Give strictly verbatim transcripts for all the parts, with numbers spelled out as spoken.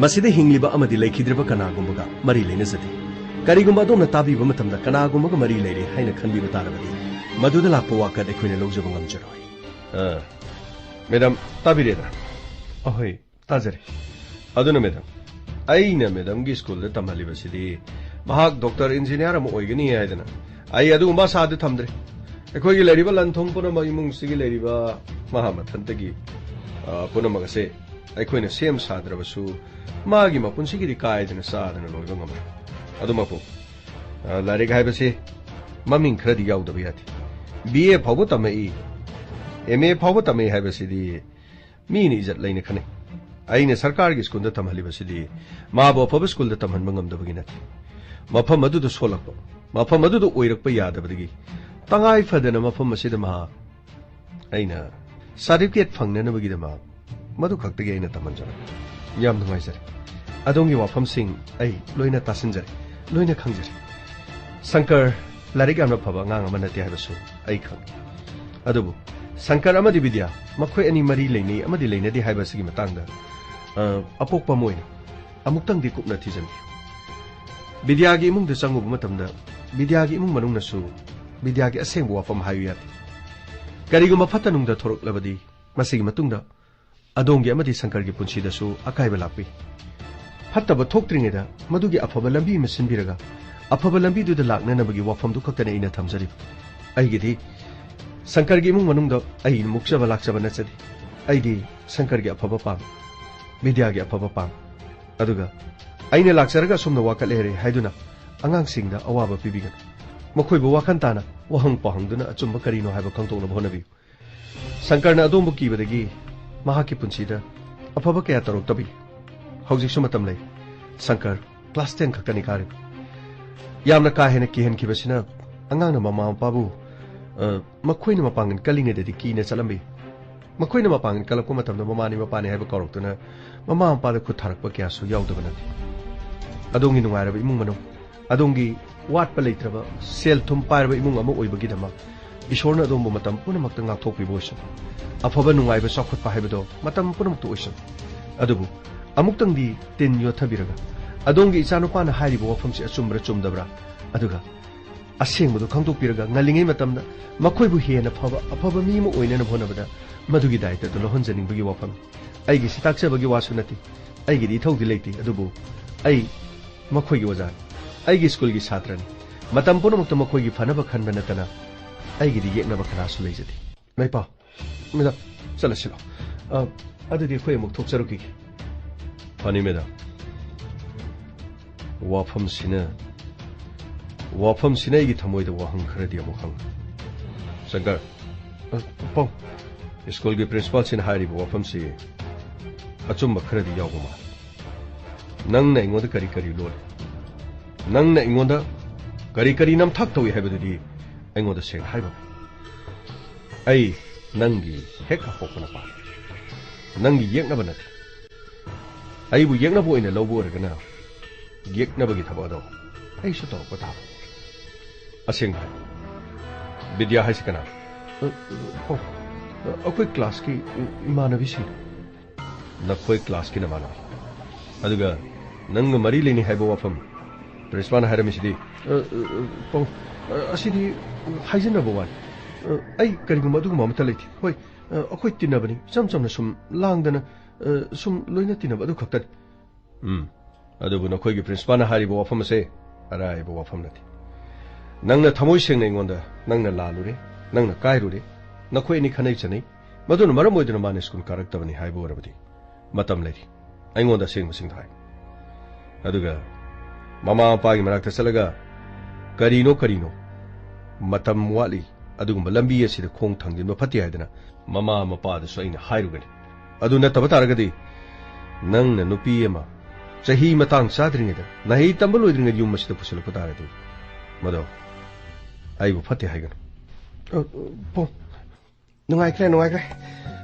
ꯃꯁꯤꯗ ꯍꯤꯡꯂꯤꯕ ꯑꯃꯗꯤ ꯂꯩꯈꯤꯗ꯭ꯔꯕ ꯀꯅꯥꯒꯨꯝꯕꯒ ꯃꯔꯤ ꯂꯩꯅꯖꯗꯦ꯫ ꯀꯔꯤꯒꯨꯝꯕ ꯑꯗꯣꯝꯅ ꯇꯥꯕꯤꯕ ꯃꯇꯝꯗ ꯀꯅꯥꯒꯨꯝꯕꯒ ꯃꯔꯤ ꯂꯩꯔꯦ ꯍꯥꯏꯅ ꯈꯟꯕꯤꯕ ꯇꯥꯔꯕꯗꯤ, ꯃꯗꯨꯗ ꯂꯥꯛꯄ ꯋꯥꯀꯠ ꯑꯩꯈꯣꯏꯅ ꯂꯧꯖꯕ ꯉꯝꯖꯔꯣꯏ꯫ ꯑ, ꯃꯦꯗꯥꯝ, ꯇꯥꯕꯤꯔꯦꯗ? ꯑꯍꯣꯏ, ꯇꯥꯖꯔꯦ꯫ ꯑꯗꯨꯅ ꯃꯦꯗꯥꯝ, ꯑꯩꯅ ꯃꯦꯗꯥꯝꯒꯤ ꯁ꯭ꯀꯨꯜꯗ ꯇꯝꯍꯜꯂꯤꯕꯁꯤꯗꯤ ꯃꯍꯥꯛ ꯗꯣꯛꯇꯔ, ꯏꯟꯖꯤꯅꯤꯌꯥꯔ ꯑꯃ ꯑꯣꯏꯒꯅꯤ ꯍꯥꯏꯗꯅ ꯑꯩ ꯑꯗꯨꯒꯨꯝꯕ ꯑꯁꯥꯗꯤ ꯊꯝꯗ꯭ꯔꯦ꯫ ꯑꯩꯈꯣꯏꯒꯤ ꯂꯩꯔꯤꯕ ꯂꯟ ꯊꯨꯝ ꯄꯨꯝꯅꯃꯛ, ꯏꯃꯨꯡꯁꯤꯒꯤ ꯂꯩꯔꯤꯕ ꯃꯍꯥꯛ ꯃꯊꯟꯇꯒꯤ, ꯑ, ꯄꯨꯝꯅꯃꯛ ꯑꯁꯦ ꯑꯩꯈꯣꯏꯅ ꯁꯦꯝ ꯁꯥꯗ꯭ꯔꯕꯁꯨ ꯃꯥꯒꯤ ꯃꯄꯨꯟꯁꯤꯒꯤꯗꯤ ꯀꯥꯏꯗꯅ ꯆꯥꯗꯅ ꯂꯣꯏꯕ ꯉꯝꯂꯦ꯫ ꯑꯗꯨꯃꯛꯄꯨ, ꯑ, ꯂꯥꯏꯔꯤꯛ ꯍꯥꯏꯕꯁꯤ ꯃꯃꯤꯡ ꯈꯔꯗꯤ ꯌꯥꯎꯗꯕ ꯌꯥꯗꯦ꯫ ꯕꯤ ꯑꯦ ꯐꯥꯎꯕ ꯇꯝꯃꯛꯏ, ꯑꯦꯝ ꯑꯦ ꯐꯥꯎꯕ ꯇꯝꯃꯛꯏ ꯍꯥꯏꯕꯁꯤꯗꯤ ꯃꯤꯅ ꯏꯖꯠ ꯂꯩꯅ ꯈꯟꯅꯩ꯫ ꯑꯩꯅ ꯁꯔꯀꯥꯔꯒꯤ ꯁ꯭ꯀꯨꯜꯗ ꯇꯝꯍꯜꯂꯤꯕꯁꯤꯗꯤ ꯃꯥꯕꯨ ꯑꯐꯕ ꯁ꯭ꯀꯨꯜꯗ ꯇꯝꯍꯟꯕ ꯉꯝꯗꯕꯒꯤ ꯅꯠꯇꯦ꯫ ꯃꯐꯝ ꯑꯗꯨꯗ ꯁꯣꯜꯂꯛꯄ, ꯃꯐꯝ ꯑꯗꯨꯗ ꯑꯣꯏꯔꯛꯄ ꯌꯥꯗꯕꯗꯒꯤ ꯇꯉꯥꯏ ꯐꯗꯅ ꯃꯐꯝ ꯑꯁꯤꯗ ꯃꯍꯥꯛ, ꯑꯩꯅ ꯁꯥꯔꯇꯤꯐꯤꯀꯦꯠ ꯐꯪꯅꯅꯕꯒꯤꯗꯃꯛ ꯃꯗꯨ ꯈꯛꯇꯒꯤ ꯑꯩꯅ ꯇꯝꯍꯟꯖꯕꯅꯤ꯫ ꯌꯥꯝ ꯅꯨꯡꯉꯥꯏꯖꯔꯦ꯫ ꯑꯗꯣꯝꯒꯤ ꯋꯥꯐꯝꯁꯤꯡ ꯑꯩ ꯂꯣꯏꯅ ꯇꯥꯁꯤꯟꯖꯔꯦ, ꯂꯣꯏꯅ ꯈꯪꯖꯔꯦ꯫ ꯁꯪꯀꯔ ꯂꯥꯏꯔꯤꯛ ꯌꯥꯝꯅ ꯐꯕ ꯑꯉꯥꯡ ꯑꯃ ꯅꯠꯇꯦ ꯍꯥꯏꯕꯁꯨ ꯑꯩ ꯈꯪꯏ꯫ ꯑꯗꯨꯕꯨ ꯁꯪꯀꯔ ꯑꯃꯗꯤ ꯕꯤꯗ꯭ꯌꯥ, ꯃꯈꯣꯏ ꯑꯅꯤ ꯃꯔꯤ ꯂꯩꯅꯩ ꯑꯃꯗꯤ ꯂꯩꯅꯗꯦ ꯍꯥꯏꯕꯁꯤꯒꯤ ꯃꯇꯥꯡꯗ, ꯑ, ꯑꯄꯣꯛꯄ ꯑꯃ ꯑꯣꯏꯅ ꯑꯃꯨꯛꯇꯪꯗꯤ ꯀꯨꯞꯅ ꯊꯤꯖꯤꯟꯕꯤꯌꯨ꯫ ꯕꯤꯗ꯭ꯌꯥꯒꯤ ꯏꯃꯨꯡꯗ ꯆꯪꯉꯨꯕ ꯃꯇꯝꯗ ꯕꯤꯗ꯭ꯌꯥꯒꯤ ꯏꯃꯨꯡ ꯃꯅꯨꯡꯅꯁꯨ ꯕꯤꯗ꯭ꯌꯥꯒꯤ ꯑꯁꯦꯡꯕ ꯋꯥꯐꯝ ꯍꯥꯏꯌꯨ ꯌꯥꯗꯦ꯫ ꯀꯔꯤꯒꯨꯝꯕ ꯐꯠꯇ ꯅꯨꯡꯗ ꯊꯣꯔꯛꯂꯕꯗꯤ ꯃꯁꯤꯒꯤ ꯃꯇꯨꯡꯗ ꯑꯗꯣꯝꯒꯤ ꯑꯃꯗꯤ ꯁꯪꯀꯔꯒꯤ ꯄꯨꯟꯁꯤꯗꯁꯨ ꯑꯀꯥꯏꯕ ꯂꯥꯛꯄꯤ꯫ ꯐꯠꯇꯕ ꯊꯣꯛꯇ꯭ꯔꯤꯉꯩꯗ ꯃꯗꯨꯒꯤ ꯑꯐꯕ ꯂꯝꯕꯤ ꯑꯃ ꯁꯤꯟꯕꯤꯔꯒ ꯑꯐꯕ ꯂꯝꯕꯤꯗꯨꯗ ꯂꯥꯛꯅꯅꯕꯒꯤ ꯋꯥꯐꯝꯗꯨ ꯈꯛꯇꯅꯤ ꯑꯩꯅ ꯊꯝꯖꯔꯤꯕ꯫ ꯑꯩꯒꯤꯗꯤ ꯁꯪꯀꯔꯒꯤ ꯏꯃꯨꯡ ꯃꯅꯨꯡꯗ ꯑꯩ ꯃꯨꯛꯆꯕ ꯂꯥꯛꯆꯕ ꯅꯠꯆꯗꯦ꯫ ꯑꯩꯗꯤ ꯁꯪꯀꯔꯒꯤ ꯑꯐꯕ ꯄꯥꯝꯃꯤ, ꯕꯤꯗ꯭ꯌꯥꯒꯤ ꯑꯐꯕ ꯄꯥꯝꯃꯤ꯫ ꯑꯗꯨꯒ ꯑꯩꯅ ꯂꯥꯛꯆꯔꯒ ꯑꯁꯨꯝꯅ ꯋꯥꯀꯠꯂꯦ ꯍꯥꯏꯔꯦ ꯍꯥꯏꯗꯨꯅ ꯑꯉꯥꯡꯁꯤꯡꯗ ꯑꯋꯥꯕ ꯄꯤꯕꯤꯒꯅꯨ꯫ ꯃꯈꯣꯏꯕꯨ ꯋꯥꯈꯜ ꯇꯥꯅ ꯋꯥꯍꯪ ꯄꯥꯎꯍꯪꯗꯨꯅ ꯑꯆꯨꯝꯕ ꯀꯔꯤꯅꯣ ꯍꯥꯏꯕ ꯈꯪꯗꯣꯛꯅꯕ ꯍꯣꯠꯅꯕꯤꯌꯨ꯫ ꯁꯪꯀꯔꯅ ꯑꯗꯣꯝꯕꯨ ꯀꯤꯕꯗꯒꯤ ꯃꯍꯥꯛꯀꯤ ꯄꯨꯟꯁꯤꯗ ꯑꯐꯕ ꯀꯌꯥ ꯇꯧꯔꯛꯇꯕꯤ꯫ ꯍꯧꯖꯤꯛꯁꯨ ꯃꯇꯝ ꯂꯩ꯫ ꯁꯪꯀꯔ ꯀ꯭ꯂꯥꯁ ꯇꯦꯟ ꯈꯛꯇꯅꯤ ꯀꯥꯔꯤꯕ꯫ ꯌꯥꯝꯅ ꯀꯥ ꯍꯦꯟꯅ ꯀꯤꯍꯟꯈꯤꯕꯁꯤꯅ ꯑꯉꯥꯡꯅ ꯃꯃꯥ ꯃꯄꯥꯕꯨ, ꯑ, ꯃꯈꯣꯏꯅ ꯃꯄꯥꯡꯒꯜ ꯀꯜꯂꯤꯉꯩꯗꯗꯤ ꯀꯤꯅ ꯆꯠꯂꯝꯕ ꯌꯥꯏ꯫ ꯃꯈꯣꯏꯅ ꯃꯄꯥꯡꯒꯜ ꯀꯜꯂꯛꯄ ꯃꯇꯝꯗ ꯃꯃꯥꯅꯤ ꯃꯄꯥꯅꯤ ꯍꯥꯏꯕ ꯀꯥꯎꯔꯛꯇꯨꯅ ꯃꯃꯥ ꯃꯄꯥꯗ ꯈꯨꯠ ꯊꯥꯔꯛꯄ ꯀꯌꯥꯁꯨ ꯌꯥꯎꯗꯕ ꯅꯠꯇꯦ꯫ ꯑꯗꯣꯝꯒꯤ ꯅꯨꯡꯉꯥꯏꯔꯕ ꯏꯃꯨꯡ ꯃꯅꯨꯡ, ꯑꯗꯣꯝꯒꯤ ꯋꯥꯠꯄ ꯂꯩꯇ꯭ꯔꯕ, ꯁꯦꯜ ꯊꯨꯝ ꯄꯥꯏꯔꯕ ꯏꯃꯨꯡ ꯑꯃ ꯑꯣꯏꯕꯒꯤꯗꯃꯛ ꯏꯁꯣꯔꯅ ꯑꯗꯣꯝꯕꯨ ꯃꯇꯝ ꯄꯨꯝꯅꯃꯛꯇ ꯉꯥꯛꯊꯣꯛꯄꯤꯕ ꯑꯣꯏꯁꯅꯨ꯫ ꯑꯐꯕ ꯅꯨꯡꯉꯥꯏꯕ ꯆꯥꯎꯈꯠꯄ ꯍꯥꯏꯕꯗꯣ ꯃꯇꯝ ꯄꯨꯝꯅꯃꯛꯇ ꯑꯣꯏꯁꯅꯨ꯫ ꯑꯗꯨꯕꯨ ꯑꯃꯨꯛꯇꯪꯗꯤ ꯇꯤꯟ ꯌꯣꯠꯊꯕꯤꯔꯒ, ꯑꯗꯣꯝꯒꯤ ꯏꯆꯥꯅꯨꯄꯥꯅ ꯍꯥꯏꯔꯤꯕ ꯋꯥꯐꯝꯁꯤ ꯑꯆꯨꯝꯕ꯭ꯔꯥ ꯆꯨꯝꯗꯕ꯭ꯔꯥ, ꯑꯗꯨꯒ ꯑꯁꯦꯡꯕꯗꯨ ꯈꯪꯗꯣꯛꯄꯤꯔꯒ, ꯉꯜꯂꯤꯉꯩ ꯃꯇꯝꯗ ꯃꯈꯣꯏꯕꯨ ꯍꯦꯟꯅ ꯐꯕ, ꯑꯐꯕ ꯃꯤ ꯑꯃ ꯑꯣꯏꯅꯅꯕ ꯍꯣꯠꯅꯕꯗ ꯃꯗꯨꯒꯤ ꯗꯥꯏꯇ ꯑꯗꯨ ꯂꯧꯍꯟꯖꯅꯤꯡꯕꯒꯤ ꯋꯥꯐꯝꯅꯤ꯫ ꯑꯩꯒꯤꯁꯤ ꯇꯥꯛꯆꯕꯒꯤ ꯋꯥꯁꯨ ꯅꯠꯇꯦ, ꯑꯩꯒꯤꯗꯤ ꯏꯊꯧꯗꯤ ꯂꯩꯇꯦ, ꯑꯗꯨꯕꯨ ꯑꯩ ꯃꯈꯣꯏꯒꯤ ꯑꯣꯖꯥꯅꯤ, ꯑꯩꯒꯤ ꯁ꯭ꯀꯨꯜꯒꯤ ꯁꯥꯇ꯭ꯔꯅꯤ꯫ ꯃꯇꯝ ꯄꯨꯝꯅꯃꯛꯇ ꯃꯈꯣꯏꯒꯤ ꯐꯅꯕ ꯈꯟꯕ ꯅꯠꯇꯅ ꯑꯩꯒꯤꯗꯤ ꯌꯦꯛꯅꯕ ꯀꯅꯥꯁꯨ ꯂꯩꯖꯗꯦ꯫ ꯃꯩꯄꯥꯎ, ꯃꯦꯗꯥꯝ, ꯆꯠꯂꯁꯤꯔꯣ? ꯑ, ꯑꯗꯨꯗꯤ ꯑꯩꯈꯣꯏ ꯑꯃꯨꯛ ꯊꯣꯛꯆꯔꯨꯈꯤꯒꯦ꯫ ꯐꯅꯤ, ꯃꯦꯗꯥꯝ꯫ ꯋꯥꯐꯝꯁꯤꯅ, ꯋꯥꯐꯝꯁꯤꯅ ꯑꯩꯒꯤ ꯊꯃꯣꯏꯗ ꯋꯥꯍꯪ ꯈꯔꯗꯤ ꯑꯃꯨꯛ ꯍꯪꯉꯤ꯫ ꯁꯪꯀꯔ꯫ ꯑ, ꯄꯥꯎ꯫ ꯁ꯭ꯀꯨꯜꯒꯤ ꯄ꯭ꯔꯤꯟꯁꯤꯄꯥꯜꯁꯤꯅ ꯍꯥꯏꯔꯤꯕ ꯋꯥꯐꯝꯁꯤ ꯑꯆꯨꯝꯕ ꯈꯔꯗꯤ ꯌꯥꯎꯕ ꯃꯥꯜꯂꯤ꯫ ꯅꯪꯅ ꯑꯩꯉꯣꯟꯗ ꯀꯔꯤ ꯀꯔꯤ ꯂꯣꯜꯂꯤ? ꯅꯪꯅ ꯑꯩꯉꯣꯟꯗ ꯀꯔꯤ ꯀꯔꯤ ꯅꯝꯊꯥꯛ ꯇꯧꯏ ꯍꯥꯏꯕꯗꯨꯗꯤ ꯑꯩꯉꯣꯟꯗ ꯁꯦꯡꯅ ꯍꯥꯏꯕ꯫ ꯑꯩ ꯅꯪꯒꯤ ꯍꯦꯛ ꯑꯄꯣꯛꯄ ꯅꯨꯄꯥꯅꯤ꯫ ꯅꯪꯒꯤ ꯌꯦꯛꯅꯕ ꯅꯠꯇꯦ꯫ ꯑꯩꯕꯨ ꯌꯦꯛꯅꯕ ꯑꯣꯏꯅ ꯂꯧꯕ ꯑꯣꯏꯔꯒꯅ, ꯌꯦꯛꯅꯕꯒꯤ ꯊꯕꯛ ꯑꯗꯣ ꯑꯩꯁꯨ ꯇꯧꯔꯛꯄ ꯇꯥꯕ꯫ ꯑꯁꯦꯡꯕ ꯍꯥꯏ, ꯕꯤꯗ꯭ꯌꯥ ꯍꯥꯏꯁꯤ ꯀꯅꯥ? ꯑ, ꯑ, ꯑꯩꯈꯣꯏ ꯀ꯭ꯂꯥꯁꯀꯤ ꯏꯃꯥꯟꯅꯕꯤꯁꯤꯡ꯫ ꯅꯈꯣꯏ ꯀ꯭ꯂꯥꯁꯀꯤ ꯅꯃꯥꯟꯅꯕꯤ? ꯑꯗꯨꯒ ꯅꯪꯒ ꯃꯔꯤ ꯂꯩꯅꯩ ꯍꯥꯏꯕ ꯋꯥꯐꯝ ꯄ꯭ꯔꯤꯟꯁꯤꯄꯥꯜꯅ ꯍꯥꯏꯔꯝꯃꯤꯁꯤꯗꯤ? ꯑ, ꯑ, ꯑ, ꯄꯥꯎ, ꯑ, ꯑꯁꯤꯗꯤ ꯍꯥꯏꯖꯅꯕ ꯋꯥꯅꯤ꯫ ꯑ, ꯑꯩ ꯀꯔꯤꯒꯨꯝꯕ ꯑꯗꯨꯒꯨꯝꯕ ꯑꯃꯠꯇ ꯂꯩꯇꯦ꯫ ꯍꯣꯏ, ꯑ, ꯑꯩꯈꯣꯏ ꯇꯤꯟꯅꯕꯅꯤ, ꯏꯆꯝ ꯆꯝꯅ ꯁꯨꯝ ꯂꯥꯡꯗꯅ, ꯑ, ꯁꯨꯝ ꯂꯣꯏꯅ ꯇꯤꯟꯅꯕ ꯑꯗꯨ ꯈꯛꯇꯅꯤ꯫ ꯎꯝ, ꯑꯗꯨꯕꯨ ꯅꯈꯣꯏꯒꯤ ꯄ꯭ꯔꯤꯟꯁꯤꯄꯥꯜꯅ ꯍꯥꯏꯔꯤꯕ ꯋꯥꯐꯝ ꯑꯁꯦ ꯑꯔꯥꯏꯕ ꯋꯥꯐꯝ ꯅꯠꯇꯦ꯫ ꯅꯪꯅ ꯊꯃꯣꯏ ꯁꯦꯡꯅ ꯑꯩꯉꯣꯟꯗ, "ꯅꯪꯅ ꯂꯥꯜꯂꯨꯔꯦ, ꯅꯪꯅ ꯀꯥꯏꯔꯨꯔꯦ, ꯅꯈꯣꯏ ꯑꯅꯤ ꯈꯟꯅꯩ ꯆꯩꯅꯩ, ꯃꯗꯨꯅ ꯃꯔꯝ ꯑꯣꯏꯗꯨꯅ ꯃꯥꯅ ꯁ꯭ꯀꯨꯜ ꯀꯥꯔꯛꯇꯕꯅꯤ" ꯍꯥꯏꯕ ꯑꯣꯏꯔꯕꯗꯤ ꯃꯇꯝ ꯂꯩꯔꯤ꯫ ꯑꯩꯉꯣꯟꯗ ꯑꯁꯦꯡꯕꯁꯤꯡꯗꯣ ꯍꯥꯏ꯫ ꯑꯗꯨꯒ ꯃꯃꯥ ꯃꯄꯥꯒꯤ ꯃꯅꯥꯛꯇ ꯆꯠꯂꯒ, "ꯀꯔꯤꯅꯣ, ꯀꯔꯤꯅꯣ, ꯃꯇꯝ ꯋꯥꯠꯂꯤ, ꯑꯗꯨꯒꯨꯝꯕ ꯂꯝꯕꯤ ꯑꯁꯤꯗ ꯈꯣꯡ ꯊꯥꯡꯖꯤꯟꯕ ꯐꯠꯇꯦ" ꯍꯥꯏꯗꯅ ꯃꯃꯥ ꯃꯄꯥꯗꯁꯨ ꯑꯩꯅ ꯍꯥꯏꯔꯨꯒꯅꯤ꯫ ꯑꯗꯨ ꯅꯠꯇꯕ ꯇꯥꯔꯒꯗꯤ ꯅꯪꯅ ꯅꯨꯄꯤ ꯑꯃ ꯆꯍꯤ ꯃꯇꯥꯡ ꯆꯥꯗ꯭ꯔꯤꯉꯩꯗ, ꯅꯍꯩ ꯇꯝꯕ ꯂꯣꯏꯗ꯭ꯔꯤꯉꯩꯗ ꯌꯨꯝ ꯑꯁꯤꯗ ꯄꯨꯁꯤꯜꯂꯛꯄ ꯇꯥꯔꯗꯤ, ꯃꯗꯣ ꯑꯩꯕꯨ ꯐꯠꯇꯦ ꯍꯥꯏꯒꯅꯨ꯫ ꯑ, ꯑ, ꯄꯣ, ꯅꯨꯡꯉꯥꯏꯈ꯭ꯔꯦ, ꯅꯨꯡꯉꯥꯏꯈ꯭ꯔꯦ꯫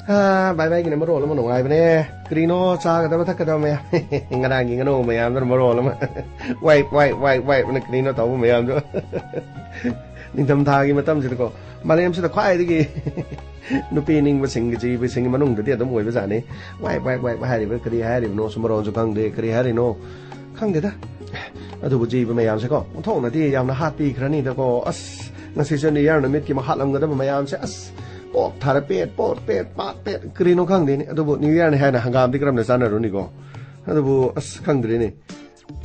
ꯑꯥ, ꯕꯥꯏ ꯕꯥꯏꯒꯤꯅ ꯃꯔꯣꯜ ꯑꯃ ꯅꯨꯡꯉꯥꯏꯕꯅꯦ꯫ ꯀꯔꯤꯅꯣ ꯆꯥꯒꯗꯕ ꯊꯛꯀꯗꯕ ꯃꯌꯥꯝ꯫ ꯉꯔꯥꯡꯒꯤ ꯉꯥꯅꯨ ꯃꯌꯥꯝꯗꯨꯅ ꯃꯔꯣꯜ ꯑꯃ꯫ ꯋꯥꯏꯞ, ꯋꯥꯏꯞ, ꯋꯥꯏꯞ, ꯋꯥꯏꯞꯅ ꯀꯔꯤꯅꯣ ꯇꯧꯕ ꯃꯌꯥꯝꯗꯣ꯫ ꯅꯤꯡꯊꯝꯊꯥꯒꯤ ꯃꯇꯝꯁꯤꯗꯀꯣ, ꯃꯥꯂꯦꯝꯁꯤꯗ ꯈ꯭ꯋꯥꯏꯗꯒꯤ ꯅꯨꯄꯤ ꯅꯤꯡꯕꯁꯤꯡꯒꯤ, ꯖꯤꯕꯁꯤꯡꯒꯤ ꯃꯅꯨꯡꯗꯗꯤ ꯑꯗꯨꯝ ꯑꯣꯏꯕꯖꯥꯠꯅꯤ꯫ ꯋꯥꯏꯞ, ꯋꯥꯏꯞ, ꯋꯥꯏꯞ ꯍꯥꯏꯔꯤꯕ ꯀꯔꯤ ꯍꯥꯏꯔꯤꯕꯅꯣꯁꯨ ꯃꯔꯣꯟꯁꯨ ꯈꯪꯗꯦ꯫ ꯀꯔꯤ ꯍꯥꯏꯔꯤꯅꯣ? ꯈꯪꯗꯦꯗ꯫ ꯑꯗꯨꯕꯨ ꯖꯤꯕ ꯃꯌꯥꯝꯁꯦꯀꯣ, ꯑꯣꯟꯊꯣꯛꯅꯗꯤ ꯌꯥꯝꯅ ꯍꯥꯠꯄꯤꯈ꯭ꯔꯅꯤꯗꯀꯣ꯫ ꯑꯁ, ꯉꯁꯤꯁꯨ New Year ꯅꯨꯃꯤꯠꯀꯤ ꯃꯍꯥꯠꯂꯝꯒꯗꯕ ꯃꯌꯥꯝꯁꯦ, ꯑꯁ, ꯄꯣꯞ ꯊꯥꯔ ꯄꯦꯠ, ꯄꯣꯠ ꯄꯦꯠ, ꯄꯥꯠ ꯄꯦꯠ, ꯀꯔꯤꯅꯣ ꯈꯪꯗꯦꯅꯦ꯫ ꯑꯗꯨꯕꯨ New Year ꯅꯤ ꯍꯥꯏꯅ ꯍꯪꯒꯥꯝꯗꯤ ꯀꯔꯝꯅ ꯆꯥꯟꯅꯔꯨꯅꯤꯀꯣ? ꯑꯗꯨꯕꯨ, ꯑꯁ, ꯈꯪꯗ꯭ꯔꯦꯅꯦ꯫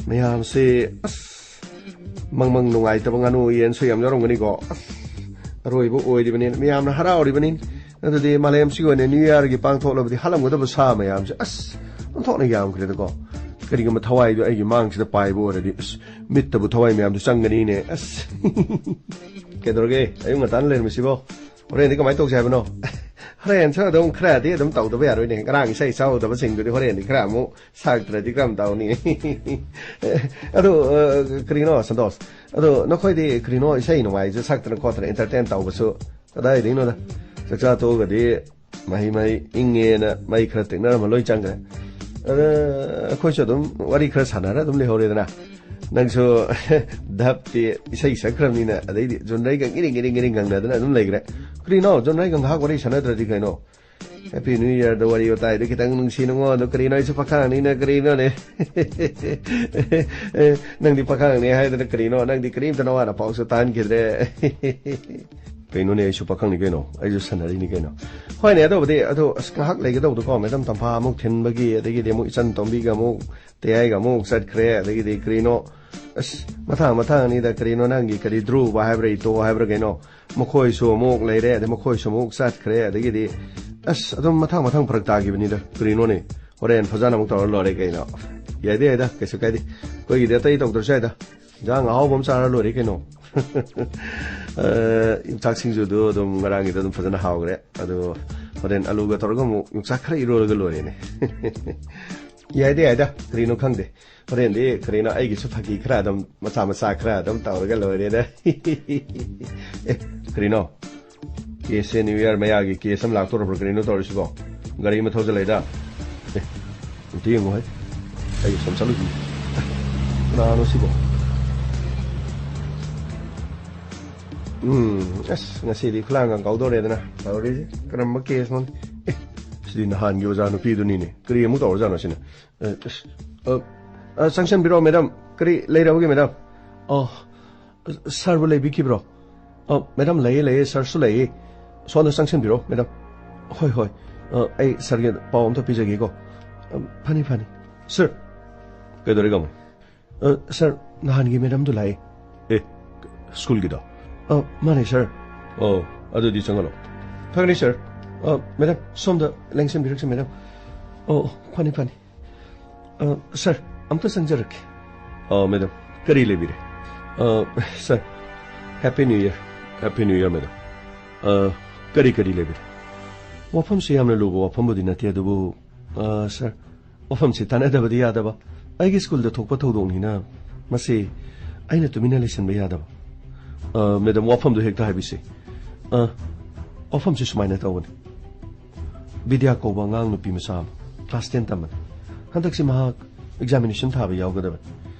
ꯃꯌꯥꯝꯁꯦ, ꯑꯁ, ꯃꯪ ꯃꯪ ꯅꯨꯡꯉꯥꯏꯇꯕ ꯉꯥꯅꯨ ꯌꯦꯟꯁꯨ ꯌꯥꯝ ꯌꯥꯎꯔꯝꯒꯅꯤꯀꯣ꯫ ꯑꯁ, ꯑꯔꯣꯏꯕ ꯑꯣꯏꯔꯤꯕꯅꯤ꯫ ꯃꯌꯥꯝꯅ ꯍꯔꯥꯎꯔꯤꯕꯅꯤ꯫ ꯑꯗꯨꯗꯤ ꯃꯥꯂꯦꯝꯁꯤꯒꯤ ꯑꯣꯏꯅ New Year ꯒꯤ ꯄꯥꯡꯊꯣꯛꯂꯕꯗꯤ ꯍꯥꯠꯂꯝꯒꯗꯕ ꯁꯥ ꯃꯌꯥꯝꯁꯦ, ꯑꯁ, ꯑꯣꯟꯊꯣꯛꯅ ꯌꯥꯝꯈ꯭ꯔꯦꯗꯀꯣ꯫ ꯀꯔꯤꯒꯨꯝꯕ ꯊꯋꯥꯏꯗꯣ ꯑꯩꯒꯤ ꯃꯥꯡꯁꯤꯗ ꯄꯥꯏꯕ ꯑꯣꯏꯔꯗꯤ, ꯑꯁ, ꯃꯤꯠꯇꯕꯨ ꯊꯋꯥꯏ ꯃꯌꯥꯝꯗꯣ ꯆꯪꯒꯅꯤꯅꯦ꯫ ꯑꯁ, ꯀꯩꯗꯧꯔꯒꯦ? ꯑꯌꯨꯛ ꯉꯟꯇꯥꯅ ꯂꯩꯔꯝꯃꯤꯁꯤꯕꯣ? ꯍꯣꯔꯦꯟꯗꯤ ꯀꯃꯥꯏꯅ ꯇꯧꯁꯦ ꯍꯥꯏꯕꯅꯣ? ꯍꯣꯔꯦꯟꯁꯨ ꯑꯗꯨꯝ ꯈꯔꯗꯤ ꯑꯗꯨꯝ ꯇꯧꯗꯕ ꯌꯥꯔꯣꯏꯅꯦ꯫ ꯉꯔꯥꯡ ꯏꯁꯩ ꯁꯛꯍꯧꯗꯕꯁꯤꯡꯗꯨꯗꯤ ꯍꯣꯔꯦꯟꯗꯤ ꯈꯔ ꯑꯃꯨꯛ ꯁꯛꯇ꯭ꯔꯗꯤ ꯀꯔꯝ ꯇꯧꯅꯤ? ꯑꯗꯨ, ꯑ, ꯀꯔꯤꯅꯣ, ꯁꯟꯇꯣꯁ? ꯑꯗꯣ ꯅꯈꯣꯏꯗꯤ ꯀꯔꯤꯅꯣ ꯏꯁꯩ ꯅꯨꯡꯉꯥꯏꯁꯦ ꯁꯛꯇꯅ ꯈꯣꯠꯇꯅ entertain ꯇꯧꯕꯁꯨ ꯀꯗꯥꯏꯗꯒꯤꯅꯣꯗ? ꯆꯥꯛꯆꯥ ꯇꯣꯛꯑꯒꯗꯤ ꯃꯍꯩ ꯃꯍꯩ ꯏꯪꯉꯦꯅ ꯃꯩ ꯈꯔ ꯇꯤꯛꯅꯔꯝꯃ ꯂꯣꯏ ꯆꯪꯈ꯭ꯔꯦ꯫ ꯑꯗ ꯑꯩꯈꯣꯏꯁꯨ ꯑꯗꯨꯝ ꯋꯥꯔꯤ ꯈꯔ ꯁꯥꯟꯅꯔ ꯑꯗꯨꯝ ꯂꯩꯍꯧꯔꯦꯗꯅ꯫ ꯅꯪꯁꯨ ꯙꯞꯇꯤ ꯏꯁꯩ ꯁꯛꯈ꯭ꯔꯕꯅꯤꯅ, ꯑꯗꯩꯗꯤ ꯖꯨꯟꯔꯩꯒ ꯏꯔꯤꯡ ꯏꯔꯤꯡ ꯏꯔꯤꯡ ꯉꯪꯅꯗꯅ ꯑꯗꯨꯝ ꯂꯩꯈ꯭ꯔꯦ꯫ ꯀꯔꯤꯅꯣ, ꯖꯨꯟꯔꯩꯒ ꯉꯥꯏꯍꯥꯛ ꯋꯥꯔꯤ ꯁꯥꯟꯅꯗ꯭ꯔꯗꯤ ꯀꯩꯅꯣ? Happy New Year ꯗ ꯋꯥꯔꯤ ꯋꯥꯇꯥꯏꯗ ꯈꯤꯇꯪ ꯅꯨꯡꯁꯤ ꯅꯨꯡꯉꯣꯟꯗꯣ ꯀꯔꯤꯅꯣ? ꯑꯩꯁꯨ ꯄꯥꯈꯪꯅꯤꯅ ꯀꯔꯤꯅꯣꯅꯦ? ꯑꯦ, ꯅꯪꯗꯤ ꯄꯥꯈꯪꯅꯤ ꯍꯥꯏꯗꯅ ꯀꯔꯤꯅꯣ? ꯅꯪꯗꯤ ꯀꯔꯤꯝꯇ ꯅꯋꯥ ꯅꯄꯥꯎꯁꯨ ꯇꯥꯍꯟꯈꯤꯗ꯭ꯔꯦ꯫ ꯀꯩꯅꯣꯅꯦ, ꯑꯩꯁꯨ ꯄꯥꯈꯪꯅꯤ ꯀꯩꯅꯣ, ꯑꯩꯁꯨ ꯁꯥꯟꯅꯔꯤꯅꯤ ꯀꯩꯅꯣ꯫ ꯍꯣꯏꯅꯦ, ꯑꯗꯨꯕꯨꯗꯤ, ꯑꯗꯣ ꯑꯁ, ꯉꯥꯏꯍꯥꯛ ꯂꯩꯒꯗꯧꯕꯗꯣꯀꯣ, ꯃꯦꯗꯥꯝ ꯇꯝꯐꯥ ꯑꯃꯨꯛ ꯊꯤꯟꯕꯒꯤ, ꯑꯗꯒꯤꯗꯤ ꯑꯃꯨꯛ ꯏꯆꯟ ꯇꯣꯝꯕꯤꯒ ꯑꯃꯨꯛ ꯇꯌꯥꯏꯒ ꯑꯃꯨꯛ ꯆꯠꯈ꯭ꯔꯦ, ꯑꯗꯒꯤꯗꯤ ꯀꯔꯤꯅꯣ, ꯑꯁ, ꯃꯊꯪ ꯃꯊꯪ ꯑꯅꯤꯗ ꯀꯔꯤꯅꯣ, ꯅꯪꯒꯤ ꯀꯔꯤ ꯙ꯭ꯔꯨꯕ ꯍꯥꯏꯕ꯭ꯔꯥ, ꯏꯇꯣ ꯍꯥꯏꯕ꯭ꯔꯥ ꯀꯩꯅꯣ, ꯃꯈꯣꯏꯁꯨ ꯑꯃꯨꯛ ꯂꯩꯔꯦ, ꯑꯗꯩ ꯃꯈꯣꯏꯁꯨ ꯑꯃꯨꯛ ꯆꯠꯈ꯭ꯔꯦ, ꯑꯗꯒꯤꯗꯤ ꯑꯁ, ꯑꯗꯨꯝ ꯃꯊꯪ ꯃꯊꯪ ꯐꯔꯛ ꯇꯥꯈꯤꯕꯅꯤꯗ꯫ ꯀꯔꯤꯅꯣꯅꯦ? ꯍꯣꯔꯦꯟ ꯐꯖꯅ ꯑꯃꯨꯛ ꯇꯧꯔ ꯂꯣꯏꯔꯦ ꯀꯩꯅꯣ꯫ ꯌꯥꯏꯗ, ꯌꯥꯏꯗ, ꯀꯩꯁꯨ ꯀꯥꯏꯗꯦ꯫ ꯑꯩꯈꯣꯏꯒꯤꯗꯤ ꯑꯇꯩ ꯇꯧꯗ꯭ꯔꯁꯨ ꯌꯥꯏꯗ꯫ ꯏꯟꯖꯥꯡ ꯑꯍꯥꯎꯕ ꯑꯃ ꯆꯥꯔ ꯂꯣꯏꯔꯦ ꯀꯩꯅꯣ꯫ ꯑ, ꯌꯣꯡꯆꯥꯛ ꯁꯤꯡꯖꯨꯗꯨ ꯑꯗꯨꯝ ꯉꯔꯥꯡꯒꯤꯗ ꯑꯗꯨꯝ ꯐꯖꯅ ꯍꯥꯎꯈ꯭ꯔꯦ꯫ ꯑꯗꯨ ꯍꯣꯔꯦꯟ ꯑꯂꯨꯒ ꯇꯧꯔꯒ ꯑꯃꯨꯛ ꯌꯣꯡꯆꯥꯛ ꯈꯔ ꯏꯔꯣꯜꯂꯒ ꯂꯣꯏꯔꯦꯅꯦ꯫ ꯌꯥꯏꯗ, ꯌꯥꯏꯗ, ꯀꯔꯤꯅꯣ ꯈꯪꯗꯦ꯫ ꯍꯣꯔꯦꯟꯗꯤ ꯀꯔꯤꯅꯣ ꯑꯩꯒꯤꯁꯨ ꯐꯥꯒꯤ ꯈꯔ ꯑꯗꯨꯝ ꯃꯆꯥ ꯃꯆꯥ ꯈꯔ ꯑꯗꯨꯝ ꯇꯧꯔꯒ ꯂꯣꯏꯔꯦꯗ꯫ ꯑꯦ, ꯀꯔꯤꯅꯣ? ꯀꯦꯁꯁꯦ ꯅ꯭ꯌꯨ ꯏꯌꯥꯔ ꯃꯌꯥꯒꯤ ꯀꯦꯁ ꯑꯃ ꯂꯥꯛꯇꯣꯔꯕ꯭ꯔꯥ? ꯀꯔꯤꯅꯣ ꯇꯧꯔꯤꯁꯤꯕꯣ? ꯒꯥꯔꯤ ꯑꯃ ꯊꯧꯖꯜꯂꯛꯏꯗ꯫ ꯑꯦ, ꯑꯝꯇ ꯌꯦꯡꯉꯣ ꯍꯦ꯫ ꯑꯩ ꯁꯨꯝ ꯆꯠꯂꯨꯈꯤꯒꯦ꯫ ꯀꯅꯥꯅꯣ ꯁꯤꯕꯣ? ꯎꯝ, ꯑꯁ, ꯉꯁꯤꯗꯤ ꯈꯨꯂꯥꯡꯒ ꯀꯥꯎꯗꯣꯔꯦꯗꯅ꯫ ꯇꯧꯔꯤꯁꯦ ꯀꯔꯝꯕ ꯀꯦꯁꯅꯣ? ꯑꯦ, ꯁꯤꯗꯤ ꯅꯍꯥꯟꯒꯤ ꯑꯣꯖꯥ ꯅꯨꯄꯤꯗꯨꯅꯤꯅꯦ꯫ ꯀꯔꯤ ꯑꯃꯨꯛ ꯇꯧꯔꯖꯥꯠꯅꯣ ꯁꯤꯅ? ꯑ, ꯑꯁ, ꯑ, ꯑ, ꯆꯪꯁꯟꯕꯤꯔꯛꯑꯣ, ꯃꯦꯗꯥꯝ꯫ ꯀꯔꯤ ꯂꯩꯔꯕꯒꯦ, ꯃꯦꯗꯥꯝ? ꯑ, ꯁꯥꯔꯕꯨ ꯂꯩꯕꯤꯈꯤꯕ꯭ꯔꯣ? ꯑ, ꯃꯦꯗꯥꯝ, ꯂꯩꯌꯦ, ꯂꯩꯌꯦ, ꯁꯥꯔꯁꯨ ꯂꯩꯌꯦ꯫ ꯁꯣꯝꯗ ꯆꯪꯁꯟꯕꯤꯔꯛꯑꯣ, ꯃꯦꯗꯥꯝ꯫ ꯍꯣꯏ, ꯍꯣꯏ꯫ ꯑ, ꯑꯩ ꯁꯥꯔꯒꯤ ꯄꯥꯎ ꯑꯝꯇ ꯄꯤꯖꯒꯦꯀꯣ꯫ ꯑ, ꯐꯅꯤ, ꯐꯅꯤ꯫ ꯁꯥꯔ꯫ ꯀꯩꯗꯧꯔꯦ, ꯀꯥꯃꯣ? ꯑ, ꯁꯥꯔ, ꯅꯍꯥꯟꯒꯤ ꯃꯦꯗꯥꯝꯗꯨ ꯂꯥꯛꯑꯦ꯫ ꯑꯦ, ꯁ꯭ꯀꯨꯜꯒꯤꯗꯣ? ꯑ, ꯃꯥꯅꯦ, ꯁꯥꯔ꯫ ꯑꯣ, ꯑꯗꯨꯗꯤ ꯆꯪꯍꯜꯂꯣ꯫ ꯐꯒꯅꯤ, ꯁꯥꯔ꯫ ꯑ, ꯃꯦꯗꯥꯝ, ꯁꯣꯝꯗ ꯂꯦꯡꯁꯤꯟꯕꯤꯔꯛꯁꯤ, ꯃꯦꯗꯥꯝ꯫ ꯑꯣ, ꯐꯅꯤ, ꯐꯅꯤ꯫ ꯑ, ꯁꯥꯔ, ꯑꯝꯇ ꯆꯪꯖꯔꯛꯀꯦ꯫ ꯑ, ꯃꯦꯗꯥꯝ, ꯀꯔꯤ ꯂꯩꯕꯤꯔꯦ? ꯑ, ꯁꯥꯔ, Happy New Year꯫ Happy New Year, madam. ꯑ, ꯀꯔꯤ ꯀꯔꯤ ꯂꯩꯕꯤꯔꯦ? ꯋꯥꯐꯝꯁꯤ ꯌꯥꯝꯅ ꯂꯨꯕ ꯋꯥꯐꯝꯕꯨꯗꯤ ꯅꯠꯇꯦ, ꯑꯗꯨꯕꯨ, ꯑ, ꯁꯥꯔ, ꯋꯥꯐꯝꯁꯤ ꯇꯥꯟꯅꯗꯕꯗꯤ ꯌꯥꯗꯕ꯫ ꯑꯩꯒꯤ ꯁ꯭ꯀꯨꯜꯗ ꯊꯣꯛꯄ ꯊꯧꯗꯣꯛꯅꯤꯅ ꯃꯁꯤ ꯑꯩꯅ ꯇꯨꯃꯤꯟꯅ ꯂꯩꯁꯤꯟꯕ ꯌꯥꯗꯕ꯫ ꯑ, ꯃꯦꯗꯥꯝ, ꯋꯥꯐꯝꯗꯨ ꯍꯦꯛꯇ ꯍꯥꯏꯕꯤꯁꯤ꯫ ꯑ, ꯋꯥꯐꯝꯁꯤ ꯁꯨꯃꯥꯏꯅ ꯇꯧꯕꯅꯤ꯫ ꯕꯤꯗ꯭ꯌꯥ ꯀꯧꯕ ꯑꯉꯥꯡ ꯅꯨꯄꯤ ꯃꯆꯥ ꯑꯃ, class ten ꯇꯝꯕꯅꯤ꯫ ꯍꯟꯗꯛꯁꯤ ꯃꯍꯥꯛ examination ꯊꯥꯕ ꯌꯥꯎꯒꯗꯕꯅꯤ꯫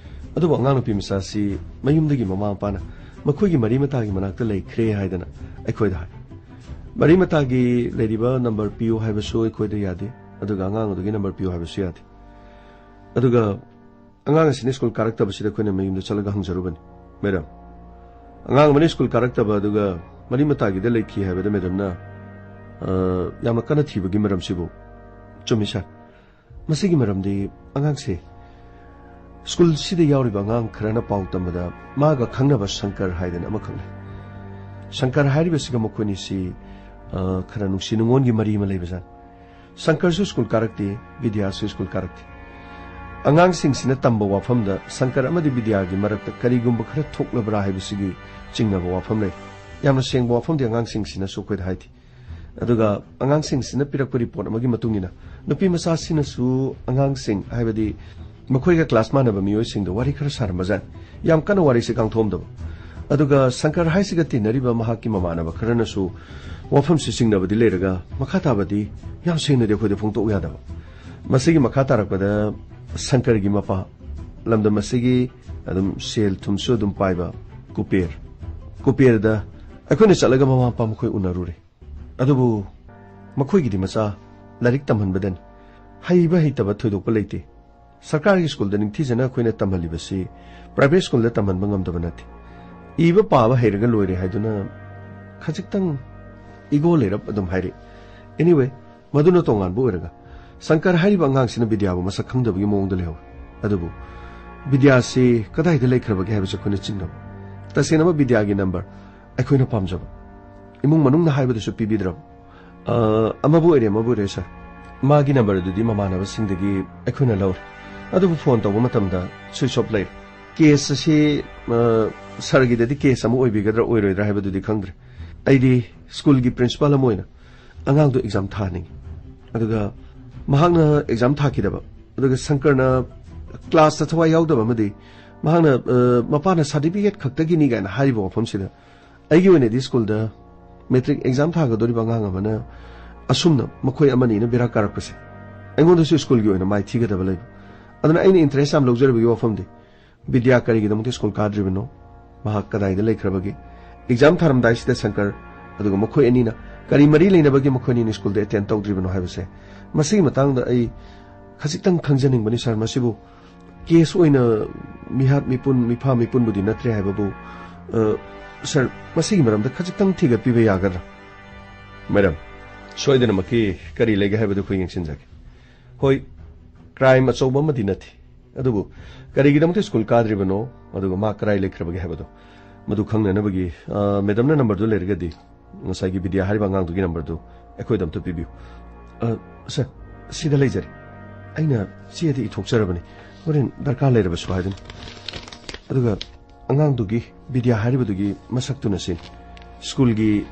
ꯑꯗꯨꯕꯨ ꯑꯉꯥꯡ ꯅꯨꯄꯤ ꯃꯆꯥꯁꯤ ꯃꯌꯨꯝꯗꯒꯤ ꯃꯃꯥ ꯃꯄꯥꯅ ꯃꯈꯣꯏꯒꯤ ꯃꯔꯤ ꯃꯇꯥꯒꯤ ꯃꯅꯥꯛꯇ ꯂꯩꯈ꯭ꯔꯦ ꯍꯥꯏꯗꯅ ꯑꯩꯈꯣꯏꯗ ꯍꯥꯏ꯫ ꯃꯔꯤ ꯃꯇꯥꯒꯤ ꯂꯩꯔꯤꯕ ꯅꯝꯕꯔ ꯄꯤꯌꯨ ꯍꯥꯏꯕꯁꯨ ꯑꯩꯈꯣꯏꯗ ꯌꯥꯗꯦ, ꯑꯗꯨꯒ ꯑꯉꯥꯡ ꯑꯗꯨꯒꯤ ꯅꯝꯕꯔ ꯄꯤꯌꯨ ꯍꯥꯏꯕꯁꯨ ꯌꯥꯗꯦ꯫ ꯑꯗꯨꯒ ꯑꯉꯥꯡ ꯑꯁꯤꯅ ꯁ꯭ꯀꯨꯜ ꯀꯥꯔꯛꯇꯕꯁꯤꯗ ꯑꯩꯈꯣꯏꯅ ꯃꯌꯨꯝꯗ ꯆꯠꯂꯒ ꯍꯪꯖꯔꯨꯕꯅꯤ꯫ ꯃꯦꯗꯥꯝ, ꯑꯉꯥꯡ ꯑꯃꯅ ꯁ꯭ꯀꯨꯜ ꯀꯥꯔꯛꯇꯕ ꯑꯗꯨꯒ ꯃꯔꯤ ꯃꯇꯥꯒꯤꯗ ꯂꯩꯈꯤ ꯍꯥꯏꯕꯗ ꯃꯦꯗꯥꯝꯅ, ꯑ, ꯌꯥꯝꯅ ꯀꯟꯅ ꯊꯤꯕꯒꯤ ꯃꯔꯝꯁꯤꯕꯨ? ꯆꯨꯝꯃꯤ, ꯁꯥꯔ꯫ ꯃꯁꯤꯒꯤ ꯃꯔꯝꯗꯤ ꯑꯉꯥꯡꯁꯦ ꯁ꯭ꯀꯨꯜꯁꯤꯗ ꯌꯥꯎꯔꯤꯕ ꯑꯉꯥꯡ ꯈꯔꯅ ꯄꯥꯎ ꯇꯝꯕꯗ ꯃꯥꯒ ꯈꯪꯅꯕ ꯁꯪꯀꯔ ꯍꯥꯏꯗꯅ ꯑꯃꯈꯛ ꯂꯩ꯫ ꯁꯪꯀꯔ ꯍꯥꯏꯔꯤꯕꯁꯤꯒ ꯃꯈꯣꯏꯅꯤꯁꯤ, ꯑ, ꯈꯔ ꯅꯨꯡꯁꯤ ꯅꯨꯡꯉꯣꯟꯒꯤ ꯃꯔꯤ ꯑꯃ ꯂꯩꯕꯖꯥꯠꯅꯤ꯫ ꯁꯪꯀꯔꯁꯨ ꯁ꯭ꯀꯨꯜ ꯀꯥꯔꯛꯇꯦ, ꯕꯤꯗ꯭ꯌꯥꯁꯨ ꯁ꯭ꯀꯨꯜ ꯀꯥꯔꯛꯇꯦ꯫ ꯑꯉꯥꯡꯁꯤꯡꯁꯤꯅ ꯇꯝꯕ ꯋꯥꯐꯝꯗ ꯁꯪꯀꯔ ꯑꯃꯗꯤ ꯕꯤꯗ꯭ꯌꯥꯒꯤ ꯃꯔꯛꯇ ꯀꯔꯤꯒꯨꯝꯕ ꯈꯔ ꯊꯣꯛꯂꯕ꯭ꯔꯥ ꯍꯥꯏꯕꯁꯤꯒꯤ ꯆꯤꯡꯅꯕ ꯋꯥꯐꯝ ꯂꯩ꯫ ꯌꯥꯝꯅ ꯁꯦꯡꯕ ꯋꯥꯐꯝꯗꯤ ꯑꯉꯥꯡꯁꯤꯡꯁꯤꯅꯁꯨ ꯑꯩꯈꯣꯏꯗ ꯍꯥꯏꯗꯦ꯫ ꯑꯗꯨꯒ ꯑꯉꯥꯡꯁꯤꯡꯁꯤꯅ ꯄꯤꯔꯛꯄ ꯔꯤꯄꯣꯔꯠ ꯑꯃꯒꯤ ꯃꯇꯨꯡ ꯏꯟꯅ ꯅꯨꯄꯤ ꯃꯆꯥꯁꯤꯅꯁꯨ ꯑꯉꯥꯡꯁꯤꯡ, ꯍꯥꯏꯕꯗꯤ ꯃꯈꯣꯏꯒ ꯀ꯭ꯂꯥꯁ ꯃꯥꯟꯅꯕ ꯃꯤꯑꯣꯏꯁꯤꯡꯗ ꯋꯥꯔꯤ ꯈꯔ ꯁꯥꯔꯝꯕꯖꯥꯠꯅꯤ꯫ ꯌꯥꯝ ꯀꯟꯅ ꯋꯥꯔꯤꯁꯦ ꯀꯥꯡꯊꯣꯛꯑꯝꯗꯕ꯫ ꯑꯗꯨꯒ ꯁꯪꯀꯔ ꯍꯥꯏꯁꯤꯒ ꯇꯤꯟꯅꯔꯤꯕ ꯃꯍꯥꯛꯀꯤ ꯃꯃꯥꯟꯅꯕ ꯈꯔꯅꯁꯨ ꯋꯥꯐꯝꯁꯤ ꯆꯤꯡꯅꯕꯗꯤ ꯂꯩꯔꯒ, ꯃꯈꯥ ꯇꯥꯕꯗꯤ ꯌꯥꯝ ꯁꯦꯡꯅꯗꯤ ꯑꯩꯈꯣꯏꯗ ꯐꯣꯡꯗꯣꯛꯎ ꯌꯥꯗꯕ꯫ ꯃꯁꯤꯒꯤ ꯃꯈꯥ ꯇꯥꯔꯛꯄꯗ ꯁꯪꯀꯔꯒꯤ ꯃꯄꯥ, ꯂꯝꯗꯝ ꯑꯁꯤꯒꯤ ꯑꯗꯨꯝ ꯁꯦꯜ ꯊꯨꯝꯁꯨ ꯑꯗꯨꯝ ꯄꯥꯏꯕ ꯀꯨꯄꯦꯔ, ꯀꯨꯄꯦꯔꯗ ꯑꯩꯈꯣꯏꯅ ꯆꯠꯂꯒ ꯃꯃꯥ ꯃꯄꯥ ꯃꯈꯣꯏ ꯎꯅꯔꯨꯔꯦ꯫ ꯑꯗꯨꯕꯨ ꯃꯈꯣꯏꯒꯤꯗꯤ ꯃꯆꯥ ꯂꯥꯏꯔꯤꯛ ꯇꯝꯍꯟꯕꯗꯅꯤ꯫ ꯍꯩꯕ ꯍꯩꯇꯕ ꯊꯣꯏꯗꯣꯛꯄ ꯂꯩꯇꯦ꯫ ꯁꯔꯀꯥꯔꯒꯤ ꯁ꯭ꯀꯨꯜꯗ ꯅꯤꯡꯊꯤꯖꯅ ꯑꯩꯈꯣꯏꯅ ꯇꯝꯍꯜꯂꯤꯕꯁꯤ ꯄ꯭ꯔꯥꯏꯚꯦꯠ ꯁ꯭ꯀꯨꯜꯗ ꯇꯝꯍꯟꯕ ꯉꯝꯗꯕ ꯅꯠꯇꯦ꯫ ꯏꯕ ꯄꯥꯕ ꯍꯩꯔꯒ ꯂꯣꯏꯔꯦ ꯍꯥꯏꯗꯨꯅ ꯈꯖꯤꯛꯇꯪ ꯏꯒꯣ ꯂꯩꯔꯞ ꯑꯗꯨꯝ ꯍꯥꯏꯔꯛꯏ꯫ Anyway, ꯃꯗꯨꯅ ꯇꯣꯉꯥꯟꯕ ꯑꯣꯏꯔꯒ, ꯁꯪꯀꯔ ꯍꯥꯏꯔꯤꯕ ꯑꯉꯥꯡꯁꯤꯅ ꯕꯤꯗ꯭ꯌꯥꯕꯨ ꯃꯁꯛ ꯈꯪꯗꯕꯒꯤ ꯃꯑꯣꯡꯗ ꯂꯩꯍꯧꯏ꯫ ꯑꯗꯨꯕꯨ ꯕꯤꯗ꯭ꯌꯥꯁꯤ ꯀꯗꯥꯏꯗ ꯂꯩꯈ꯭ꯔꯕꯒꯦ ꯍꯥꯏꯕꯁꯤ ꯑꯩꯈꯣꯏꯅ ꯆꯤꯡꯅꯕ꯫ ꯇꯁꯦꯡꯅꯃꯛ ꯕꯤꯗ꯭ꯌꯥꯒꯤ ꯅꯝꯕꯔ ꯑꯩꯈꯣꯏꯅ ꯄꯥꯝꯖꯕ꯫ ꯏꯃꯨꯡ ꯃꯅꯨꯡꯅ ꯍꯥꯏꯕꯗꯁꯨ ꯄꯤꯕꯤꯗ꯭ꯔꯕ꯫ ꯑ, ꯑꯃꯕꯨ ꯑꯣꯏꯔꯦ, ꯑꯃꯕꯨ ꯑꯣꯏꯔꯦ, ꯁꯥꯔ꯫ ꯃꯥꯒꯤ ꯅꯝꯕꯔ ꯑꯗꯨꯗꯤ ꯃꯃꯥꯟꯅꯕꯁꯤꯡꯗꯒꯤ ꯑꯩꯈꯣꯏꯅ ꯂꯧꯔꯦ꯫ ꯑꯗꯨꯕꯨ ꯐꯣꯟ ꯇꯧꯕ ꯃꯇꯝꯗ ꯁ꯭ꯋꯤꯆ ꯑꯣꯐ ꯂꯩꯔꯦ꯫ ꯀꯦꯁ ꯑꯁꯤ, ꯑ, ꯁꯥꯔꯒꯤꯗꯗꯤ ꯀꯦꯁ ꯑꯃ ꯑꯣꯏꯕꯤꯒꯗ꯭ꯔꯥ ꯑꯣꯏꯔꯣꯏꯗ꯭ꯔꯥ ꯍꯥꯏꯕꯗꯨꯗꯤ ꯈꯪꯗ꯭ꯔꯦ꯫ ꯑꯩꯗꯤ ꯁ꯭ꯀꯨꯜꯒꯤ ꯄ꯭ꯔꯤꯟꯁꯤꯄꯥꯜ ꯑꯃ ꯑꯣꯏꯅ ꯑꯉꯥꯡꯗꯣ ꯑꯦꯛꯖꯥꯝ ꯊꯥꯍꯟꯅꯤꯡꯉꯤ꯫ ꯑꯗꯨꯒ ꯃꯍꯥꯛꯅ ꯑꯦꯛꯖꯥꯝ ꯊꯥꯈꯤꯗꯕ, ꯑꯗꯨꯒ ꯁꯪꯀꯔꯅ ꯀ꯭ꯂꯥꯁꯇ ꯊꯋꯥꯏ ꯌꯥꯎꯗꯕ ꯑꯃꯗꯤ ꯃꯍꯥꯛꯅ, ꯑ, ꯃꯄꯥꯅ ꯁꯥꯔꯇꯤꯐꯤꯀꯦꯠ ꯈꯛꯇꯒꯤꯅꯤ ꯀꯥꯏꯅ ꯍꯥꯏꯔꯤꯕ ꯋꯥꯐꯝꯁꯤꯗ, ꯑꯩꯒꯤ ꯑꯣꯏꯅꯗꯤ ꯁ꯭ꯀꯨꯜꯗ ꯃꯦꯇ꯭ꯔꯤꯛ ꯑꯦꯛꯖꯥꯝ ꯊꯥꯒꯗꯧꯔꯤꯕ ꯑꯉꯥꯡ ꯑꯃꯅ ꯑꯁꯨꯝꯅ ꯃꯈꯣꯏ ꯑꯃꯅꯤꯅ ꯕꯦꯔꯥ ꯀꯥꯔꯛꯄꯁꯦ, ꯑꯩꯉꯣꯟꯗꯁꯨ ꯁ꯭ꯀꯨꯜꯒꯤ ꯑꯣꯏꯅ ꯃꯥꯏ ꯊꯤꯒꯗꯕ ꯂꯩꯕ꯫ ꯑꯗꯨꯅ ꯑꯩꯅ ꯏꯟꯇꯔꯦꯁ ꯌꯥꯝ ꯂꯧꯖꯔꯤꯕꯒꯤ ꯋꯥꯐꯝꯗꯤ, ꯕꯤꯗ꯭ꯌꯥ ꯀꯔꯤꯒꯤꯗꯃꯛꯇ ꯁ꯭ꯀꯨꯜ ꯀꯥꯗ꯭ꯔꯤꯕꯅꯣ? ꯃꯍꯥꯛ ꯀꯗꯥꯏꯗ ꯂꯩꯈ꯭ꯔꯕꯒꯦ? ꯑꯦꯛꯖꯥꯝ ꯊꯥꯔꯝꯗꯥꯏꯁꯤꯗ ꯁꯪꯀꯔ ꯑꯗꯨꯒ ꯃꯈꯣꯏ ꯑꯅꯤꯅ ꯀꯔꯤ ꯃꯔꯤ ꯂꯩꯅꯕꯒꯤ ꯃꯈꯣꯏ ꯑꯅꯤꯅ ꯁ꯭ꯀꯨꯜꯗ ꯑꯦꯇꯦꯟ ꯇꯧꯗ꯭ꯔꯤꯕꯅꯣ ꯍꯥꯏꯕꯁꯦ, ꯃꯁꯤꯒꯤ ꯃꯇꯥꯡꯗ ꯑꯩ ꯈꯖꯤꯛꯇꯪ ꯈꯪꯖꯅꯤꯡꯕꯅꯤ, ꯁꯥꯔ꯫ ꯃꯁꯤꯕꯨ ꯀꯦꯁ ꯑꯣꯏꯅ ꯃꯤꯍꯥꯠ ꯃꯤꯄꯨꯟ, ꯃꯤꯐꯥ ꯃꯤꯄꯨꯟꯕꯨꯗꯤ ꯅꯠꯇ꯭ꯔꯦ ꯍꯥꯏꯕꯕꯨ, ꯑ, ꯁꯥꯔ, ꯃꯁꯤꯒꯤ ꯃꯔꯝꯗ ꯈꯖꯤꯛꯇꯪ ꯊꯤꯒꯠꯄꯤꯕ ꯌꯥꯒꯗ꯭ꯔꯥ? ꯃꯦꯗꯥꯝ, ꯁꯣꯏꯗꯅꯃꯛꯀꯤ ꯀꯔꯤ ꯂꯩꯒꯦ ꯍꯥꯏꯕꯗꯨ ꯑꯩꯈꯣꯏ ꯌꯦꯡꯁꯤꯟꯖꯒꯦ꯫ ꯍꯣꯏ, ꯀ꯭ꯔꯥꯏꯝ ꯑꯆꯧꯕ ꯑꯃꯗꯤ ꯅꯠꯇꯦ, ꯑꯗꯨꯕꯨ ꯀꯔꯤꯒꯤꯗꯃꯛꯇ ꯁ꯭ꯀꯨꯜ ꯀꯥꯗ꯭ꯔꯤꯕꯅꯣ, ꯑꯗꯨꯒ ꯃꯥ ꯀꯗꯥꯏ ꯂꯩꯈ꯭ꯔꯕꯒꯦ ꯍꯥꯏꯕꯗꯣ, ꯃꯗꯨ ꯈꯪꯅꯅꯕꯒꯤ, ꯑ, ꯃꯦꯗꯥꯝꯅ ꯅꯝꯕꯔꯗꯨ ꯂꯩꯔꯒꯗꯤ, ꯉꯁꯥꯏꯒꯤ ꯕꯤꯗ꯭ꯌꯥ ꯍꯥꯏꯔꯤꯕ ꯑꯉꯥꯡꯗꯨꯒꯤ ꯅꯝꯕꯔꯗꯨ ꯑꯩꯈꯣꯏꯗ ꯑꯝꯇ ꯄꯤꯕꯤꯌꯨ꯫ ꯑ, ꯁꯥꯔ, ꯁꯤꯗ ꯂꯩꯖꯔꯦ꯫ ꯑꯩꯅ ꯆꯦꯗ ꯏꯊꯣꯛꯆꯔꯕꯅꯤ꯫ ꯍꯣꯔꯦꯟ ꯗꯔꯀꯥꯔ ꯂꯩꯔꯕꯁꯨ ꯍꯥꯏꯗꯨꯅ꯫ ꯑꯗꯨꯒ ꯑꯉꯥꯡꯗꯨꯒꯤ, ꯕꯤꯗ꯭ꯌꯥ ꯍꯥꯏꯔꯤꯕꯗꯨꯒꯤ ꯃꯁꯛꯇꯨꯅ ꯁꯤ ꯁ꯭ꯀꯨꯜꯒꯤ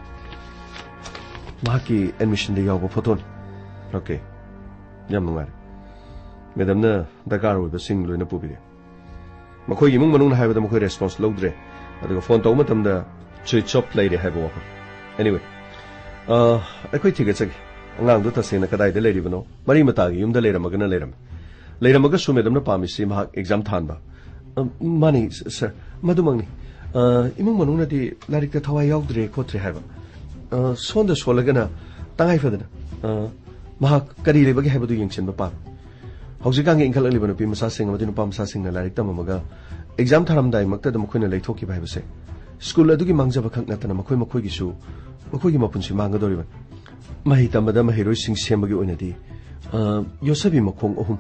ꯃꯍꯥꯛꯀꯤ ꯑꯦꯗꯃꯤꯁꯟꯗ ꯌꯥꯎꯕ ꯐꯣꯇꯣꯅꯤ꯫ ꯑꯣꯀꯦ, ꯌꯥꯝ ꯅꯨꯡꯉꯥꯏꯔꯦ꯫ ꯃꯦꯗꯥꯝꯅ ꯗꯔꯀꯥꯔ ꯑꯣꯏꯕꯁꯤꯡ ꯂꯣꯏꯅ ꯄꯨꯕꯤꯔꯦ꯫ ꯃꯈꯣꯏꯒꯤ ꯏꯃꯨꯡ ꯃꯅꯨꯡꯅ ꯍꯥꯏꯕꯗ ꯃꯈꯣꯏ ꯔꯦꯁꯄꯣꯟꯁ ꯂꯧꯗ꯭ꯔꯦ꯫ ꯑꯗꯨꯒ ꯐꯣꯟ ꯇꯧꯕ ꯃꯇꯝꯗ ꯁ꯭ꯋꯤꯆ ꯑꯣꯐ ꯂꯩꯔꯦ ꯍꯥꯏꯕ ꯋꯥꯐꯝ꯫ ꯑꯦꯅꯤꯋꯦ, ꯑꯩꯈꯣꯏ ꯊꯤꯒꯠꯆꯒꯦ꯫ ꯑꯉꯥꯡꯗꯨ ꯇꯁꯦꯡꯅ ꯀꯗꯥꯏꯗ ꯂꯩꯔꯤꯕꯅꯣ? ꯃꯔꯤ ꯃꯇꯥꯒꯤ ꯌꯨꯝꯗ ꯂꯩꯔꯝꯃꯒꯅ ꯂꯩꯔꯝꯃꯤ, ꯂꯩꯔꯝꯃꯒꯁꯨ ꯃꯦꯗꯝꯅ ꯄꯥꯝꯃꯤꯁꯤ ꯃꯍꯥꯛ ꯑꯦꯛꯖꯥꯝ ꯊꯥꯍꯟꯕ꯫ ꯑ, ꯃꯥꯅꯤ, ꯁ-, ꯁꯔ, ꯃꯗꯨꯃꯛꯅꯤ꯫ ꯑ, ꯏꯃꯨꯡ ꯃꯅꯨꯡꯅꯗꯤ ꯂꯥꯏꯔꯤꯛꯇ ꯊꯋꯥꯏ ꯌꯥꯎꯗ꯭ꯔꯦ ꯈꯣꯠꯇ꯭ꯔꯦ ꯍꯥꯏꯕ꯫ ꯑ, ꯁꯣꯟꯗ ꯁꯣꯜꯂꯒꯅ ꯇꯉꯥꯏ ꯐꯗꯅ, ꯑ, ꯃꯍꯥꯛ ꯀꯔꯤ ꯂꯩꯕꯒꯦ ꯍꯥꯏꯕꯗꯨ ꯌꯦꯡꯁꯤꯟꯕ ꯄꯥꯝꯃꯤ꯫ ꯍꯧꯖꯤꯛꯀꯥꯟꯒꯤ ꯏꯟꯈꯠꯂꯛꯂꯤꯕ ꯅꯨꯄꯤ ꯃꯆꯥꯁꯤꯡ ꯑꯃꯗꯤ ꯅꯨꯄꯥ ꯃꯆꯥꯁꯤꯡꯅ ꯂꯥꯏꯔꯤꯛ ꯇꯝꯃꯝꯃꯒ ꯑꯦꯛꯖꯥꯝ ꯊꯥꯔꯝꯗꯥꯏꯃꯛꯇꯗ ꯃꯈꯣꯏꯅ ꯂꯩꯊꯣꯛꯈꯤꯕ ꯍꯥꯏꯕꯁꯦ ꯁ꯭ꯀꯨꯜ ꯑꯗꯨꯒꯤ ꯃꯥꯡꯖꯕ ꯈꯛ ꯅꯠꯇꯅ ꯃꯈꯣꯏ ꯃꯈꯣꯏꯒꯤꯁꯨ, ꯃꯈꯣꯏꯒꯤ ꯃꯄꯨꯟꯁꯤ ꯃꯥꯡꯒꯗꯧꯔꯤꯕꯅꯤ꯫ ꯃꯍꯩ ꯇꯝꯕꯗ ꯃꯍꯩꯔꯣꯏꯁꯤꯡ ꯁꯦꯝꯕꯒꯤ ꯑꯣꯏꯅꯗꯤ, ꯑ, ꯌꯣꯠꯁꯕꯤ ꯃꯈꯣꯡ ꯑꯍꯨꯝ,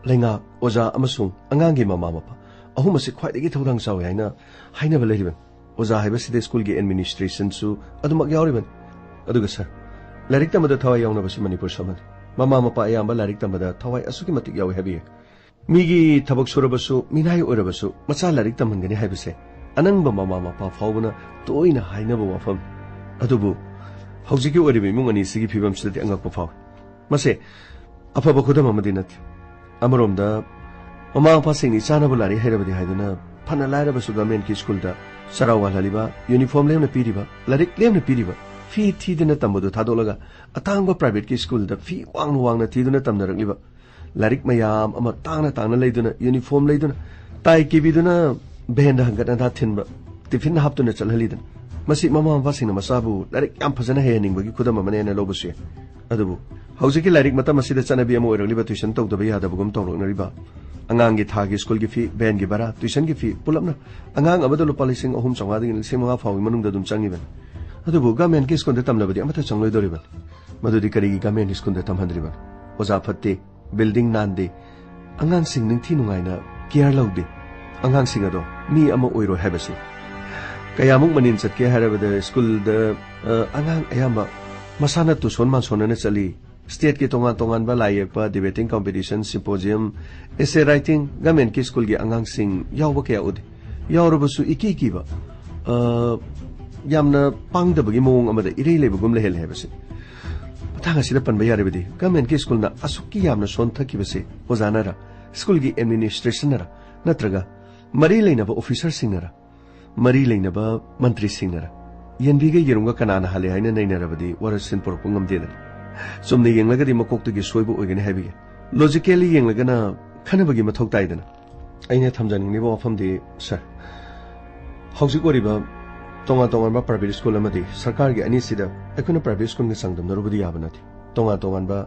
ꯂꯩꯉꯥꯛ, ꯑꯣꯖꯥ ꯑꯃꯁꯨꯡ ꯑꯉꯥꯡꯒꯤ ꯃꯃꯥ ꯃꯄꯥ ꯑꯍꯨꯝ ꯑꯁꯤ ꯈ꯭ꯋꯥꯏꯗꯒꯤ ꯊꯧꯗꯥꯡ ꯆꯥꯎꯏ ꯍꯥꯏꯅ ꯍꯥꯏꯅꯕ ꯂꯩꯔꯤꯕꯅꯤ꯫ ꯑꯣꯖꯥ ꯍꯥꯏꯕꯁꯤꯗ ꯁ꯭ꯀꯨꯜꯒꯤ ꯑꯦꯗꯃꯤꯅꯤꯁꯇ꯭ꯔꯦꯁꯟꯁꯨ ꯑꯗꯨꯃꯛ ꯌꯥꯎꯔꯤꯕꯅꯤ꯫ ꯑꯗꯨꯒ ꯁꯔ, ꯂꯥꯏꯔꯤꯛ ꯇꯝꯕꯗ ꯊꯋꯥꯏ ꯌꯥꯎꯅꯕꯁꯤ ꯃꯅꯤꯄꯨꯔꯁꯨ ꯑꯃꯅꯤ꯫ ꯃꯃꯥ ꯃꯄꯥ ꯑꯌꯥꯝꯕ ꯂꯥꯏꯔꯤꯛ ꯇꯝꯕꯗ ꯊꯋꯥꯏ ꯑꯁꯨꯛꯀꯤ ꯃꯇꯤꯛ ꯌꯥꯎꯏ ꯍꯥꯏꯕ ꯌꯥꯏ꯫ ꯃꯤꯒꯤ ꯊꯕꯛ ꯁꯨꯔꯕꯁꯨ, ꯃꯤꯅꯥꯏ ꯑꯣꯏꯔꯕꯁꯨ ꯃꯆꯥ ꯂꯥꯏꯔꯤꯛ ꯇꯝꯍꯟꯒꯅꯤ ꯍꯥꯏꯕꯁꯦ ꯑꯅꯪꯕ ꯃꯃꯥ ꯃꯄꯥ ꯐꯥꯎꯕꯅ ꯇꯣꯏꯅ ꯍꯥꯏꯅꯕ ꯋꯥꯐꯝ꯫ ꯑꯗꯨꯕꯨ ꯍꯧꯖꯤꯛꯀꯤ ꯑꯣꯏꯔꯤꯕ ꯏꯃꯨꯡ ꯑꯅꯤꯁꯤꯒꯤ ꯐꯤꯕꯝꯁꯤꯗꯗꯤ ꯑꯉꯛꯄ ꯐꯥꯎꯏ꯫ ꯃꯁꯦ ꯑꯐꯕ ꯈꯨꯗꯝ ꯑꯃꯗꯤ ꯅꯠꯇꯦ꯫ ꯑꯃꯔꯣꯝꯗ ꯃꯃꯥ ꯃꯄꯥꯁꯤꯡꯅ ꯏꯆꯥꯅꯕꯨ ꯂꯥꯏꯔꯤꯛ ꯍꯩꯔꯕꯗꯤ ꯍꯥꯏꯗꯨꯅ ꯐꯅ ꯂꯥꯏꯔꯕꯁꯨ ꯒꯚꯔꯟꯃꯦꯟꯠꯀꯤ ꯁ꯭ꯀꯨꯜꯗ ꯆꯔꯥ ꯋꯥꯜꯍꯜꯂꯤꯕ, ꯌꯨꯅꯤꯐꯣꯔꯝ ꯂꯦꯝꯅ ꯄꯤꯔꯤꯕ, ꯂꯥꯏꯔꯤꯛ ꯂꯦꯝꯅ ꯄꯤꯔꯤꯕ, ꯐꯤ ꯊꯤꯗꯅ ꯇꯝꯕꯗꯨ ꯊꯥꯗꯣꯛꯂꯒ ꯑꯇꯥꯡꯕ ꯄ꯭ꯔꯥꯏꯚꯦꯠꯀꯤ ꯁ꯭ꯀꯨꯜꯗ ꯐꯤ ꯋꯥꯡꯅ ꯋꯥꯡꯅ ꯊꯤꯗꯨꯅ ꯇꯝꯅꯔꯛꯂꯤꯕ, ꯂꯥꯏꯔꯤꯛ ꯃꯌꯥꯝ ꯑꯃ ꯇꯥꯡꯅ ꯇꯥꯡꯅ ꯂꯩꯗꯨꯅ, ꯌꯨꯅꯤꯐꯣꯔꯝ ꯂꯩꯗꯨꯅ, ꯇꯥꯏ ꯀꯤꯕꯤꯗꯨꯅ ꯚꯦꯟꯗ ꯍꯪꯒꯠ ꯍꯟꯗꯥ ꯊꯤꯟꯕ, ꯇꯤꯐꯤꯟ ꯍꯥꯞꯇꯨꯅ ꯆꯠꯍꯜꯂꯤꯗꯅ꯫ ꯃꯁꯤ ꯃꯃꯥ ꯃꯄꯥꯁꯤꯡꯅ ꯃꯆꯥꯕꯨ ꯂꯥꯏꯔꯤꯛ ꯌꯥꯝ ꯐꯖꯅ ꯍꯩꯍꯟꯅꯤꯡꯕꯒꯤ ꯈꯨꯗꯝ ꯑꯃꯅꯦꯅ ꯂꯧꯕꯁꯨ ꯌꯥꯏ꯫ ꯑꯗꯨꯕꯨ ꯍꯧꯖꯤꯛꯀꯤ ꯂꯥꯏꯔꯤꯛ ꯃꯇꯝ ꯑꯁꯤꯗ ꯆꯠꯅꯕꯤ ꯑꯃ ꯑꯣꯏꯔꯛꯂꯤꯕ ꯇ꯭ꯌꯨꯁꯟ ꯇꯧꯗꯕ ꯌꯥꯗꯕꯒꯨꯝ ꯇꯧꯔꯛꯅꯔꯤꯕ, ꯑꯉꯥꯡꯒꯤ ꯊꯥꯒꯤ ꯁ꯭ꯀꯨꯜꯒꯤ ꯐꯤ, ꯚꯦꯟꯒꯤ ꯚꯔꯥ, ꯇ꯭ꯌꯨꯁꯟꯒꯤ ꯐꯤ ꯄꯨꯂꯞꯅ ꯑꯉꯥꯡ ꯑꯃꯗ ꯂꯨꯄꯥ ꯂꯤꯁꯤꯡ ꯑꯍꯨꯝ ꯆꯥꯝꯃꯉꯥꯗꯒꯤ ꯂꯤꯁꯤꯡ ꯃꯉꯥ ꯐꯥꯎꯒꯤ ꯃꯅꯨꯡꯗ ꯑꯗꯨꯝ ꯆꯪꯉꯤꯕꯅꯤ꯫ ꯑꯗꯨꯕꯨ ꯒꯚꯔꯟꯃꯦꯟꯠꯀꯤ ꯁ꯭ꯀꯨꯜꯗ ꯇꯝꯂꯕꯗꯤ ꯑꯃꯠꯇ ꯆꯪꯂꯣꯏꯗꯧꯔꯤꯕꯅꯤ꯫ ꯃꯗꯨꯗꯤ ꯀꯔꯤꯒꯤ ꯒꯚꯔꯟꯃꯦꯟꯠ ꯁ꯭ꯀꯨꯜꯗ ꯇꯝꯍꯟꯗ꯭ꯔꯤꯕꯅꯣ? ꯑꯣꯖꯥ ꯐꯠꯇꯦ, ꯕꯤꯜꯗꯤꯡ ꯅꯥꯟꯗꯦ, ꯑꯉꯥꯡꯁꯤꯡ ꯅꯤꯡꯊꯤ ꯅꯨꯡꯉꯥꯏꯅ ꯀꯤꯌꯔ ꯂꯧꯗꯦ, ꯑꯉꯥꯡꯁꯤꯡ ꯑꯗꯣ ꯃꯤ ꯑꯃ ꯑꯣꯏꯔꯣꯏ ꯍꯥꯏꯕꯁꯤ꯫ ꯀꯌꯥꯃꯨꯛ ꯃꯅꯤꯟ ꯆꯠꯀꯦ ꯍꯥꯏꯔꯕꯗ ꯁ꯭ꯀꯨꯜꯗ, ꯑ, ꯑꯉꯥꯡ ꯑꯌꯥꯝꯕ ꯃꯁꯥꯅ ꯇꯨꯁꯣꯟ ꯃꯥꯟꯁꯣꯟꯅꯅ ꯆꯠꯂꯤ꯫ ꯁ꯭ꯇꯦꯠꯀꯤ ꯇꯣꯉꯥꯟ ꯇꯣꯉꯥꯟꯕ ꯂꯥꯏ ꯌꯦꯛꯄ, ꯗꯤꯕꯦꯇꯤꯡ ꯀꯝꯄꯤꯇꯤꯁꯟ, ꯁꯤꯝꯄꯣꯖꯤꯌꯝ, ꯑꯦꯁꯦ ꯔꯥꯏꯇꯤꯡ, ꯒꯚꯔꯟꯃꯦꯟꯠꯀꯤ ꯁ꯭ꯀꯨꯜꯒꯤ ꯑꯉꯥꯡꯁꯤꯡ ꯌꯥꯎꯕ ꯀꯌꯥ ꯎꯗꯦ꯫ ꯌꯥꯎꯔꯕꯁꯨ ꯏꯀꯤ ꯀꯤꯕ, ꯑ, ꯌꯥꯝꯅ ꯄꯥꯡꯗꯕꯒꯤ ꯃꯑꯣꯡ ꯑꯃꯗ ꯏꯔꯩ ꯂꯩꯕꯒꯨꯝ ꯂꯩꯍꯜꯂꯦ ꯍꯥꯏꯕꯁꯤ꯫ ꯃꯇꯥꯡ ꯑꯁꯤꯗ ꯄꯟꯕ ꯌꯥꯔꯤꯕꯗꯤ, ꯒꯚꯔꯟꯃꯦꯟꯠꯀꯤ ꯁ꯭ꯀꯨꯜꯅ ꯑꯁꯨꯛꯀꯤ ꯌꯥꯝꯅ ꯁꯣꯟꯊꯈꯤꯕꯁꯤ ꯑꯣꯖꯥꯅꯔ, ꯁ꯭ꯀꯨꯜꯒꯤ ꯑꯦꯗꯃꯤꯅꯤꯁꯇ꯭ꯔꯦꯁꯟꯅꯔ, ꯅꯠꯇ꯭ꯔꯒ ꯃꯔꯤ ꯂꯩꯅꯕ ꯑꯣꯐꯤꯁꯔꯁꯤꯡꯅꯔ? ꯃꯔꯤ ꯂꯩꯅꯕ ꯃꯟꯇ꯭ꯔꯤꯁꯤꯡꯅꯔ? ꯌꯦꯟꯕꯤꯒ ꯌꯦꯔꯨꯝꯒ ꯀꯅꯥꯅ ꯍꯥꯜꯂꯦ ꯍꯥꯏꯅ ꯅꯩꯅꯔꯕꯗꯤ ꯋꯥꯔꯣꯏꯁꯤꯟ ꯄꯨꯔꯛꯄ ꯉꯝꯗꯦꯗꯅ꯫ ꯆꯨꯝꯅ ꯌꯦꯡꯂꯒꯗꯤ ꯃꯀꯣꯛꯇꯒꯤ ꯁꯣꯏꯕ ꯑꯣꯏꯒꯅꯤ ꯍꯥꯏꯕꯤꯒꯦ꯫ Logically ꯌꯦꯡꯂꯒꯅ ꯈꯟꯅꯕꯒꯤ ꯃꯊꯧ ꯇꯥꯏꯗꯅ꯫ ꯑꯩꯅ ꯊꯝꯖꯅꯤꯡꯂꯤꯕ ꯋꯥꯐꯝꯗꯤ, ꯁꯥꯔ, ꯍꯧꯖꯤꯛ ꯑꯣꯏꯔꯤꯕ ꯇꯣꯉꯥꯟ ꯇꯣꯉꯥꯟꯕ private school ꯑꯃꯗꯤ ꯁꯔꯀꯥꯔꯒꯤ ꯑꯅꯤꯁꯤꯗ ꯑꯩꯈꯣꯏꯅ private schoolꯒ ꯆꯥꯡꯗꯝꯅꯔꯨꯕꯗꯤ ꯌꯥꯕ ꯅꯠꯇꯦ꯫ ꯇꯣꯉꯥꯟ ꯇꯣꯉꯥꯟꯕ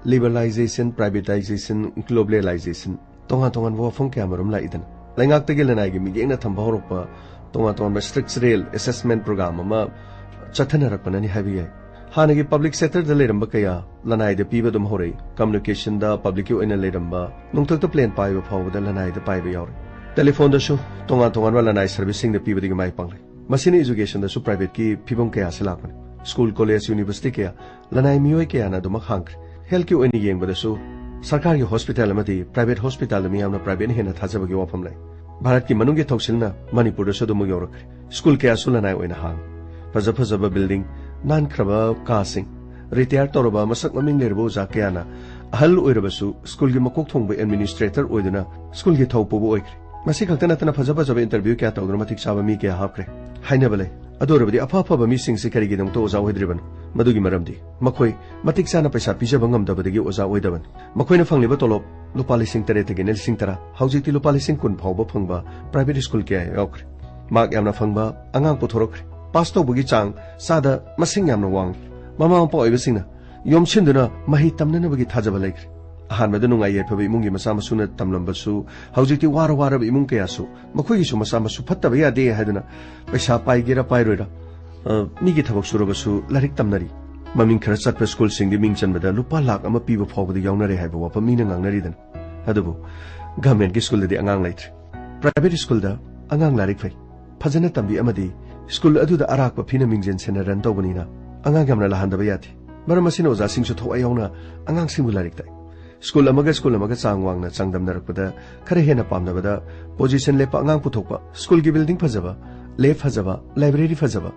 liberalization, privatization, globalization, ꯇꯣꯉꯥꯟ ꯇꯣꯉꯥꯟꯕ ꯋꯥꯐꯝ ꯀꯌꯥ ꯃꯔꯨꯝ ꯂꯥꯛꯏꯗꯅ꯫ ꯂꯩꯉꯥꯛꯇꯒꯤ ꯂꯅꯥꯏꯒꯤ ꯃꯤꯠꯌꯦꯡꯅ ꯊꯝꯕ ꯍꯧꯔꯛꯄ ꯇꯣꯉꯥꯟ ꯇꯣꯉꯥꯟꯕ structural assessment program ꯑꯃ ꯆꯠꯊꯅꯔꯛꯄꯅꯅꯤ ꯍꯥꯏꯕ ꯌꯥꯏ꯫ ꯍꯥꯟꯅꯒꯤ public sectorꯗ ꯂꯩꯔꯝꯕ ꯀꯌꯥ ꯂꯅꯥꯏꯗ ꯄꯤꯕ ꯑꯗꯨꯝ ꯍꯧꯔꯛꯏ꯫ Communicationꯗ publicꯀꯤ ꯑꯣꯏꯅ ꯂꯩꯔꯝꯕ, ꯅꯣꯡꯊꯛꯇ plane ꯄꯥꯏꯕ ꯐꯥꯎꯕꯗ ꯂꯅꯥꯏꯗ ꯄꯥꯏꯕ ꯌꯥꯎꯔꯦ꯫ Telephoneꯗꯁꯨ ꯇꯣꯉꯥꯟ ꯇꯣꯉꯥꯟꯕ ꯂꯅꯥꯏ serviceꯁꯤꯡꯗ ꯄꯤꯕꯗꯒꯤ ꯃꯥꯏ ꯄꯥꯛꯂꯦ꯫ ꯃꯁꯤꯅ educationꯗꯁꯨ privateꯀꯤ ꯐꯤꯕꯝ ꯀꯌꯥ ꯑꯁꯤ ꯂꯥꯛꯄꯅꯤ꯫ School, college, university ꯀꯌꯥ ꯂꯅꯥꯏ ꯃꯤꯑꯣꯏ ꯀꯌꯥꯅ ꯑꯗꯨꯃꯛ ꯍꯥꯡꯈ꯭ꯔꯦ꯫ Healthꯀꯤ ꯑꯣꯏꯅ ꯌꯦꯡꯕꯗꯁꯨ ꯁꯔꯀꯥꯔꯒꯤ hospital ꯑꯃꯗꯤ private hospitalꯗ ꯃꯤꯌꯥꯝꯅ privateꯅ ꯍꯦꯟꯅ ꯊꯥꯖꯕꯒꯤ ꯋꯥꯐꯝ ꯂꯩ꯫ ꯚꯥꯔꯠꯀꯤ ꯃꯅꯨꯡꯒꯤ ꯊꯧꯁꯤꯜꯅ ꯃꯅꯤꯄꯨꯔꯗꯁꯨ ꯑꯗꯨꯃꯛ ꯌꯧꯔꯛꯈ꯭ꯔꯦ꯫ School ꯀꯌꯥꯁꯨ ꯂꯅꯥꯏ ꯑꯣꯏꯅ ꯍꯥꯡꯉꯤ꯫ ꯐꯖ ꯐꯖꯕ building, ꯅꯥꯟꯈ꯭ꯔꯕ ꯀꯥꯁꯤꯡ, retire ꯇꯧꯔꯕ ꯃꯁꯛ ꯃꯃꯤꯡ ꯂꯩꯔꯕ ꯑꯣꯖꯥ ꯀꯌꯥꯅ ꯑꯍꯜ ꯑꯣꯏꯔꯕꯁꯨ schoolꯒꯤ ꯃꯀꯣꯛ ꯊꯣꯡꯕ administrator ꯑꯣꯏꯗꯨꯅ schoolꯒꯤ ꯊꯧ ꯄꯨꯕ ꯑꯣꯏꯈ꯭ꯔꯦ꯫ ꯃꯁꯤ ꯈꯛꯇ ꯅꯠꯇꯅ ꯐꯖ ꯐꯖꯕ interview ꯀꯌꯥ ꯇꯧꯗꯨꯅ ꯃꯇꯤꯛ ꯆꯥꯕ ꯃꯤ ꯀꯌꯥ ꯍꯥꯞꯈ꯭ꯔꯦ꯫ ꯍꯥꯏꯅꯕ ꯂꯩ꯫ ꯑꯗꯨ ꯑꯣꯏꯔꯕꯗꯤ ꯑꯐ ꯑꯐꯕ ꯃꯤꯁꯤꯡꯁꯤ ꯀꯔꯤꯒꯤꯗꯃꯛꯇ ꯑꯣꯖꯥ ꯑꯣꯏꯗ꯭ꯔꯤꯕꯅꯣ? ꯃꯗꯨꯒꯤ ꯃꯔꯝꯗꯤ ꯃꯈꯣꯏ ꯃꯇꯤꯛ ꯆꯥꯅ ꯄꯩꯁꯥ ꯄꯤꯖꯕ ꯉꯝꯗꯕꯗꯒꯤ ꯑꯣꯖꯥ ꯑꯣꯏꯗꯕꯅꯤ꯫ ꯃꯈꯣꯏꯅ ꯐꯪꯂꯤꯕ ꯇꯣꯂꯣꯞ ꯂꯨꯄꯥ ꯂꯤꯁꯤꯡ ꯇꯔꯦꯠꯇꯒꯤꯅ ꯂꯤꯁꯤꯡ ꯇꯔꯥ, ꯍꯧꯖꯤꯛꯇꯤ ꯂꯨꯄꯥ ꯂꯤꯁꯤꯡ ꯀꯨꯟ ꯐꯥꯎꯕ ꯐꯪꯕ private school ꯀꯌꯥ ꯌꯥꯎꯈ꯭ꯔꯦ꯫ Mark ꯌꯥꯝꯅ ꯐꯪꯕ ꯑꯉꯥꯡ ꯄꯨꯊꯣꯔꯛꯈ꯭ꯔꯦ꯫ Pass ꯇꯧꯕꯒꯤ ꯆꯥꯡ ꯆꯥꯗ ꯃꯁꯤꯡ ꯌꯥꯝꯅ ꯋꯥꯡꯂꯦ꯫ ꯃꯃꯥ ꯃꯄꯥ ꯑꯣꯏꯕꯁꯤꯡꯅ ꯌꯣꯝꯁꯤꯟꯗꯨꯅ ꯃꯍꯩ ꯇꯝꯅꯅꯕꯒꯤ ꯊꯥꯖꯕ ꯂꯩꯈ꯭ꯔꯦ꯫ ꯑꯍꯥꯟꯕꯗ ꯅꯨꯡꯉꯥꯏ ꯌꯥꯏꯐꯕ ꯏꯃꯨꯡꯒꯤ ꯃꯆꯥ ꯃꯁꯨꯅ ꯇꯝꯂꯝꯕꯁꯨ ꯍꯧꯖꯤꯛꯇꯤ ꯋꯥꯔ ꯋꯥꯔꯕ ꯏꯃꯨꯡ ꯀꯌꯥꯁꯨ ꯃꯈꯣꯏꯒꯤꯁꯨ ꯃꯆꯥ ꯃꯁꯨ ꯐꯠꯇꯕ ꯌꯥꯗꯦ ꯍꯥꯏꯗꯨꯅ ꯄꯩꯁꯥ ꯄꯥꯏꯒꯦꯔꯥ ꯄꯥꯏꯔꯣꯏꯔꯥ, ꯑ, ꯃꯤꯒꯤ ꯊꯕꯛ ꯁꯨꯔꯕꯁꯨ ꯂꯥꯏꯔꯤꯛ ꯇꯝꯅꯔꯤ꯫ ꯃꯃꯤꯡ ꯈꯔ ꯆꯠꯄ schoolꯁꯤꯡꯗꯤ ꯃꯤꯡ ꯆꯟꯕꯗ ꯂꯨꯄꯥ ꯂꯥꯈ ꯑꯃ ꯄꯤꯕ ꯐꯥꯎꯕꯗ ꯌꯥꯎꯅꯔꯦ ꯍꯥꯏꯕ ꯋꯥꯐꯝ ꯃꯤꯅ ꯉꯥꯡꯅꯔꯤꯗꯅ꯫ ꯑꯗꯨꯕꯨ governmentꯀꯤ schoolꯗꯗꯤ ꯑꯉꯥꯡ ꯂꯩꯇ꯭ꯔꯦ꯫ Private schoolꯗ ꯑꯉꯥꯡ ꯂꯥꯏꯔꯤꯛ ꯐꯩ, ꯐꯖꯅ ꯇꯝꯕꯤ ꯑꯃꯗꯤ school ꯑꯗꯨꯗ ꯑꯔꯥꯛꯄ ꯐꯤꯅ ꯃꯤꯡꯖꯟ ꯁꯦꯟꯅ run ꯇꯧꯕꯅꯤꯅ ꯑꯉꯥꯡ ꯌꯥꯝꯅ ꯂꯥꯛꯍꯟꯗꯕ ꯌꯥꯗꯦ꯫ ꯃꯔꯝ ꯑꯁꯤꯅ ꯑꯣꯖꯥꯁꯤꯡꯁꯨ ꯊꯋꯥꯏ ꯌꯥꯎꯅ ꯑꯉꯥꯡꯁꯤꯡꯕꯨ ꯂꯥꯏꯔꯤꯛ ꯇꯥꯛꯏ꯫ School ꯑꯃꯒ school ꯑꯃꯒ ꯆꯥꯡ ꯋꯥꯡꯅ ꯆꯥꯡꯗꯝꯅꯔꯛꯄꯗ ꯈꯔ ꯍꯦꯟꯅ ꯄꯥꯝꯅꯕꯗ position ꯂꯦꯞꯄ ꯑꯉꯥꯡ ꯄꯨꯊꯣꯛꯄ, schoolꯒꯤ building ꯐꯖꯕ, lab ꯐꯖꯕ, library ꯐꯖꯕ,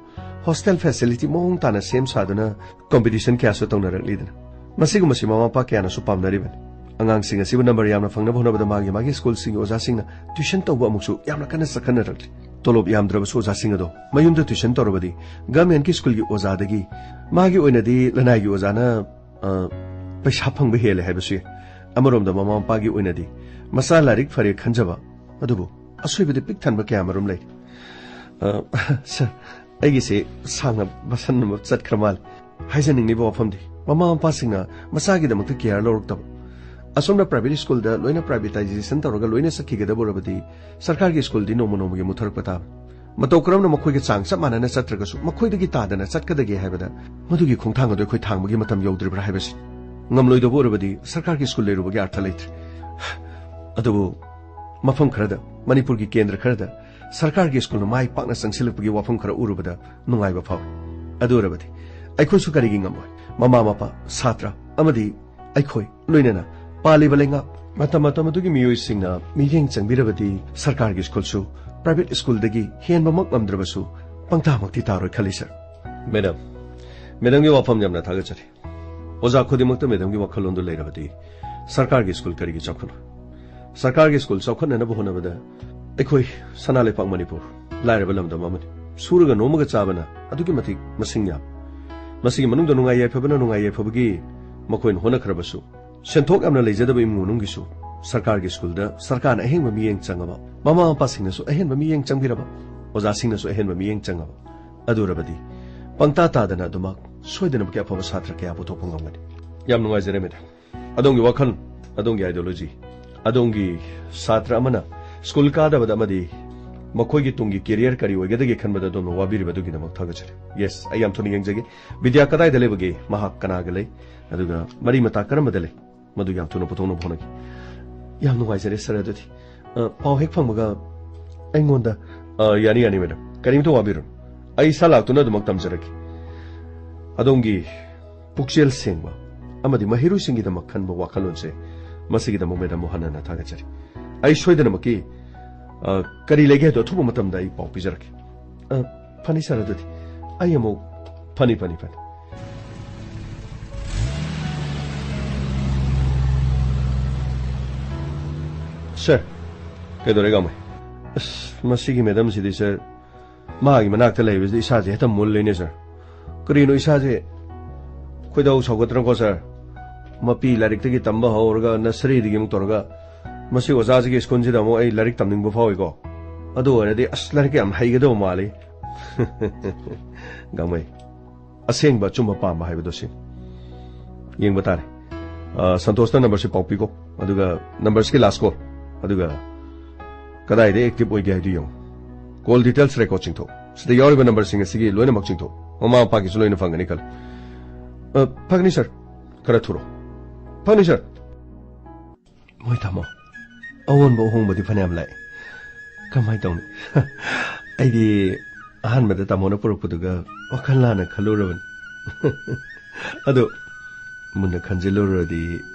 hostel facility ꯃꯑꯣꯡ ꯇꯥꯅ ꯁꯦꯝ ꯁꯥꯗꯨꯅ competition ꯀꯌꯥꯁꯨ ꯇꯧꯅꯔꯛꯂꯤꯗꯅ꯫ ꯃꯁꯤꯒꯨꯝꯕꯁꯤ ꯃꯃꯥ ꯃꯄꯥ ꯀꯌꯥꯅꯁꯨ ꯄꯥꯝꯅꯔꯤꯕꯅꯤ꯫ ꯑꯉꯥꯡꯁꯤꯡ ꯑꯁꯤꯕꯨ number ꯌꯥꯝꯅ ꯐꯪꯅꯕ ꯍꯣꯠꯅꯕꯗ ꯃꯥꯒꯤ ꯃꯥꯒꯤ schoolꯁꯤꯡꯒꯤ ꯑꯣꯖꯥꯁꯤꯡꯅ tuition ꯇꯧꯕ ꯑꯃꯨꯛꯁꯨ ꯌꯥꯝꯅ ꯀꯟꯅ ꯆꯠꯈꯠꯅꯔꯛꯂꯤ꯫ ꯇꯣꯂꯣꯞ ꯌꯥꯝꯗ꯭ꯔꯕꯁꯨ ꯑꯣꯖꯥꯁꯤꯡ ꯑꯗꯣ ꯃꯌꯨꯝꯗ ꯇ꯭ꯌꯨꯁꯟ ꯇꯧꯔꯕꯗꯤ ꯒꯚꯔꯟꯃꯦꯟꯠꯀꯤ ꯁ꯭ꯀꯨꯜꯒꯤ ꯑꯣꯖꯥꯗꯒꯤ ꯃꯥꯒꯤ ꯑꯣꯏꯅꯗꯤ ꯂꯅꯥꯏꯒꯤ ꯑꯣꯖꯥꯅ, ꯑ, ꯄꯩꯁꯥ ꯐꯪꯕ ꯍꯦꯜꯂꯦ ꯍꯥꯏꯕꯁꯨ ꯌꯥꯏ꯫ ꯑꯃꯔꯣꯝꯗ ꯃꯃꯥ ꯃꯄꯥꯒꯤ ꯑꯣꯏꯅꯗꯤ ꯃꯆꯥ ꯂꯥꯏꯔꯤꯛ ꯐꯔꯦ ꯈꯟꯖꯕ, ꯑꯗꯨꯕꯨ ꯑꯁꯣꯏꯕꯗꯤ ꯄꯤꯛ ꯊꯟꯕ ꯀꯌꯥ ꯑꯃꯔꯣꯝ ꯂꯩ꯫ ꯑ, ꯁꯥꯔ, ꯑꯩꯒꯤꯁꯦ ꯁꯥꯡꯅ ꯚꯥꯁꯟ ꯑꯃ ꯆꯠꯈ꯭ꯔ ꯃꯥꯜꯂꯦ꯫ ꯍꯥꯏꯖꯅꯤꯡꯂꯤꯕ ꯋꯥꯐꯝꯗꯤ, ꯃꯃꯥ ꯃꯄꯥꯁꯤꯡꯅ ꯃꯆꯥꯒꯤꯗꯃꯛꯇ ꯀꯦꯌꯔ ꯂꯧꯔꯛꯇꯕ, ꯑꯁꯣꯝꯅ ꯄ꯭ꯔꯥꯏꯚꯦꯠ ꯁ꯭ꯀꯨꯜꯗ ꯂꯣꯏꯅ ꯄ꯭ꯔꯥꯏꯚꯦꯇꯥꯏꯖꯦꯁꯟ ꯇꯧꯔꯒ ꯂꯣꯏꯅ ꯆꯠꯈꯤꯒꯗꯕ ꯑꯣꯏꯔꯕꯗꯤ, ꯁꯔꯀꯥꯔꯒꯤ ꯁ꯭ꯀꯨꯜꯗꯤ ꯅꯣꯡꯃ ꯅꯣꯡꯃꯒꯤ ꯃꯨꯠꯊꯔꯛꯄ ꯇꯥꯕꯅꯤ꯫ ꯃꯇꯧ ꯀꯔꯝꯅ ꯃꯈꯣꯏꯒ ꯆꯥꯡ ꯆꯞ ꯃꯥꯟꯅꯅ ꯆꯠꯇ꯭ꯔꯒꯁꯨ ꯃꯈꯣꯏꯗꯒꯤ ꯇꯥꯗꯅ ꯆꯠꯀꯗꯒꯦ ꯍꯥꯏꯕꯗ, ꯃꯗꯨꯒꯤ ꯈꯣꯡꯊꯥꯡ ꯑꯗꯨ ꯑꯩꯈꯣꯏ ꯊꯥꯡꯕꯒꯤ ꯃꯇꯝ ꯌꯧꯗ꯭ꯔꯤꯕ꯭ꯔꯥ ꯍꯥꯏꯕꯁꯤ꯫ ꯉꯝꯂꯣꯏꯗꯕ ꯑꯣꯏꯔꯕꯗꯤ ꯁꯔꯀꯥꯔꯒꯤ ꯁ꯭ꯀꯨꯜ ꯂꯩꯔꯨꯕꯒꯤ ꯑꯔꯊ ꯂꯩꯇ꯭ꯔꯦ꯫ ꯑꯗꯨꯕꯨ ꯃꯐꯝ ꯈꯔꯗ, ꯃꯅꯤꯄꯨꯔꯒꯤ ꯀꯦꯟꯗ꯭ꯔ ꯈꯔꯗ ꯁꯔꯀꯥꯔꯒꯤ ꯁ꯭ꯀꯨꯜꯅ ꯃꯥꯏ ꯄꯥꯛꯅ ꯆꯪꯁꯤꯜꯂꯛꯄꯒꯤ ꯋꯥꯐꯝ ꯈꯔ ꯎꯔꯨꯕꯗ ꯅꯨꯡꯉꯥꯏꯕ ꯐꯥꯎꯏ꯫ ꯑꯗꯨ ꯑꯣꯏꯔꯕꯗꯤ ꯑꯩꯈꯣꯏꯁꯨ ꯀꯔꯤꯒꯤ ꯉꯝꯂꯣꯏ? ꯃꯃꯥ ꯃꯄꯥ, ꯁꯥꯇ꯭ꯔ ꯑꯃꯗꯤ ꯑꯩꯈꯣꯏ, ꯂꯣꯏꯅꯅ ꯄꯥꯜꯂꯤꯕ ꯂꯩꯉꯥꯛ, ꯃꯇꯝ ꯃꯇꯝ ꯑꯗꯨꯒꯤ ꯃꯤꯑꯣꯏꯁꯤꯡꯅ ꯃꯤꯠꯌꯦꯡ ꯆꯪꯕꯤꯔꯕꯗꯤ ꯁꯔꯀꯥꯔꯒꯤ ꯁ꯭ꯀꯨꯜꯁꯨ ꯄ꯭ꯔꯥꯏꯚꯦꯠ ꯁ꯭ꯀꯨꯜꯗꯒꯤ ꯍꯦꯟꯕꯃꯛ ꯉꯝꯗ꯭ꯔꯕꯁꯨ ꯄꯪꯇꯥꯃꯛꯇꯤ ꯇꯥꯔꯣꯏ ꯈꯜꯂꯤ, ꯁꯥꯔ꯫ ꯃꯦꯗꯥꯝ, ꯃꯦꯗꯥꯝꯒꯤ ꯋꯥꯐꯝ ꯌꯥꯝꯅ ꯊꯥꯒꯠꯆꯔꯤ꯫ ꯑꯣꯖꯥ ꯈꯨꯗꯤꯡꯃꯛꯇ ꯃꯦꯗꯥꯝꯒꯤ ꯋꯥꯈꯜꯂꯣꯟꯗꯨ ꯂꯩꯔꯕꯗꯤ ꯁꯔꯀꯥꯔꯒꯤ ꯁ꯭ꯀꯨꯜ ꯀꯔꯤꯒꯤ ꯆꯥꯎꯈꯠꯂꯣꯏ? ꯁꯔꯀꯥꯔꯒꯤ ꯁ꯭ꯀꯨꯜ ꯆꯥꯎꯈꯠꯅꯅꯕ ꯍꯣꯠꯅꯕꯗ ꯑꯩꯈꯣꯏ ꯁꯅꯥ ꯂꯩꯄꯥꯛ ꯃꯅꯤꯄꯨꯔ ꯂꯥꯏꯔꯕ ꯂꯝꯗꯝ ꯑꯃꯅꯤ꯫ ꯁꯨꯔꯒ ꯅꯣꯝꯃꯒ ꯆꯥꯕꯅ ꯑꯗꯨꯛꯀꯤ ꯃꯇꯤꯛ ꯃꯁꯤꯡ ꯌꯥꯝ꯫ ꯃꯁꯤꯒꯤ ꯃꯅꯨꯡꯗ ꯅꯨꯡꯉꯥꯏ ꯌꯥꯏꯐꯕꯅ ꯅꯨꯡꯉꯥꯏ ꯌꯥꯏꯐꯕꯒꯤ ꯃꯈꯣꯏꯅ ꯍꯣꯠꯅꯈ꯭ꯔꯕꯁꯨ, ꯁꯦꯟꯊꯣꯛ ꯌꯥꯝꯅ ꯂꯩꯖꯗꯕ ꯏꯃꯨꯡ ꯃꯅꯨꯡꯒꯤꯁꯨ ꯁꯔꯀꯥꯔꯒꯤ ꯁ꯭ꯀꯨꯜꯗ ꯁꯔꯀꯥꯔꯅ ꯑꯍꯦꯟꯕ ꯃꯤꯠꯌꯦꯡ ꯆꯪꯉꯕ, ꯃꯃꯥ ꯃꯄꯥꯁꯤꯡꯅꯁꯨ ꯑꯍꯦꯟꯕ ꯃꯤꯠꯌꯦꯡ ꯆꯪꯕꯤꯔꯕ, ꯑꯣꯖꯥꯁꯤꯡꯅꯁꯨ ꯑꯍꯦꯟꯕ ꯃꯤꯠꯌꯦꯡ ꯆꯪꯉꯕ, ꯑꯗꯨ ꯑꯣꯏꯔꯕꯗꯤ ꯄꯪꯇꯥ ꯇꯥꯗꯅ ꯑꯗꯨꯃꯛ ꯁꯣꯏꯗꯅꯃꯛꯀꯤ ꯑꯐꯕ ꯁꯥꯇ꯭ꯔ ꯀꯌꯥ ꯄꯨꯊꯣꯛꯄ ꯉꯝꯒꯅꯤ꯫ ꯌꯥꯝ ꯅꯨꯡꯉꯥꯏꯖꯔꯦ, ꯃꯦꯗꯥꯝ꯫ ꯑꯗꯣꯝꯒꯤ ꯋꯥꯈꯜ, ꯑꯗꯣꯝꯒꯤ ideology, ꯑꯗꯣꯝꯒꯤ ꯁꯥꯇ꯭ꯔ ꯑꯃꯅ ꯁ꯭ꯀꯨꯜ ꯀꯥꯗꯕꯗ ꯑꯃꯗꯤ ꯃꯈꯣꯏꯒꯤ ꯇꯨꯡꯒꯤ career ꯀꯔꯤ ꯑꯣꯏꯒꯗꯒꯦ ꯈꯟꯕꯗ ꯑꯗꯣꯝꯅ ꯋꯥꯕꯤꯔꯤꯕ ꯑꯗꯨꯒꯤꯗꯃꯛ ꯊꯥꯒꯠꯆꯔꯤ꯫ Yes, ꯑꯩ ꯌꯥꯝ ꯊꯨꯅ ꯌꯦꯡꯖꯒꯦ꯫ ꯕꯤꯗ꯭ꯌꯥ ꯀꯗꯥꯏꯗ ꯂꯩꯕꯒꯦ? ꯃꯍꯥꯛ ꯀꯅꯥꯒ ꯂꯩ? ꯑꯗꯨꯒ ꯃꯔꯤ ꯃꯇꯥ ꯀꯔꯝꯕꯗ ꯂꯩ? ꯃꯗꯨ ꯌꯥꯝ ꯊꯨꯅ ꯄꯨꯊꯣꯛꯅꯕ ꯍꯣꯠꯅꯒꯦ꯫ ꯌꯥꯝ ꯅꯨꯡꯉꯥꯏꯖꯔꯦ, ꯁꯥꯔ꯫ ꯑꯗꯨꯗꯤ, ꯑ, ꯄꯥꯎ ꯍꯦꯛ ꯐꯪꯕꯒ ꯑꯩꯉꯣꯟꯗ, ꯑ, ꯌꯥꯅꯤ, ꯌꯥꯅꯤ, ꯃꯦꯗꯥꯝ꯫ ꯀꯔꯤꯝꯇ ꯋꯥꯕꯤꯔꯨꯅꯨ꯫ ꯑꯩ ꯏꯁꯥ ꯂꯥꯛꯇꯨꯅ ꯑꯗꯨꯃꯛ ꯇꯝꯖꯔꯛꯀꯦ꯫ ꯑꯗꯣꯝꯒꯤ ꯄꯨꯛꯆꯦꯜ ꯁꯦꯡꯕ ꯑꯃꯗꯤ ꯃꯍꯩꯔꯣꯏꯁꯤꯡꯒꯤꯗꯃꯛ ꯈꯟꯕ ꯋꯥꯈꯜꯂꯣꯟꯁꯦ, ꯃꯁꯤꯒꯤꯗꯃꯛ ꯃꯦꯗꯥꯝꯕꯨ ꯍꯟꯅ ꯍꯟꯅ ꯊꯥꯒꯠꯆꯔꯤ꯫ ꯑꯩ ꯁꯣꯏꯗꯅꯃꯛꯀꯤ, ꯑ, ꯀꯔꯤ ꯂꯩꯒꯦ ꯍꯥꯏꯗꯣ ꯑꯊꯨꯕ ꯃꯇꯝꯗ ꯑꯩ ꯄꯥꯎ ꯄꯤꯖꯔꯛꯀꯦ꯫ ꯑ, ꯐꯅꯤ, ꯁꯥꯔ꯫ ꯑꯗꯨꯗꯤ ꯑꯩ ꯑꯃꯨꯛ, ꯐꯅꯤ, ꯐꯅꯤ, ꯐꯅꯤ꯫ ꯁꯥꯔ, ꯀꯩꯗꯧꯔꯦ, ꯒꯥꯡꯃꯩ? ꯑꯁ, ꯃꯁꯤꯒꯤ ꯃꯦꯗꯥꯝꯁꯤꯗꯤ, ꯁꯥꯔ, ꯃꯥꯒꯤ ꯃꯅꯥꯛꯇ ꯂꯩꯕꯁꯤꯗ ꯏꯁꯥꯁꯦ ꯍꯦꯛꯇ ꯃꯨꯜꯂꯦꯅꯦ, ꯁꯥꯔ꯫ ꯀꯔꯤꯅꯣ ꯏꯁꯥꯁꯦ ꯈꯣꯏꯗꯧ ꯁꯥꯎꯒꯠꯇꯅꯀꯣ, ꯁꯥꯔ? ꯃꯄꯤ ꯂꯥꯏꯔꯤꯛꯇꯒꯤ ꯇꯝꯕ ꯍꯧꯔꯒ, ꯅꯁꯔꯤꯗꯒꯤ ꯑꯃꯨꯛ ꯇꯧꯔꯒ, ꯃꯁꯤ ꯑꯣꯖꯥꯁꯤꯒꯤ ꯁ꯭ꯀꯨꯜꯁꯤꯗ ꯑꯃꯨꯛ ꯑꯩ ꯂꯥꯏꯔꯤꯛ ꯇꯝꯅꯤꯡꯕ ꯐꯥꯎꯏꯀꯣ꯫ ꯑꯗꯨ ꯑꯣꯏꯔꯗꯤ ꯑꯁ, ꯂꯥꯏꯔꯤꯛ ꯌꯥꯝ ꯍꯩꯒꯗꯧꯕ ꯃꯥꯜꯂꯤ꯫ ꯒꯥꯡꯃꯩ, ꯑꯁꯦꯡꯕ ꯑꯆꯨꯝꯕ ꯄꯥꯝꯕ ꯍꯥꯏꯕꯗꯣ ꯁꯤ꯫ ꯌꯦꯡꯕ ꯇꯥꯔꯦ꯫ ꯑ, ꯁꯟꯇꯣꯁꯇ ꯅꯝꯕꯔꯁꯤ ꯄꯥꯎ ꯄꯤꯀꯣ, ꯑꯗꯨꯒ ꯅꯝꯕꯔꯁꯤꯒꯤ ꯂꯥꯁ ꯀꯣꯜ, ꯑꯗꯨꯒ ꯀꯗꯥꯏꯗ ꯑꯦꯛꯇꯤꯚ ꯑꯣꯏꯒꯦ ꯍꯥꯏꯗꯨ ꯌꯦꯡꯉꯨ꯫ ꯀꯣꯜ ꯗꯤꯇꯦꯜꯁ ꯔꯦꯀꯣꯔꯗ ꯆꯤꯡꯊꯣꯛ꯫ ꯁꯤꯗ ꯌꯥꯎꯔꯤꯕ ꯅꯝꯕꯔꯁꯤꯡ ꯑꯁꯤꯒꯤ ꯂꯣꯏꯅꯃꯛ ꯆꯤꯡꯊꯣꯛ꯫ ꯃꯃꯥ ꯃꯄꯥꯒꯤꯁꯨ ꯂꯣꯏꯅ ꯐꯪꯒꯅꯤ ꯈꯜꯂꯤ꯫ ꯑ, ꯐꯒꯅꯤ ꯁꯥꯔ, ꯈꯔ ꯊꯨꯔꯣ꯫ ꯐꯒꯅꯤ ꯁꯥꯔ꯫ ꯃꯣꯏ ꯇꯥꯃꯣ, ꯑꯑꯣꯟꯕ ꯑꯍꯣꯡꯕꯗꯤ ꯐꯅꯌꯥꯝ ꯂꯥꯛꯑꯦ꯫ ꯀꯃꯥꯏꯅ ꯇꯧꯅꯤ? ꯑꯩꯗꯤ ꯑꯍꯥꯟꯕꯗ ꯇꯥꯃꯣꯅ ꯄꯨꯔꯛꯄꯗꯨꯒ ꯋꯥꯈꯜ ꯂꯥꯟꯅ ꯈꯜꯂꯨꯔꯕꯅꯤ꯫ ꯑꯗꯣ ꯃꯨꯟꯅ ꯈꯟꯖꯤꯜꯂꯨꯔꯗꯤ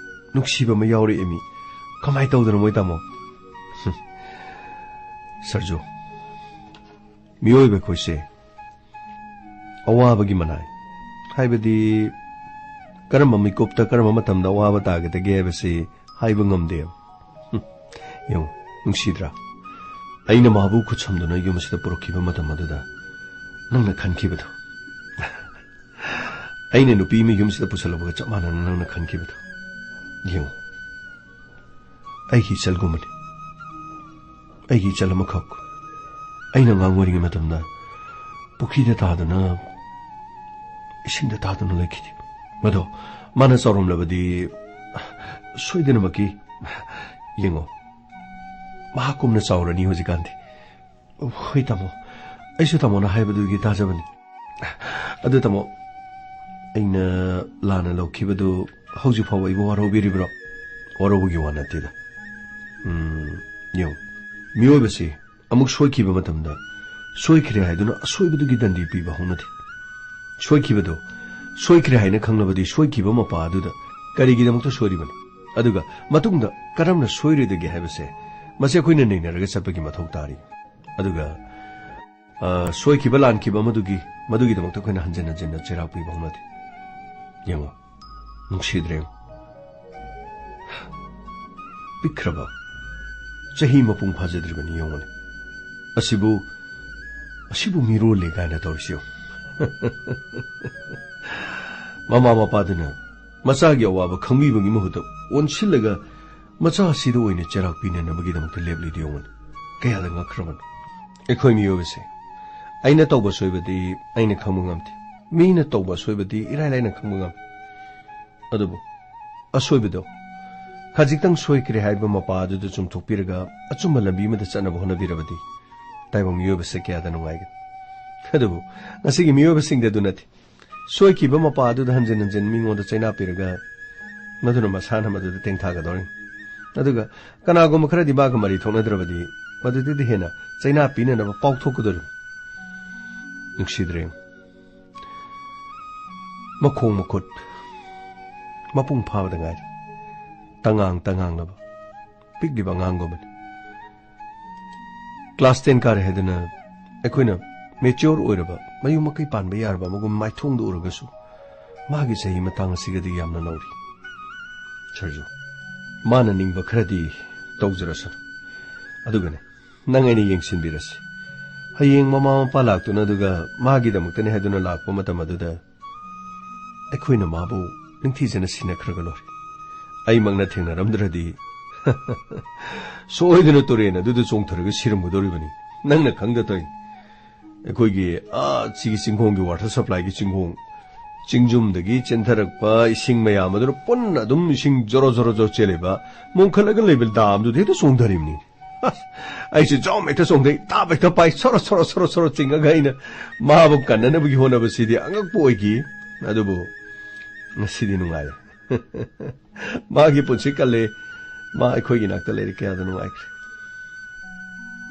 ꯅꯨꯡꯁꯤꯕ ꯑꯃ ꯌꯥꯎꯔꯛꯑꯦ ꯃꯤ꯫ ꯀꯃꯥꯏꯅ ꯇꯧꯗꯅꯣ ꯃꯣꯏ ꯇꯥꯃꯣ? ꯁꯔꯖꯨ, ꯃꯤꯑꯣꯏꯕ ꯑꯩꯈꯣꯏꯁꯦ ꯑꯋꯥꯕꯒꯤ ꯃꯅꯥꯏ, ꯍꯥꯏꯕꯗꯤ ꯀꯔꯝꯕ ꯃꯤꯀꯨꯞꯇ ꯀꯔꯝꯕ ꯃꯇꯝꯗ ꯑꯋꯥꯕ ꯇꯥꯒꯗꯒꯦ ꯍꯥꯏꯕꯁꯤ ꯍꯥꯏꯕ ꯉꯝꯗꯦꯕ꯫ ꯍꯨꯝ, ꯌꯦꯡꯉꯨ, ꯅꯨꯡꯁꯤꯗ꯭ꯔꯥ? ꯑꯩꯅ ꯃꯍꯥꯛꯄꯨ ꯈꯨꯠ ꯁꯝꯗꯨꯅ ꯌꯨꯝ ꯑꯁꯤꯗ ꯄꯨꯔꯛꯈꯤꯕ ꯃꯇꯝ ꯑꯗꯨꯗ ꯅꯪꯅ ꯈꯟꯈꯤꯕꯗꯣ, ꯑꯩꯅ ꯅꯨꯄꯤ ꯑꯃ ꯌꯨꯝꯁꯤꯗ ꯄꯨꯁꯜꯂꯛꯄꯒ ꯆꯞ ꯃꯥꯟꯅꯅ ꯅꯪꯅ ꯈꯟꯈꯤꯕꯗꯣ꯫ ꯌꯦꯡꯉꯨ, ꯑꯩꯒꯤ ꯏꯆꯜꯒꯨꯝꯕꯅꯤ꯫ ꯑꯩꯒꯤ ꯏꯆꯜ ꯑꯃꯈꯛ꯫ ꯑꯩꯅ ꯑꯉꯥꯡ ꯑꯣꯏꯔꯤꯉꯩ ꯃꯇꯝꯗ ꯄꯨꯈ꯭ꯔꯤꯗ ꯇꯥꯗꯨꯅ, ꯏꯁꯤꯡꯗ ꯇꯥꯗꯨꯅ ꯂꯩꯈꯤꯗꯦ꯫ ꯃꯗꯣ ꯃꯥꯅ ꯆꯥꯎꯔꯝꯂꯕꯗꯤ ꯁꯣꯏꯗꯅꯃꯛꯀꯤ, ꯌꯦꯡꯉꯣ, ꯃꯍꯥꯛꯀꯨꯝꯅ ꯆꯥꯎꯔꯅꯤ ꯍꯧꯖꯤꯛꯀꯥꯟꯗꯤ꯫ ꯍꯣꯏ ꯇꯥꯃꯣ, ꯑꯩꯁꯨ ꯇꯥꯃꯣꯅ ꯍꯥꯏꯕꯗꯨꯒꯤ ꯇꯥꯖꯕꯅꯤ꯫ ꯑꯗꯨ ꯇꯥꯃꯣ, ꯑꯩꯅ ꯂꯥꯟꯅ ꯂꯧꯈꯤꯕꯗꯨ ꯍꯧꯖꯤꯛ ꯐꯥꯎꯕ ꯑꯩꯕꯨ ꯋꯥꯔꯧꯕꯤꯔꯤꯕ꯭ꯔꯣ? ꯋꯥꯔꯧꯕꯒꯤ ꯋꯥ ꯅꯠꯇꯦꯗ꯫ ꯎꯝ, ꯌꯦꯡꯉꯨ, ꯃꯤꯑꯣꯏꯕꯁꯤ ꯑꯃꯨꯛ ꯁꯣꯏꯈꯤꯕ ꯃꯇꯝꯗ ꯁꯣꯏꯈ꯭ꯔꯦ ꯍꯥꯏꯗꯨꯅ ꯑꯁꯣꯏꯕꯗꯨꯒꯤ ꯗꯟꯗꯤ ꯄꯤꯕ ꯍꯧꯅꯗꯦ꯫ ꯁꯣꯏꯈꯤꯕꯗꯣ ꯁꯣꯏꯈ꯭ꯔꯦ ꯍꯥꯏꯅ ꯈꯪꯂꯕꯗꯤ ꯁꯣꯏꯈꯤꯕ ꯃꯄꯥ ꯑꯗꯨꯗ ꯀꯔꯤꯒꯤꯗꯃꯛꯇ ꯁꯣꯏꯔꯤꯕꯅꯣ? ꯑꯗꯨꯒ ꯃꯇꯨꯡꯗ ꯀꯔꯝꯅ ꯁꯣꯏꯔꯣꯏꯗꯒꯦ ꯍꯥꯏꯕꯁꯦ, ꯃꯁꯤ ꯑꯩꯈꯣꯏꯅ ꯅꯩꯅꯔꯒ ꯆꯠꯄꯒꯤ ꯃꯊꯧ ꯇꯥꯔꯤ꯫ ꯑꯗꯨꯒ, ꯑ, ꯁꯣꯏꯈꯤꯕ ꯂꯥꯟꯈꯤꯕ ꯑꯃꯗꯨꯒꯤ, ꯃꯗꯨꯒꯤꯗꯃꯛꯇ ꯑꯩꯈꯣꯏꯅ ꯍꯟꯖꯤꯟ ꯍꯟꯖꯤꯟꯅ ꯆꯩꯔꯥꯛ ꯄꯤꯕ ꯍꯧꯅꯗꯦ꯫ ꯌꯦꯡꯉꯣ, ꯅꯨꯡꯁꯤꯗ꯭ꯔꯦ ꯌꯦꯡꯉꯣ꯫ ꯄꯤꯛꯈ꯭ꯔꯕ, ꯆꯍꯤ ꯃꯄꯨꯡ ꯐꯥꯖꯗ꯭ꯔꯤꯕꯅꯤ ꯌꯦꯡꯉꯨꯅꯦ꯫ ꯑꯁꯤꯕꯨ, ꯑꯁꯤꯕꯨ ꯃꯤꯔꯣꯜꯂꯦ ꯀꯥꯏꯅ ꯇꯧꯔꯤꯁꯤ ꯌꯦꯡꯉꯨ꯫ ꯃꯃꯥ ꯃꯄꯥꯗꯨꯅ ꯃꯆꯥꯒꯤ ꯑꯋꯥꯕ ꯈꯪꯕꯤꯕꯒꯤ ꯃꯍꯨꯠꯇ ꯑꯣꯟꯁꯤꯜꯂꯒ ꯃꯆꯥ ꯑꯁꯤꯗ ꯑꯣꯏꯅ ꯆꯩꯔꯥꯛ ꯄꯤꯅꯅꯕꯒꯤꯗꯃꯛꯇ ꯂꯦꯞꯂꯤꯗꯨ ꯌꯦꯡꯉꯨꯅꯦ꯫ ꯀꯌꯥꯗ ꯉꯛꯈ꯭ꯔꯕꯅꯣ꯫ ꯑꯩꯈꯣꯏ ꯃꯤꯑꯣꯏꯕꯁꯦ, ꯑꯩꯅ ꯇꯧꯕ ꯁꯣꯏꯕꯗꯤ ꯑꯩꯅ ꯈꯪꯕ ꯉꯝꯗꯦ, ꯃꯤꯅ ꯇꯧꯕ ꯁꯣꯏꯕꯗꯤ ꯏꯔꯥꯏ ꯂꯥꯏꯅ ꯈꯪꯕ ꯉꯝꯃꯤ꯫ ꯑꯗꯨꯕꯨ ꯑꯁꯣꯏꯕꯗꯣ ꯈꯖꯤꯛꯇꯪ ꯁꯣꯏꯈ꯭ꯔꯦ ꯍꯥꯏꯕ ꯃꯄꯥ ꯑꯗꯨꯗ ꯆꯨꯝꯊꯣꯛꯄꯤꯔꯒ ꯑꯆꯨꯝꯕ ꯂꯝꯕꯤ ꯑꯃꯗ ꯆꯠꯅꯕ ꯍꯣꯠꯅꯕꯤꯔꯕꯗꯤ ꯇꯥꯏꯕꯪ ꯃꯤꯑꯣꯏꯕꯁꯦ ꯀꯌꯥꯗ ꯅꯨꯡꯉꯥꯏꯒꯅꯤ꯫ ꯑꯗꯨꯕꯨ ꯉꯁꯤꯒꯤ ꯃꯤꯑꯣꯏꯕꯁꯤꯡꯗꯤ ꯑꯗꯨ ꯅꯠꯇꯦ꯫ ꯁꯣꯏꯈꯤꯕ ꯃꯄꯥ ꯑꯗꯨꯗ ꯍꯟꯖꯤꯟ ꯍꯟꯖꯤꯟ ꯃꯤꯉꯣꯟꯗ ꯆꯩꯅꯥ ꯄꯤꯔꯒ ꯃꯗꯨꯅ ꯃꯁꯥꯅ ꯃꯗꯨꯗ ꯇꯦꯡꯊꯥꯒꯗꯧꯔꯤꯅꯤ꯫ ꯑꯗꯨꯒ ꯀꯅꯥꯒꯨꯝꯕ ꯈꯔꯗꯤ ꯃꯥꯒ ꯃꯔꯤ ꯊꯣꯛꯅꯗ꯭ꯔꯕꯗꯤ ꯃꯗꯨꯗꯒꯤ ꯍꯦꯟꯅ ꯆꯩꯅꯥ ꯄꯤꯅꯅꯕ ꯄꯥꯎꯊꯣꯛꯀꯗꯧꯔꯤꯕꯅꯤ꯫ ꯅꯨꯡꯁꯤꯗ꯭ꯔꯦ꯫ ꯃꯈꯣꯡ ꯃꯈꯨꯠ ꯃꯄꯨꯡ ꯐꯥꯕꯗ ꯉꯥꯏꯔꯤ꯫ ꯇꯉꯥꯡ ꯇꯉꯥꯡꯂꯕ ꯄꯤꯛꯂꯤꯕ ꯑꯉꯥꯡꯒꯨꯝꯕꯅꯤ꯫ ꯀ꯭ꯂꯥꯁ ꯇꯦꯟ ꯀꯥꯔꯦ ꯍꯥꯏꯗꯨꯅ ꯑꯩꯈꯣꯏꯅ ꯃꯦꯆ꯭ꯌꯣꯔ ꯑꯣꯏꯔꯕ, ꯃꯌꯨꯝ ꯃꯀꯩ ꯄꯥꯟꯕ ꯌꯥꯔꯕ ꯑꯃꯒꯨꯝ ꯃꯥꯏꯊꯣꯡꯗ ꯎꯔꯒꯁꯨ ꯃꯥꯒꯤ ꯆꯍꯤ ꯃꯇꯥꯡ ꯑꯁꯤꯒꯗꯤ ꯌꯥꯝꯅ ꯅꯧꯔꯤ꯫ ꯁꯔꯖꯨ, ꯃꯥꯅ ꯅꯤꯡꯕ ꯈꯔꯗꯤ ꯇꯧꯖꯔꯁꯅꯨ꯫ ꯑꯗꯨꯒꯅꯦ, ꯅꯪ ꯑꯩꯅ ꯌꯦꯡꯁꯤꯟꯕꯤꯔꯁꯤ꯫ ꯍꯌꯦꯡ ꯃꯃꯥ ꯃꯄꯥ ꯂꯥꯛꯇꯨꯅ ꯑꯗꯨꯒ ꯃꯥꯒꯤꯗꯃꯛꯇꯅꯤ ꯍꯥꯏꯗꯨꯅ ꯂꯥꯛꯄ ꯃꯇꯝ ꯑꯗꯨꯗ ꯑꯩꯈꯣꯏꯅ ꯃꯥꯕꯨ ꯅꯤꯡꯊꯤꯖꯅ ꯁꯤꯟꯅꯈ꯭ꯔꯒ ꯂꯣꯏꯔꯦ꯫ ꯑꯩꯃꯛꯅ ꯊꯦꯡꯅꯔꯝꯗ꯭ꯔꯗꯤ ꯁꯣꯏꯗꯅ ꯇꯨꯔꯦꯟ ꯑꯗꯨꯗ ꯆꯣꯡꯊꯔꯒ ꯁꯤꯔꯝꯒꯗꯧꯔꯤꯕꯅꯤ꯫ ꯅꯪꯅ ꯈꯪꯗ ꯇꯧꯏ꯫ ꯑꯩꯈꯣꯏꯒꯤ, ꯑꯥ, ꯁꯤꯒꯤ ꯆꯤꯡꯈꯣꯡꯒꯤ ꯋꯥꯇꯔ ꯁꯄ꯭ꯂꯥꯏꯒꯤ ꯆꯤꯡꯈꯣꯡ, ꯆꯤꯡꯖꯨꯝꯗꯒꯤ ꯆꯦꯟꯊꯔꯛꯄ ꯏꯁꯤꯡ ꯃꯌꯥꯝ ꯑꯗꯨꯅ ꯄꯨꯟꯅ ꯑꯗꯨꯝ ꯏꯁꯤꯡ ꯖꯣꯔꯣ ꯖꯣꯔꯣ ꯖꯣꯔꯣ ꯆꯦꯜꯂꯤꯕ, ꯃꯨꯡꯈꯠꯂꯒ ꯂꯩꯕ ꯗꯥꯝꯗꯨꯗ ꯍꯦꯛꯇ ꯆꯣꯡꯊꯔꯤꯕꯅꯤ꯫ ꯑꯁ, ꯑꯩꯁꯨ ꯖꯣꯝ ꯍꯦꯛꯇ ꯆꯣꯡꯊꯩ, ꯇꯥꯞ ꯍꯦꯛꯇ ꯄꯥꯏ, ꯁꯣꯔꯣ ꯁꯣꯔꯣ ꯁꯣꯔꯣ ꯁꯣꯔꯣ ꯆꯤꯡꯉꯒ ꯑꯩꯅ ꯃꯥꯕꯨ ꯀꯟꯅꯅꯕꯒꯤ ꯍꯣꯠꯅꯕꯁꯤꯗꯤ ꯑꯉꯛꯄ ꯑꯣꯏꯈꯤ꯫ ꯑꯗꯨꯕꯨ ꯉꯁꯤꯗꯤ ꯅꯨꯡꯉꯥꯏꯔꯦ꯫ ꯃꯥꯒꯤ ꯄꯨꯟꯁꯤ ꯀꯜꯂꯦ꯫ ꯃꯥ ꯑꯩꯈꯣꯏꯒꯤ ꯅꯥꯛꯇ ꯂꯩꯔꯦ, ꯀꯌꯥꯗ ꯅꯨꯡꯉꯥꯏꯈ꯭ꯔꯦ꯫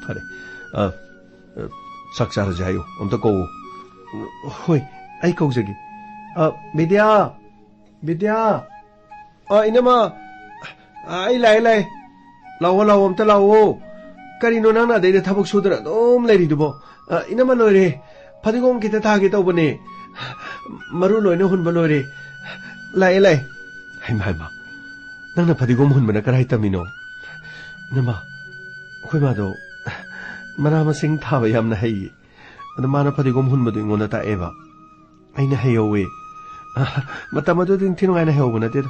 ꯐꯔꯦ꯫ ꯑ, ꯑ, ꯆꯥꯛ ꯆꯥꯔꯁꯦ ꯍꯥꯏꯌꯨ꯫ ꯑꯝꯇ ꯀꯧꯋꯣ꯫ ꯍꯣꯏ, ꯑꯩ ꯀꯧꯖꯒꯦ꯫ ꯑ, ꯕꯤꯗ꯭ꯌꯥ! ꯕꯤꯗ꯭ꯌꯥ! ꯑ, ꯏꯅꯝꯃ! ꯑ, ꯑꯩ ꯂꯥꯛꯑꯦ, ꯂꯥꯛꯑꯦ꯫ ꯂꯥꯛꯑꯣ, ꯂꯥꯛꯑꯣ, ꯑꯝꯇ ꯂꯥꯛꯑꯣ꯫ ꯀꯔꯤꯅꯣ ꯅꯪꯅ ꯑꯗꯩꯗ ꯊꯕꯛ ꯁꯨꯗꯅ ꯑꯗꯨꯝ ꯂꯩꯔꯤꯗꯨꯕꯣ? ꯑ, ꯏꯅꯝꯃ ꯂꯣꯏꯔꯦ꯫ ꯐꯗꯤꯒꯣꯝ ꯈꯤꯇ ꯊꯥꯒꯦ ꯇꯧꯕꯅꯦ꯫ ꯃꯔꯨ ꯂꯣꯏꯅ ꯍꯨꯟꯕ ꯂꯣꯏꯔꯦ꯫ ꯂꯥꯛꯑꯦ, ꯂꯥꯛꯑꯦ꯫ ꯍꯩꯃꯥ, ꯍꯩꯃꯥ꯫ ꯅꯪꯅ ꯐꯗꯤꯒꯣꯝ ꯍꯨꯟꯕꯅ ꯀꯔꯥꯏ ꯇꯝꯃꯤꯅꯣ? ꯏꯅꯝꯃ, ꯑꯩꯈꯣꯏ ꯃꯥꯗꯣ ꯃꯅꯥ ꯃꯁꯤꯡ ꯊꯥꯕ ꯌꯥꯝꯅ ꯍꯩꯌꯦ꯫ ꯑꯗꯣ ꯃꯥꯅ ꯐꯗꯤꯒꯣꯝ ꯍꯨꯟꯕꯗꯣ ꯑꯩꯉꯣꯟꯗ ꯇꯥꯛꯑꯦꯕ꯫ ꯑꯩꯅ ꯍꯩꯍꯧꯋꯦ꯫ ꯃꯇꯝ ꯑꯗꯨꯗꯤ ꯅꯤꯡꯊꯤ ꯅꯨꯡꯉꯥꯏꯅ ꯍꯩꯍꯧꯕ ꯅꯠꯇꯦꯗ꯫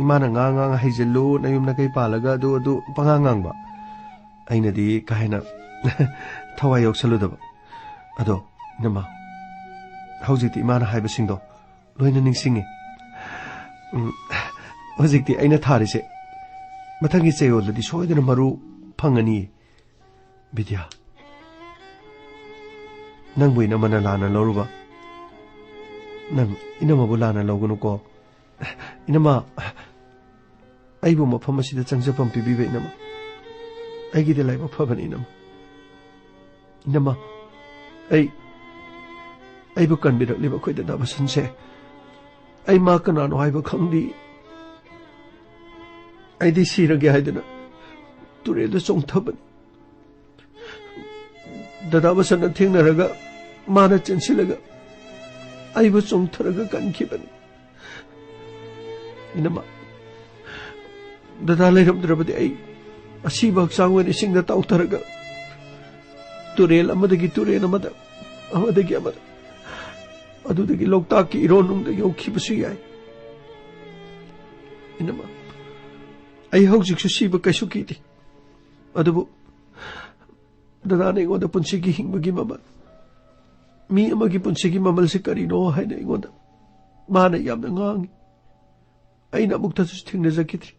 ꯏꯃꯥꯅ ꯉꯥꯡ ꯉꯥꯡ "ꯍꯩꯖꯤꯜꯂꯨ, ꯅꯌꯨꯝ ꯅꯀꯩ ꯄꯥꯜꯂꯒ ꯑꯗꯨ ꯑꯗꯨ" ꯄꯉꯥꯡ ꯉꯥꯡꯕ꯫ ꯑꯩꯅꯗꯤ ꯀꯥ ꯍꯦꯟꯅ ꯊꯋꯥꯏ ꯌꯥꯎꯁꯜꯂꯨꯗꯕ꯫ ꯑꯗꯣ, ꯏꯅꯝꯃ, ꯍꯧꯖꯤꯛꯇꯤ ꯏꯃꯥꯅ ꯍꯥꯏꯕꯁꯤꯡꯗꯣ ꯂꯣꯏꯅ ꯅꯤꯡꯁꯤꯡꯉꯤ꯫ ꯎꯝ, ꯍꯧꯖꯤꯛꯇꯤ ꯑꯩꯅ ꯊꯥꯔꯤꯁꯦ ꯃꯊꯪꯒꯤ ꯆꯌꯣꯜꯗꯗꯤ ꯁꯣꯏꯗꯅ ꯃꯔꯨ ꯐꯪꯉꯅꯤꯌꯦ꯫ ꯕꯤꯗ꯭ꯌꯥ, ꯅꯪꯕꯨ ꯏꯅꯝꯃꯅ ꯂꯥꯟꯅ ꯂꯧꯔꯨꯕ, ꯅꯪ ꯏꯅꯝꯃꯕꯨ ꯂꯥꯟꯅ ꯂꯧꯒꯅꯨꯀꯣ꯫ ꯏꯅꯝꯃ, ꯑꯩꯕꯨ ꯃꯐꯝ ꯑꯁꯤꯗ ꯆꯪꯖꯐꯝ ꯄꯤꯕꯤꯕ ꯏꯅꯝꯃ, ꯑꯩꯒꯤꯗꯤ ꯂꯥꯏꯕꯛ ꯐꯕꯅꯤ ꯏꯅꯝꯃ꯫ ꯏꯅꯝꯃ, ꯑꯩ, ꯑꯩꯕꯨ ꯀꯟꯕꯤꯔꯛꯂꯤꯕ ꯑꯩꯈꯣꯏ ꯗꯗꯥ ꯕꯁꯟꯁꯦ, ꯑꯩ ꯃꯥ ꯀꯅꯥꯅꯣ ꯍꯥꯏꯕ ꯈꯪꯗꯦ꯫ ꯑꯩꯗꯤ ꯁꯤꯔꯒꯦ ꯍꯥꯏꯗꯅ ꯇꯨꯔꯦꯜꯗ ꯆꯣꯡꯊꯕꯅꯤ꯫ ꯗꯗꯥ ꯕꯁꯟꯅ ꯊꯦꯡꯅꯔꯒ ꯃꯥꯅ ꯆꯦꯟꯁꯤꯜꯂꯒ ꯑꯩꯕꯨ ꯆꯣꯡꯊꯔꯒ ꯀꯟꯈꯤꯕꯅꯤ꯫ ꯏꯅꯝꯃ, ꯗꯗꯥ ꯂꯩꯔꯝꯗ꯭ꯔꯕꯗꯤ ꯑꯩ ꯑꯁꯤꯕ ꯍꯛꯆꯥꯡ ꯑꯣꯏꯅ ꯏꯁꯤꯡꯗ ꯇꯥꯎꯊꯔꯒ ꯇꯨꯔꯦꯜ ꯑꯃꯗꯒꯤ ꯇꯨꯔꯦꯜ ꯑꯃꯗ, ꯑꯃꯗꯒꯤ ꯑꯃꯗ, ꯑꯗꯨꯗꯒꯤ ꯂꯣꯛꯇꯥꯛꯀꯤ ꯏꯔꯣꯟꯅꯨꯡꯗ ꯌꯧꯈꯤꯕꯁꯨ ꯌꯥꯏ꯫ ꯏꯅꯝꯃ, ꯑꯩ ꯍꯧꯖꯤꯛꯁꯨ ꯁꯤꯕ ꯀꯩꯁꯨ ꯀꯤꯗꯦ꯫ ꯑꯗꯨꯕꯨ ꯗꯗꯥꯅ ꯑꯩꯉꯣꯟꯗ ꯄꯨꯟꯁꯤꯒꯤ ꯍꯤꯡꯕꯒꯤ ꯃꯃꯜ, ꯃꯤ ꯑꯃꯒꯤ ꯄꯨꯟꯁꯤꯒꯤ ꯃꯃꯜꯁꯤ ꯀꯔꯤꯅꯣ ꯍꯥꯏꯅ ꯑꯩꯉꯣꯟꯗ ꯃꯥꯅ ꯌꯥꯝꯅ ꯉꯥꯡꯉꯤ꯫ ꯑꯩꯅ ꯑꯃꯨꯛꯇꯁꯨ ꯊꯦꯡꯅꯖꯈꯤꯗ꯭ꯔꯤ꯫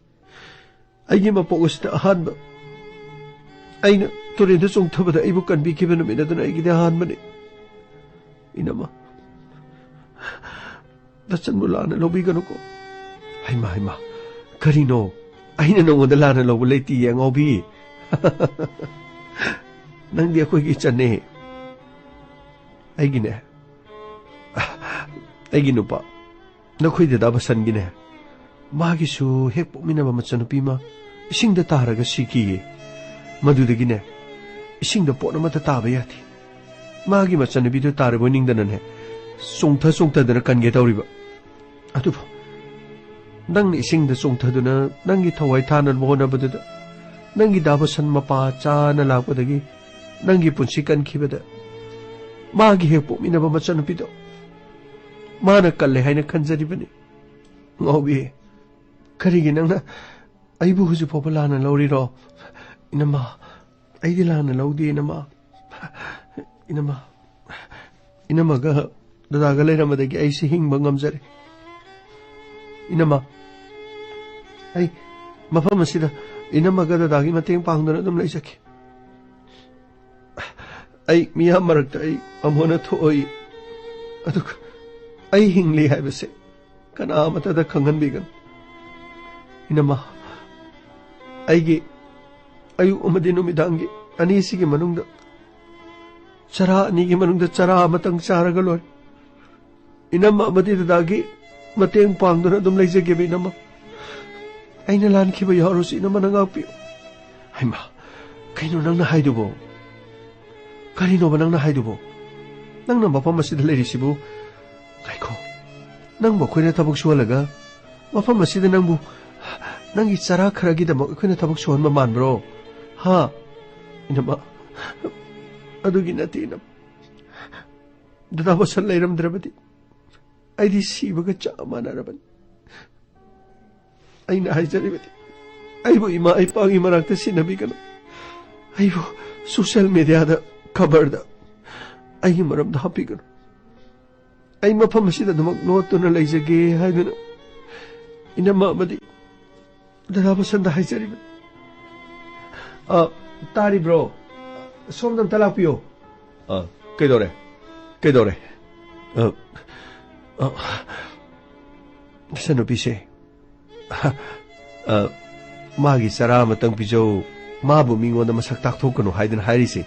ꯑꯩꯒꯤ ꯃꯄꯣꯛ ꯑꯁꯤꯗ ꯑꯍꯥꯟꯕ ꯑꯩꯅ ꯇꯨꯔꯦꯜꯗ ꯆꯣꯡꯊꯕꯗ ꯑꯩꯕꯨ ꯀꯟꯕꯤꯈꯤꯕ ꯅꯨꯃꯤꯠ ꯑꯗꯨꯅ ꯑꯩꯒꯤꯗꯤ ꯑꯍꯥꯟꯕꯅꯤ꯫ ꯏꯅꯝꯃ, ꯗꯆꯟꯕꯨ ꯂꯥꯟꯅ ꯂꯧꯕꯤꯒꯅꯨꯀꯣ꯫ ꯍꯩꯃꯥ, ꯍꯩꯃꯥ, ꯀꯔꯤꯅꯣ? ꯑꯩꯅ ꯅꯉꯣꯟꯗ ꯂꯥꯟꯅ ꯂꯧꯕ ꯂꯩꯇꯤꯌꯦ, ꯑꯉꯥꯎꯕꯤ꯫ ꯅꯪꯗꯤ ꯑꯩꯈꯣꯏꯒꯤ ꯏꯆꯟꯅꯦ꯫ ꯑꯩꯒꯤꯅꯦ, ꯑꯩꯒꯤ ꯅꯨꯄꯥ, ꯅꯈꯣꯏ ꯗꯗꯥ ꯕꯁꯟꯒꯤꯅꯦ, ꯃꯥꯒꯤꯁꯨ ꯍꯦꯛ ꯄꯣꯛꯃꯤꯟꯅꯕ ꯃꯆꯟꯅꯨꯄꯤ ꯑꯃ ꯏꯁꯤꯡꯗ ꯇꯥꯔꯒ ꯁꯤꯈꯤꯌꯦ꯫ ꯃꯗꯨꯗꯒꯤꯅꯦ, ꯏꯁꯤꯡꯗ ꯄꯣꯠ ꯑꯃꯠꯇ ꯇꯥꯕ ꯌꯥꯗꯦ꯫ ꯃꯥꯒꯤ ꯃꯆꯟꯅꯨꯄꯤꯗꯨ ꯇꯥꯔꯕꯣꯏ ꯅꯤꯡꯗꯅꯅꯦ, ꯆꯣꯡꯊ ꯆꯣꯡꯊꯗꯅ ꯀꯟꯒꯦ ꯇꯧꯔꯤꯕ꯫ ꯑꯗꯨꯕꯨ ꯅꯪꯅ ꯏꯁꯤꯡꯗ ꯆꯣꯡꯊꯗꯨꯅ ꯅꯪꯒꯤ ꯊꯋꯥꯏ ꯊꯥꯅꯕ ꯍꯣꯠꯅꯕꯗꯨꯗ, ꯅꯪꯒꯤ ꯗꯥ ꯕꯁꯟ ꯃꯄꯥ ꯆꯥꯅ ꯂꯥꯛꯄꯗꯒꯤ ꯅꯪꯒꯤ ꯄꯨꯟꯁꯤ ꯀꯟꯈꯤꯕꯗ ꯃꯥꯒꯤ ꯍꯦꯛ ꯄꯣꯛꯃꯤꯟꯅꯕ ꯃꯆꯥꯅꯨꯄꯤꯗꯣ ꯃꯥꯅ ꯀꯜꯂꯦ ꯍꯥꯏꯅ ꯈꯟꯖꯔꯤꯕꯅꯤ꯫ ꯉꯥꯎꯕꯤ, ꯀꯔꯤꯒꯤ ꯅꯪꯅ ꯑꯩꯕꯨ ꯍꯧꯖꯤꯛ ꯐꯥꯎꯕ ꯂꯥꯟꯅ ꯂꯧꯔꯤꯔꯣ? ꯏꯅꯝꯃ, ꯑꯩꯗꯤ ꯂꯥꯟꯅ ꯂꯧꯗꯦ, ꯏꯅꯝꯃ꯫ ꯏꯅꯝꯃ, ꯏꯅꯝꯃꯒ ꯗꯗꯥꯒ ꯂꯩꯔꯝꯕꯗꯒꯤ ꯑꯩꯁꯤ ꯍꯤꯡꯕ ꯉꯝꯖꯔꯦ꯫ ꯏꯅꯝꯃ, ꯑꯩ ꯃꯐꯝ ꯑꯁꯤꯗ ꯏꯅꯝꯃꯒ ꯗꯗꯥꯒꯤ ꯃꯇꯦꯡ ꯄꯥꯡꯗꯨꯅ ꯑꯗꯨꯝ ꯂꯩꯖꯒꯦ꯫ ꯑꯩ ꯃꯤꯌꯥꯝ ꯃꯔꯛꯇ ꯑꯩ ꯑꯃꯨꯛ ꯍꯟꯅ ꯊꯣꯛꯑꯣꯏ꯫ ꯑꯗꯨꯒ ꯑꯩ ꯍꯤꯡꯂꯤ ꯍꯥꯏꯕꯁꯦ ꯀꯅꯥ ꯑꯃꯠꯇꯗ ꯈꯪꯍꯟꯕꯤꯒꯅꯨ꯫ ꯏꯅꯝꯃ, ꯑꯩꯒꯤ ꯑꯌꯨꯛ ꯑꯃꯗꯤ ꯅꯨꯃꯤꯗꯥꯡꯒꯤ ꯑꯅꯤꯁꯤꯒꯤ ꯃꯅꯨꯡꯗ, ꯆꯔꯥ ꯑꯅꯤꯒꯤ ꯃꯅꯨꯡꯗ ꯆꯔꯥ ꯑꯃꯇꯪ ꯆꯥꯔꯒ ꯂꯣꯏꯔꯦ꯫ ꯏꯅꯝꯃ ꯑꯃꯗꯤ ꯗꯗꯥꯒꯤ ꯃꯇꯦꯡ ꯄꯥꯡꯗꯨꯅ ꯑꯗꯨꯝ ꯂꯩꯖꯒꯦꯕ, ꯏꯅꯝꯃ꯫ ꯑꯩꯅ ꯂꯥꯟꯈꯤꯕ ꯌꯥꯎꯔꯁꯨ ꯏꯅꯝꯃꯅ ꯉꯥꯛꯄꯤꯌꯨ꯫ ꯍꯩꯃꯥ, ꯀꯩꯅꯣ ꯅꯪꯅ ꯍꯥꯏꯗꯨꯕꯣ? ꯀꯔꯤꯅꯣꯕ ꯅꯪꯅ ꯍꯥꯏꯗꯨꯕꯣ? ꯅꯪꯅ ꯃꯐꯝ ꯑꯁꯤꯗ ꯂꯩꯔꯤꯁꯤꯕꯨ? ꯉꯥꯏꯈꯣ, ꯅꯪꯕꯨ ꯑꯩꯈꯣꯏꯅ ꯊꯕꯛ ꯁꯨꯍꯜꯂꯒ ꯃꯐꯝ ꯑꯁꯤꯗ ꯅꯪꯕꯨ, ꯅꯪꯒꯤ ꯆꯔꯥ ꯈꯔꯒꯤꯗꯃꯛ ꯑꯩꯈꯣꯏꯅ ꯊꯕꯛ ꯁꯨꯍꯟꯕ ꯃꯥꯟꯕ꯭ꯔꯣ? ꯍꯥ? ꯏꯅꯝꯃ, ꯑꯗꯨꯒꯤ ꯅꯠꯇꯦ, ꯏꯅꯝꯃ꯫ ꯗꯗꯥ ꯕꯁꯟ ꯂꯩꯔꯝꯗ꯭ꯔꯕꯗꯤ ꯑꯩꯗꯤ ꯁꯤꯕꯒ ꯆꯞ ꯃꯥꯟꯅꯔꯕꯅꯤ꯫ ꯑꯩꯅ ꯍꯥꯏꯖꯔꯤꯕꯗꯤ, ꯑꯩꯕꯨ ꯏꯃꯥ ꯏꯄꯥꯒꯤ ꯃꯅꯥꯛꯇ ꯁꯤꯟꯅꯕꯤꯒꯅꯨ꯫ ꯑꯩꯕꯨ ꯁꯣꯁꯤꯌꯦꯜ ꯃꯦꯗꯤꯌꯥꯗ, ꯈꯕꯔꯗ ꯑꯩꯒꯤ ꯃꯔꯝꯗ ꯍꯥꯞꯄꯤꯒꯅꯨ꯫ ꯑꯩ ꯃꯐꯝ ꯑꯁꯤꯗ ꯑꯗꯨꯃꯛ ꯂꯣꯠꯇꯨꯅ ꯂꯩꯖꯒꯦ ꯍꯥꯏꯗꯨꯅ ꯏꯅꯝꯃ ꯑꯃꯗꯤ ꯗꯗꯥ ꯕꯁꯟꯗ ꯍꯥꯏꯖꯔꯤꯕꯅꯤ꯫ ꯑ, ꯇꯥꯔꯤꯕ꯭ꯔꯣ? ꯁꯣꯝꯗ ꯑꯝꯇ ꯂꯥꯛꯄꯤꯌꯣ꯫ ꯑ, ꯀꯩꯗꯧꯔꯦ? ꯀꯩꯗꯧꯔꯦ? ꯑ, ꯑ, ꯏꯆꯟꯅꯨꯄꯤꯁꯦ, ꯑ, ꯃꯥꯒꯤ ꯆꯔꯥ ꯑꯃꯇꯪ ꯄꯤꯖꯧ, ꯃꯥꯕꯨ ꯃꯤꯉꯣꯟꯗ ꯃꯁꯛ ꯇꯥꯛꯊꯣꯛꯀꯅꯨ ꯍꯥꯏꯗꯅ ꯍꯥꯏꯔꯤꯁꯦ꯫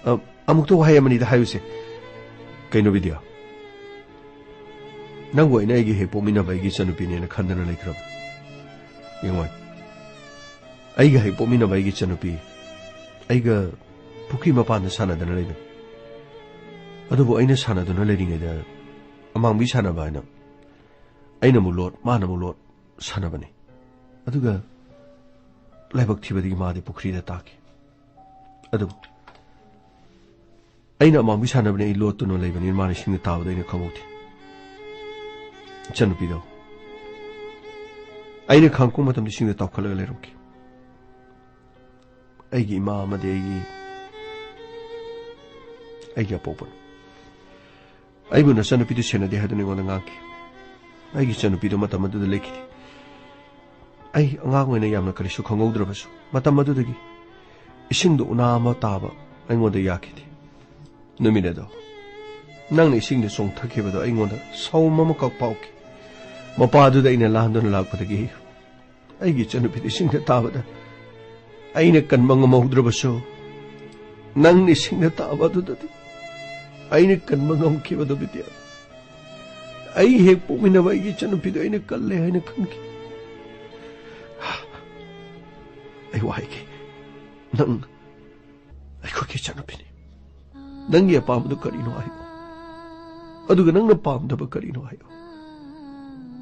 ꯑ, ꯑꯃꯨꯛꯇ ꯋꯥꯍꯩ ꯑꯃꯅꯤꯗ ꯍꯥꯏꯌꯨꯁꯦ꯫ ꯀꯩꯅꯣ ꯕꯤꯗ꯭ꯌꯥ? ꯅꯪꯕꯨ ꯑꯩꯅ ꯑꯩꯒꯤ ꯍꯦꯛ ꯄꯣꯛꯃꯤꯟꯅꯕ ꯑꯩꯒꯤ ꯏꯆꯟꯅꯨꯄꯤꯅꯦꯅ ꯈꯟꯗꯅ ꯂꯩꯈ꯭ꯔꯕ? ꯌꯦꯡꯉꯣ, ꯑꯩꯒ ꯍꯦꯛ ꯄꯣꯛꯃꯤꯟꯅꯕ ꯑꯩꯒꯤ ꯏꯆꯟꯅꯨꯄꯤ ꯑꯩꯒ ꯄꯨꯈ꯭ꯔꯤ ꯃꯄꯥꯟꯗ ꯁꯥꯟꯅꯗꯅ ꯂꯩꯕꯅꯤ꯫ ꯑꯗꯨꯕꯨ ꯑꯩꯅ ꯁꯥꯟꯅꯗꯨꯅ ꯂꯩꯔꯤꯉꯩꯗ ꯑꯃꯥꯡꯕꯤ ꯁꯥꯟꯅꯕ ꯍꯥꯏꯅ ꯑꯩꯅ ꯑꯃꯨꯛ ꯂꯣꯠ, ꯃꯥꯅ ꯑꯃꯨꯛ ꯂꯣꯠ ꯁꯥꯟꯅꯕꯅꯤ꯫ ꯑꯗꯨꯒ ꯂꯥꯏꯕꯛ ꯊꯤꯕꯗꯒꯤ ꯃꯥꯗꯤ ꯄꯨꯈ꯭ꯔꯤꯗ ꯇꯥꯈꯤ꯫ ꯑꯗꯨꯕꯨ ꯑꯩꯅ ꯑꯃꯥꯡꯕꯤ ꯁꯥꯟꯅꯕꯅꯦ, ꯑꯩ ꯂꯣꯠꯇꯨꯅ ꯂꯩꯕꯅꯤ, ꯃꯥꯅ ꯏꯁꯤꯡꯗ ꯇꯥꯕꯗ ꯑꯩꯅ ꯈꯪꯍꯧꯗꯦ꯫ ꯏꯆꯟꯅꯨꯄꯤꯗꯣ ꯑꯩꯅ ꯈꯪꯉꯛꯄ ꯃꯇꯝꯗ ꯏꯁꯤꯡꯗ ꯇꯥꯎꯈꯠꯂꯒ ꯂꯩꯔꯝꯈꯤ꯫ ꯑꯩꯒꯤ ꯏꯃꯥ ꯑꯃꯗꯤ ꯑꯩꯒꯤ ꯑꯩꯒꯤ ꯑꯄꯣꯛꯄꯅꯤ꯫ ꯑꯩꯕꯨ ꯅꯆꯟꯅꯨꯄꯤꯗꯨ ꯁꯦꯟꯅꯗꯦ ꯍꯥꯏꯗꯨꯅ ꯑꯩꯉꯣꯟꯗ ꯉꯥꯡꯈꯤ꯫ ꯑꯩꯒꯤ ꯏꯆꯟꯅꯨꯄꯤꯗꯨ ꯃꯇꯝ ꯑꯗꯨꯗ ꯂꯩꯈꯤꯗꯦ꯫ ꯑꯩ ꯑꯉꯥꯡ ꯑꯣꯏꯅ ꯌꯥꯝꯅ ꯀꯔꯤꯁꯨ ꯈꯪꯍꯧꯗ꯭ꯔꯕꯁꯨ, ꯃꯇꯝ ꯑꯗꯨꯗꯒꯤ ꯏꯁꯤꯡꯗ ꯎꯅꯥ ꯑꯃ ꯇꯥꯕ ꯑꯩꯉꯣꯟꯗ ꯌꯥꯈꯤꯗꯦ꯫ ꯅꯨꯃꯤꯠ ꯑꯗꯣ ꯅꯪꯅ ꯏꯁꯤꯡꯗ ꯆꯣꯡꯊꯈꯤꯕꯗꯣ ꯑꯩꯉꯣꯟꯗ ꯁꯥꯎꯝ ꯑꯃꯈꯛ ꯐꯥꯎꯈꯤ꯫ ꯃꯄꯥꯗꯨꯗ ꯑꯩꯅ ꯂꯥꯟꯗꯨꯅ ꯂꯥꯛꯄꯗꯒꯤ ꯑꯩꯒꯤ ꯏꯆꯟꯅꯨꯄꯤꯗ ꯏꯁꯤꯡꯗ ꯇꯥꯕꯗ ꯑꯩꯅ ꯀꯟꯕ ꯉꯝꯍꯧꯗ꯭ꯔꯕꯁꯨ, ꯅꯪꯅ ꯏꯁꯤꯡꯗ ꯇꯥꯕ ꯑꯗꯨꯗꯗꯤ ꯑꯩꯅ ꯀꯟꯕ ꯉꯝꯈꯤꯕꯗꯨ, ꯕꯤꯗ꯭ꯌꯥ꯫ ꯑꯩ ꯍꯦꯛ ꯄꯣꯛꯃꯤꯟꯅꯕ ꯑꯩꯒꯤ ꯏꯆꯟꯅꯨꯄꯤꯗꯣ ꯑꯩꯅ ꯀꯜꯂꯦ ꯍꯥꯏꯅ ꯈꯟꯈꯤ꯫ ꯑꯩ ꯋꯥ ꯍꯥꯏꯒꯦ, ꯅꯪ ꯑꯩꯈꯣꯏꯒꯤ ꯏꯆꯟꯅꯨꯄꯤꯅꯤ꯫ ꯅꯪꯒꯤ ꯑꯄꯥꯝꯕꯗꯨ ꯀꯔꯤꯅꯣ ꯍꯥꯏꯌꯨ, ꯑꯗꯨꯒ ꯅꯪꯅ ꯄꯥꯝꯗꯕ ꯀꯔꯤꯅꯣ ꯍꯥꯏꯌꯨ꯫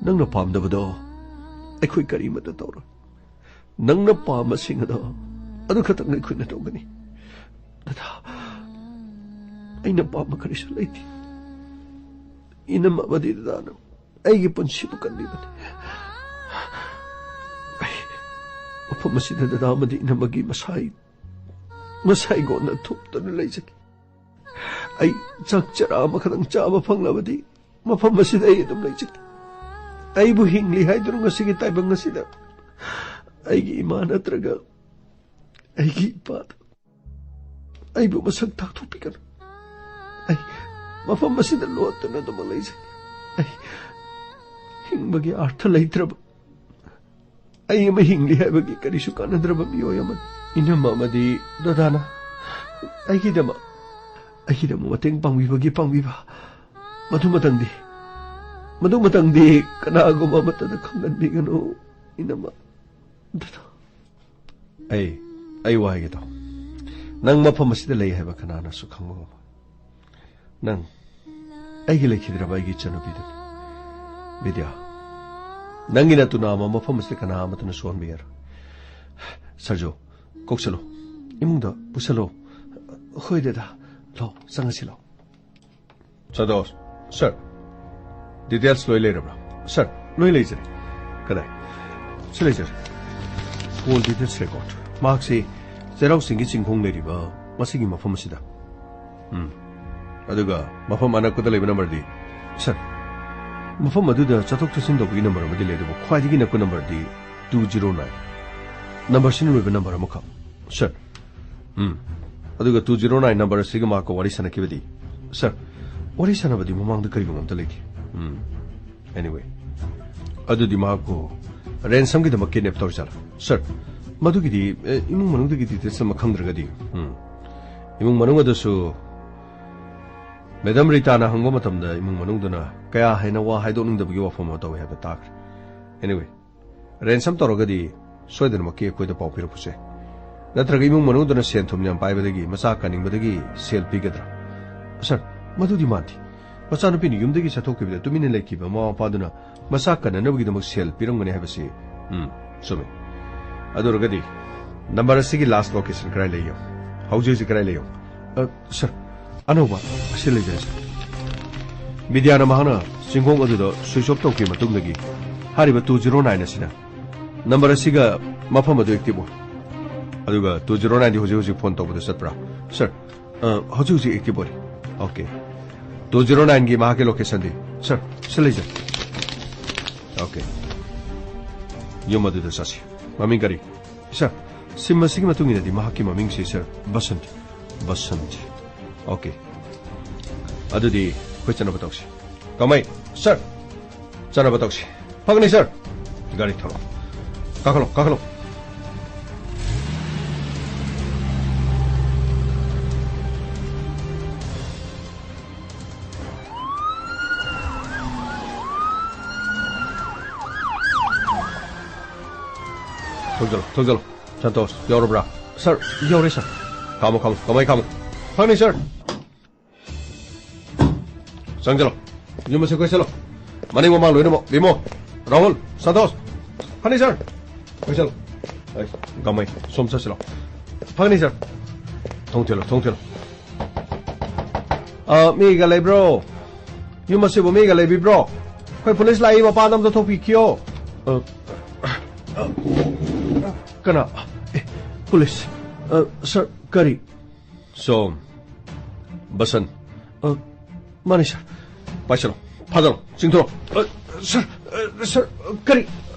ꯅꯪꯅ ꯄꯥꯝꯗꯕꯗꯣ ꯑꯩꯈꯣꯏ ꯀꯔꯤꯃꯠꯇ ꯇꯧꯔꯣꯏ꯫ ꯅꯪꯅ ꯄꯥꯝꯕꯁꯤꯡ ꯑꯗꯣ ꯑꯗꯨ ꯈꯛꯇꯪ ꯑꯩꯈꯣꯏꯅ ꯇꯧꯒꯅꯤ꯫ ꯗꯗꯥ, ꯑꯩꯅ ꯄꯥꯝꯕ ꯀꯔꯤꯁꯨ ꯂꯩꯇꯦ꯫ ꯏꯅꯝꯃ ꯑꯃꯗꯤ ꯗꯗꯥꯅ ꯑꯩꯒꯤ ꯄꯨꯟꯁꯤꯕꯨ ꯀꯟꯕꯤꯕꯅꯤ꯫ ꯑꯩ ꯃꯐꯝ ꯑꯁꯤꯗ ꯗꯗꯥ ꯑꯃꯗꯤ ꯏꯅꯝꯃꯒꯤ ꯃꯁꯥꯏ ꯃꯁꯥꯏꯒꯣꯟꯅ ꯊꯨꯞꯇꯨꯅ ꯂꯩꯖꯈꯤ꯫ ꯑꯩ ꯆꯥꯛ ꯆꯔꯥ ꯑꯃꯈꯛꯇꯪ ꯆꯥꯕ ꯐꯪꯂꯕꯗꯤ ꯃꯐꯝ ꯑꯁꯤꯗ ꯑꯩ ꯑꯗꯨꯝ ꯂꯩꯖꯈꯤ꯫ ꯑꯩꯕꯨ ꯍꯤꯡꯂꯤ ꯍꯥꯏꯗꯨꯅ ꯉꯁꯤꯒꯤ ꯇꯥꯏꯕꯪ ꯑꯁꯤꯗ ꯑꯩꯒꯤ ꯏꯃꯥ ꯅꯠꯇ꯭ꯔꯒ ꯑꯩꯒꯤ ꯏꯄꯥꯗ ꯑꯩꯕꯨ ꯃꯁꯛ ꯇꯥꯛꯊꯣꯛꯄꯤꯒꯅꯨ꯫ ꯑꯩ ꯃꯐꯝ ꯑꯁꯤꯗ ꯂꯣꯠꯇꯨꯅ ꯑꯗꯨꯃꯛ ꯂꯩꯖꯩ꯫ ꯑꯩ ꯍꯤꯡꯕꯒꯤ ꯑꯥꯔꯊ ꯂꯩꯇ꯭ꯔꯕ, ꯑꯩ ꯑꯃ ꯍꯤꯡꯂꯤ ꯍꯥꯏꯕꯒꯤ ꯀꯔꯤꯁꯨ ꯀꯥꯟꯅꯗ꯭ꯔꯕ ꯃꯤꯑꯣꯏ ꯑꯃꯅꯤ꯫ ꯏꯅꯝꯃ ꯑꯃꯗꯤ ꯗꯗꯥꯅ ꯑꯩꯒꯤꯗꯃꯛ, ꯑꯩꯒꯤꯗꯃꯛ ꯃꯇꯦꯡ ꯄꯥꯡꯕꯤꯕꯒꯤ ꯄꯥꯡꯕꯤꯕ, ꯃꯗꯨꯃꯇꯪꯗꯤ, ꯃꯗꯨꯃꯇꯪꯗꯤ ꯀꯅꯥꯒꯨꯝꯕ ꯑꯃꯠꯇꯗ ꯈꯪꯍꯟꯕꯤꯒꯅꯨ, ꯏꯅꯝꯃ꯫ ꯗꯗꯥ꯫ ꯑꯩ, ꯑꯩ ꯋꯥ ꯍꯥꯏꯒꯦ ꯇꯥꯎ꯫ ꯅꯪ ꯃꯐꯝ ꯑꯁꯤꯗ ꯂꯩ ꯍꯥꯏꯕ ꯀꯅꯥꯅꯁꯨ ꯈꯪꯕ ꯉꯝꯃꯣꯏ꯫ ꯅꯪ ꯑꯩꯒꯤ ꯂꯩꯈꯤꯗ꯭ꯔꯕ ꯑꯩꯒꯤ ꯏꯆꯟꯅꯨꯄꯤꯗꯨꯅꯤ꯫ ꯕꯤꯗ꯭ꯌꯥ, ꯅꯪꯒꯤ ꯅꯇꯨ ꯅꯥꯝꯃ ꯃꯐꯝ ꯑꯁꯤꯗ ꯀꯅꯥ ꯑꯃꯠꯇꯅ ꯁꯣꯛꯍꯟꯕ ꯌꯥꯔꯣꯏ꯫ ꯁꯔꯖꯨ, ꯀꯧꯁꯜꯂꯨ꯫ ꯏꯃꯨꯡꯗ ꯄꯨꯁꯜꯂꯨ꯫ ꯍꯣꯏ ꯗꯗꯥ, ꯂꯥꯎ, ꯆꯪꯉꯁꯤ ꯂꯥꯎ꯫ ꯁꯟꯇꯣꯁ, ꯁꯔ, ꯗꯤꯇꯦꯜꯁ ꯂꯣꯏ ꯂꯩꯔꯕ꯭ꯔꯥ? ꯁꯔ, ꯂꯣꯏ ꯂꯩꯖꯔꯦ꯫ ꯀꯗꯥꯏ? ꯁꯤ ꯂꯩꯖꯔꯦ꯫ Call details record. ꯃꯍꯥꯛꯁꯤ ꯆꯩꯔꯥꯎ ꯆꯤꯡꯒꯤ ꯆꯤꯡꯈꯣꯡ ꯂꯩꯔꯤꯕ ꯃꯁꯤꯒꯤ ꯃꯐꯝ ꯑꯁꯤꯗ꯫ ꯎꯝ꯫ ꯑꯗꯨꯒ ꯃꯐꯝ ꯑꯅꯛꯄꯗ ꯂꯩꯕ ꯅꯝꯕꯔꯗꯤ? ꯁꯔ, ꯃꯐꯝ ꯑꯗꯨꯗ ꯆꯠꯊꯣꯛ ꯆꯠꯁꯤꯟ ꯇꯧꯕꯒꯤ ꯅꯝꯕꯔ ꯑꯃꯗꯤ ꯂꯩ, ꯑꯗꯨꯕꯨ ꯈ꯭ꯋꯥꯏꯗꯒꯤ ꯅꯛꯄ ꯅꯝꯕꯔꯗꯤ two zero nine꯫ ꯅꯝꯕꯔꯁꯤꯅ ꯂꯣꯏꯕ ꯅꯝꯕꯔ ꯑꯃꯈꯛ꯫ ꯁꯔ, ꯎꯝ꯫ ꯑꯗꯨꯒ two zero nine ꯅꯝꯕꯔ ꯑꯁꯤꯒ ꯃꯍꯥꯛꯀ ꯋꯥꯔꯤ ꯁꯥꯟꯅꯈꯤꯕꯗꯤ? ꯁꯔ, ꯋꯥꯔꯤ ꯁꯥꯟꯅꯕꯗꯤ ꯃꯃꯥꯡꯗ ꯀꯔꯤꯒꯨꯝꯕ ꯑꯝꯇ ꯂꯩꯇꯦ꯫ ꯎꯝ꯫ Anyway, ꯑꯗꯨꯗꯤ ꯃꯍꯥꯛꯄꯨ ꯔꯦꯟꯁꯝꯒꯤꯗꯃꯛ ꯀꯤꯗꯅꯦꯞ ꯇꯧꯔꯤꯖꯥꯠꯂꯥ? ꯁꯔ, ꯃꯗꯨꯒꯤꯗꯤ, ꯑꯦ, ꯏꯃꯨꯡ ꯃꯅꯨꯡꯗꯒꯤ ꯗꯤꯇꯦꯜꯁ ꯑꯃ ꯈꯪꯗ꯭ꯔꯒꯗꯤ꯫ ꯎꯝ꯫ ꯏꯃꯨꯡ ꯃꯅꯨꯡ ꯑꯗꯨꯁꯨ ꯃꯦꯗꯝ ꯔꯤꯇꯥꯅ ꯍꯪꯕ ꯃꯇꯝꯗ ꯏꯃꯨꯡ ꯃꯅꯨꯡꯗꯨꯅ ꯀꯌꯥ ꯍꯦꯟꯅ ꯋꯥ ꯍꯥꯏꯗꯣꯛꯅꯤꯡꯗꯕꯒꯤ ꯋꯥꯐꯝ ꯑꯃ ꯇꯧꯏ ꯍꯥꯏꯕ ꯇꯥꯈ꯭ꯔꯦ꯫ Anyway, ꯔꯦꯟꯁꯝ ꯇꯧꯔꯒꯗꯤ ꯁꯣꯏꯗꯅꯃꯛꯀꯤ ꯑꯩꯈꯣꯏꯗ ꯄꯥꯎ ꯄꯤꯔꯛꯄꯁꯦ꯫ ꯅꯠꯇ꯭ꯔꯒ ꯏꯃꯨꯡ ꯃꯅꯨꯡꯗꯨꯅ ꯁꯦꯟ ꯊꯨꯝ ꯌꯥꯝ ꯄꯥꯏꯕꯗꯒꯤ ꯃꯆꯥ ꯀꯟꯅꯤꯡꯕꯗꯒꯤ ꯁꯦꯜ ꯄꯤꯒꯗ꯭ꯔꯥ? ꯁꯔ, ꯃꯗꯨꯗꯤ ꯃꯥꯟꯗꯦ꯫ ꯃꯆꯥꯅꯨꯄꯤꯅ ꯌꯨꯝꯗꯒꯤ ꯆꯠꯊꯣꯛꯈꯤꯕꯗ ꯇꯨꯃꯤꯟꯅ ꯂꯩꯈꯤꯕ ꯃꯃꯥ ꯃꯄꯥꯗꯨꯅ ꯃꯆꯥ ꯀꯟꯅꯅꯕꯒꯤꯗꯃꯛ ꯁꯦꯜ ꯄꯤꯔꯝꯒꯅꯤ ꯍꯥꯏꯕꯁꯤ, ꯎꯝ, ꯆꯨꯝꯃꯤ꯫ ꯑꯗꯨ ꯑꯣꯏꯔꯒꯗꯤ ꯅꯝꯕꯔ ꯑꯁꯤꯒꯤ ꯂꯥꯁ ꯂꯣꯀꯦꯁꯟ ꯀꯗꯥꯏ ꯂꯩ ꯌꯦꯡꯉꯨ꯫ ꯍꯧꯖꯤꯛ ꯍꯧꯖꯤꯛ ꯀꯗꯥꯏ ꯂꯩ ꯌꯦꯡꯉꯨ꯫ ꯑ, ꯁꯔ, ꯑꯅꯧꯕ ꯑꯁꯤ ꯂꯩꯖꯔꯦ, ꯁꯔ꯫ ꯕꯤꯗ꯭ꯌꯥꯅ ꯃꯍꯥꯛꯅ ꯆꯤꯡꯈꯣꯡ ꯑꯗꯨꯗ ꯁ꯭ꯋꯤꯆ ꯑꯣꯐ ꯇꯧꯈꯤꯕ ꯃꯇꯨꯡꯗꯒꯤ ꯍꯥꯏꯔꯤꯕ two zero nine ꯑꯁꯤꯅ ꯅꯝꯕꯔ ꯑꯁꯤꯒ ꯃꯐꯝ ꯑꯗꯨ ꯑꯦꯛꯇꯤꯚ ꯑꯣꯏ꯫ ꯑꯗꯨꯒ two zero nineꯗꯤ ꯍꯧꯖꯤꯛ ꯍꯧꯖꯤꯛ ꯐꯣꯟ ꯇꯧꯕꯗ ꯆꯠꯄ꯭ꯔꯥ? ꯁꯔ, ꯑ, ꯍꯧꯖꯤꯛ ꯍꯧꯖꯤꯛ ꯑꯦꯛꯇꯤꯚ ꯑꯣꯏꯔꯤ꯫ ꯑꯣꯀꯦ꯫ Two zero nineꯒꯤ ꯃꯍꯥꯛꯀꯤ ꯂꯣꯀꯦꯁꯟꯗꯤ? ꯁꯔ, ꯁꯤ ꯂꯩꯖꯔꯦ꯫ ꯑꯣꯀꯦ꯫ ꯌꯨꯝ ꯑꯗꯨꯗ ꯆꯠꯁꯤ꯫ ꯃꯃꯤꯡ ꯀꯔꯤ? ꯁꯔ, ꯁꯤꯝ ꯑꯁꯤꯒꯤ ꯃꯇꯨꯡ ꯏꯟꯅꯗꯤ ꯃꯍꯥꯛꯀꯤ ꯃꯃꯤꯡꯁꯤ, ꯁꯔ, ꯕꯁꯟꯠ꯫ ꯕꯁꯟꯠ꯫ ꯑꯣꯀꯦ꯫ ꯑꯗꯨꯗꯤ ꯑꯩꯈꯣꯏ ꯆꯠꯅꯕ ꯇꯧꯁꯤ꯫ ꯀꯃꯩ, ꯁꯔ, ꯆꯠꯅꯕ ꯇꯧꯁꯤ꯫ ꯐꯒꯅꯤ, ꯁꯔ꯫ ꯒꯥꯔꯤ ꯊꯧꯔꯣ꯫ ꯀꯥꯈꯠꯂꯣ, ꯀꯥꯈꯠꯂꯣ꯫ ꯊꯧꯖꯜꯂꯣ, ꯊꯧꯖꯜꯂꯣ꯫ ꯁꯟꯇꯣꯁ, ꯌꯧꯔꯕ꯭ꯔꯥ? ꯁꯔ, ꯌꯧꯔꯦ, ꯁꯔ꯫ ꯈꯥꯝꯃꯣ, ꯈꯥꯝꯃꯣ, ꯀꯃꯩ ꯈꯥꯝꯃꯣ꯫ ꯐꯒꯅꯤ, ꯁꯔ꯫ ꯆꯪꯁꯤꯜꯂꯣ꯫ ꯌꯨꯝ ꯑꯁꯤ ꯀꯣꯏꯁꯤꯜꯂꯣ꯫ ꯃꯅꯤꯡ ꯃꯃꯥꯡ ꯂꯣꯏꯅꯃꯛ꯫ ꯕꯤꯃꯣ, ꯔꯥꯍꯨꯜ, ꯁꯟꯇꯣꯁ꯫ ꯐꯅꯤ, ꯁꯔ꯫ ꯀꯣꯏꯁꯤꯜꯂꯣ꯫ ꯑꯩ, ꯒꯃꯩ, ꯁꯣꯝ ꯆꯠꯁꯤꯜꯂꯣ꯫ ꯐꯒꯅꯤ, ꯁꯔ꯫ ꯊꯣꯡ ꯊꯤꯜꯂꯣ, ꯊꯣꯡ ꯊꯤꯜꯂꯣ꯫ ꯑ, ꯃꯤꯒ ꯂꯩꯕ꯭ꯔꯣ? ꯌꯨꯝ ꯑꯁꯤꯕꯨ ꯃꯤꯒ ꯂꯩꯕꯤꯕ꯭ꯔꯣ? ꯑꯩꯈꯣꯏ ꯄꯨꯂꯤꯁ ꯂꯥꯛꯏ, ꯃꯄꯥꯟꯗ ꯑꯝꯇ ꯊꯣꯛꯄꯤꯈꯤꯌꯣ꯫ ꯑ, ꯀꯅꯥ? ꯑꯦ, ꯄꯨꯂꯤꯁ꯫ ꯑ, ꯁꯥꯔ, ꯀꯔꯤ? ꯁꯣꯝ, ꯕꯁꯟ꯫ ꯑ, ꯃꯥꯅꯤ, ꯁꯥꯔ꯫ ꯄꯥꯏꯁꯜꯂꯣ, ꯐꯥꯖꯜꯂꯣ, ꯆꯤꯡꯊꯣꯛꯑꯣ꯫ ꯑ, ꯁꯥꯔ, ꯑ, ꯁꯥꯔ, ꯀꯔꯤ?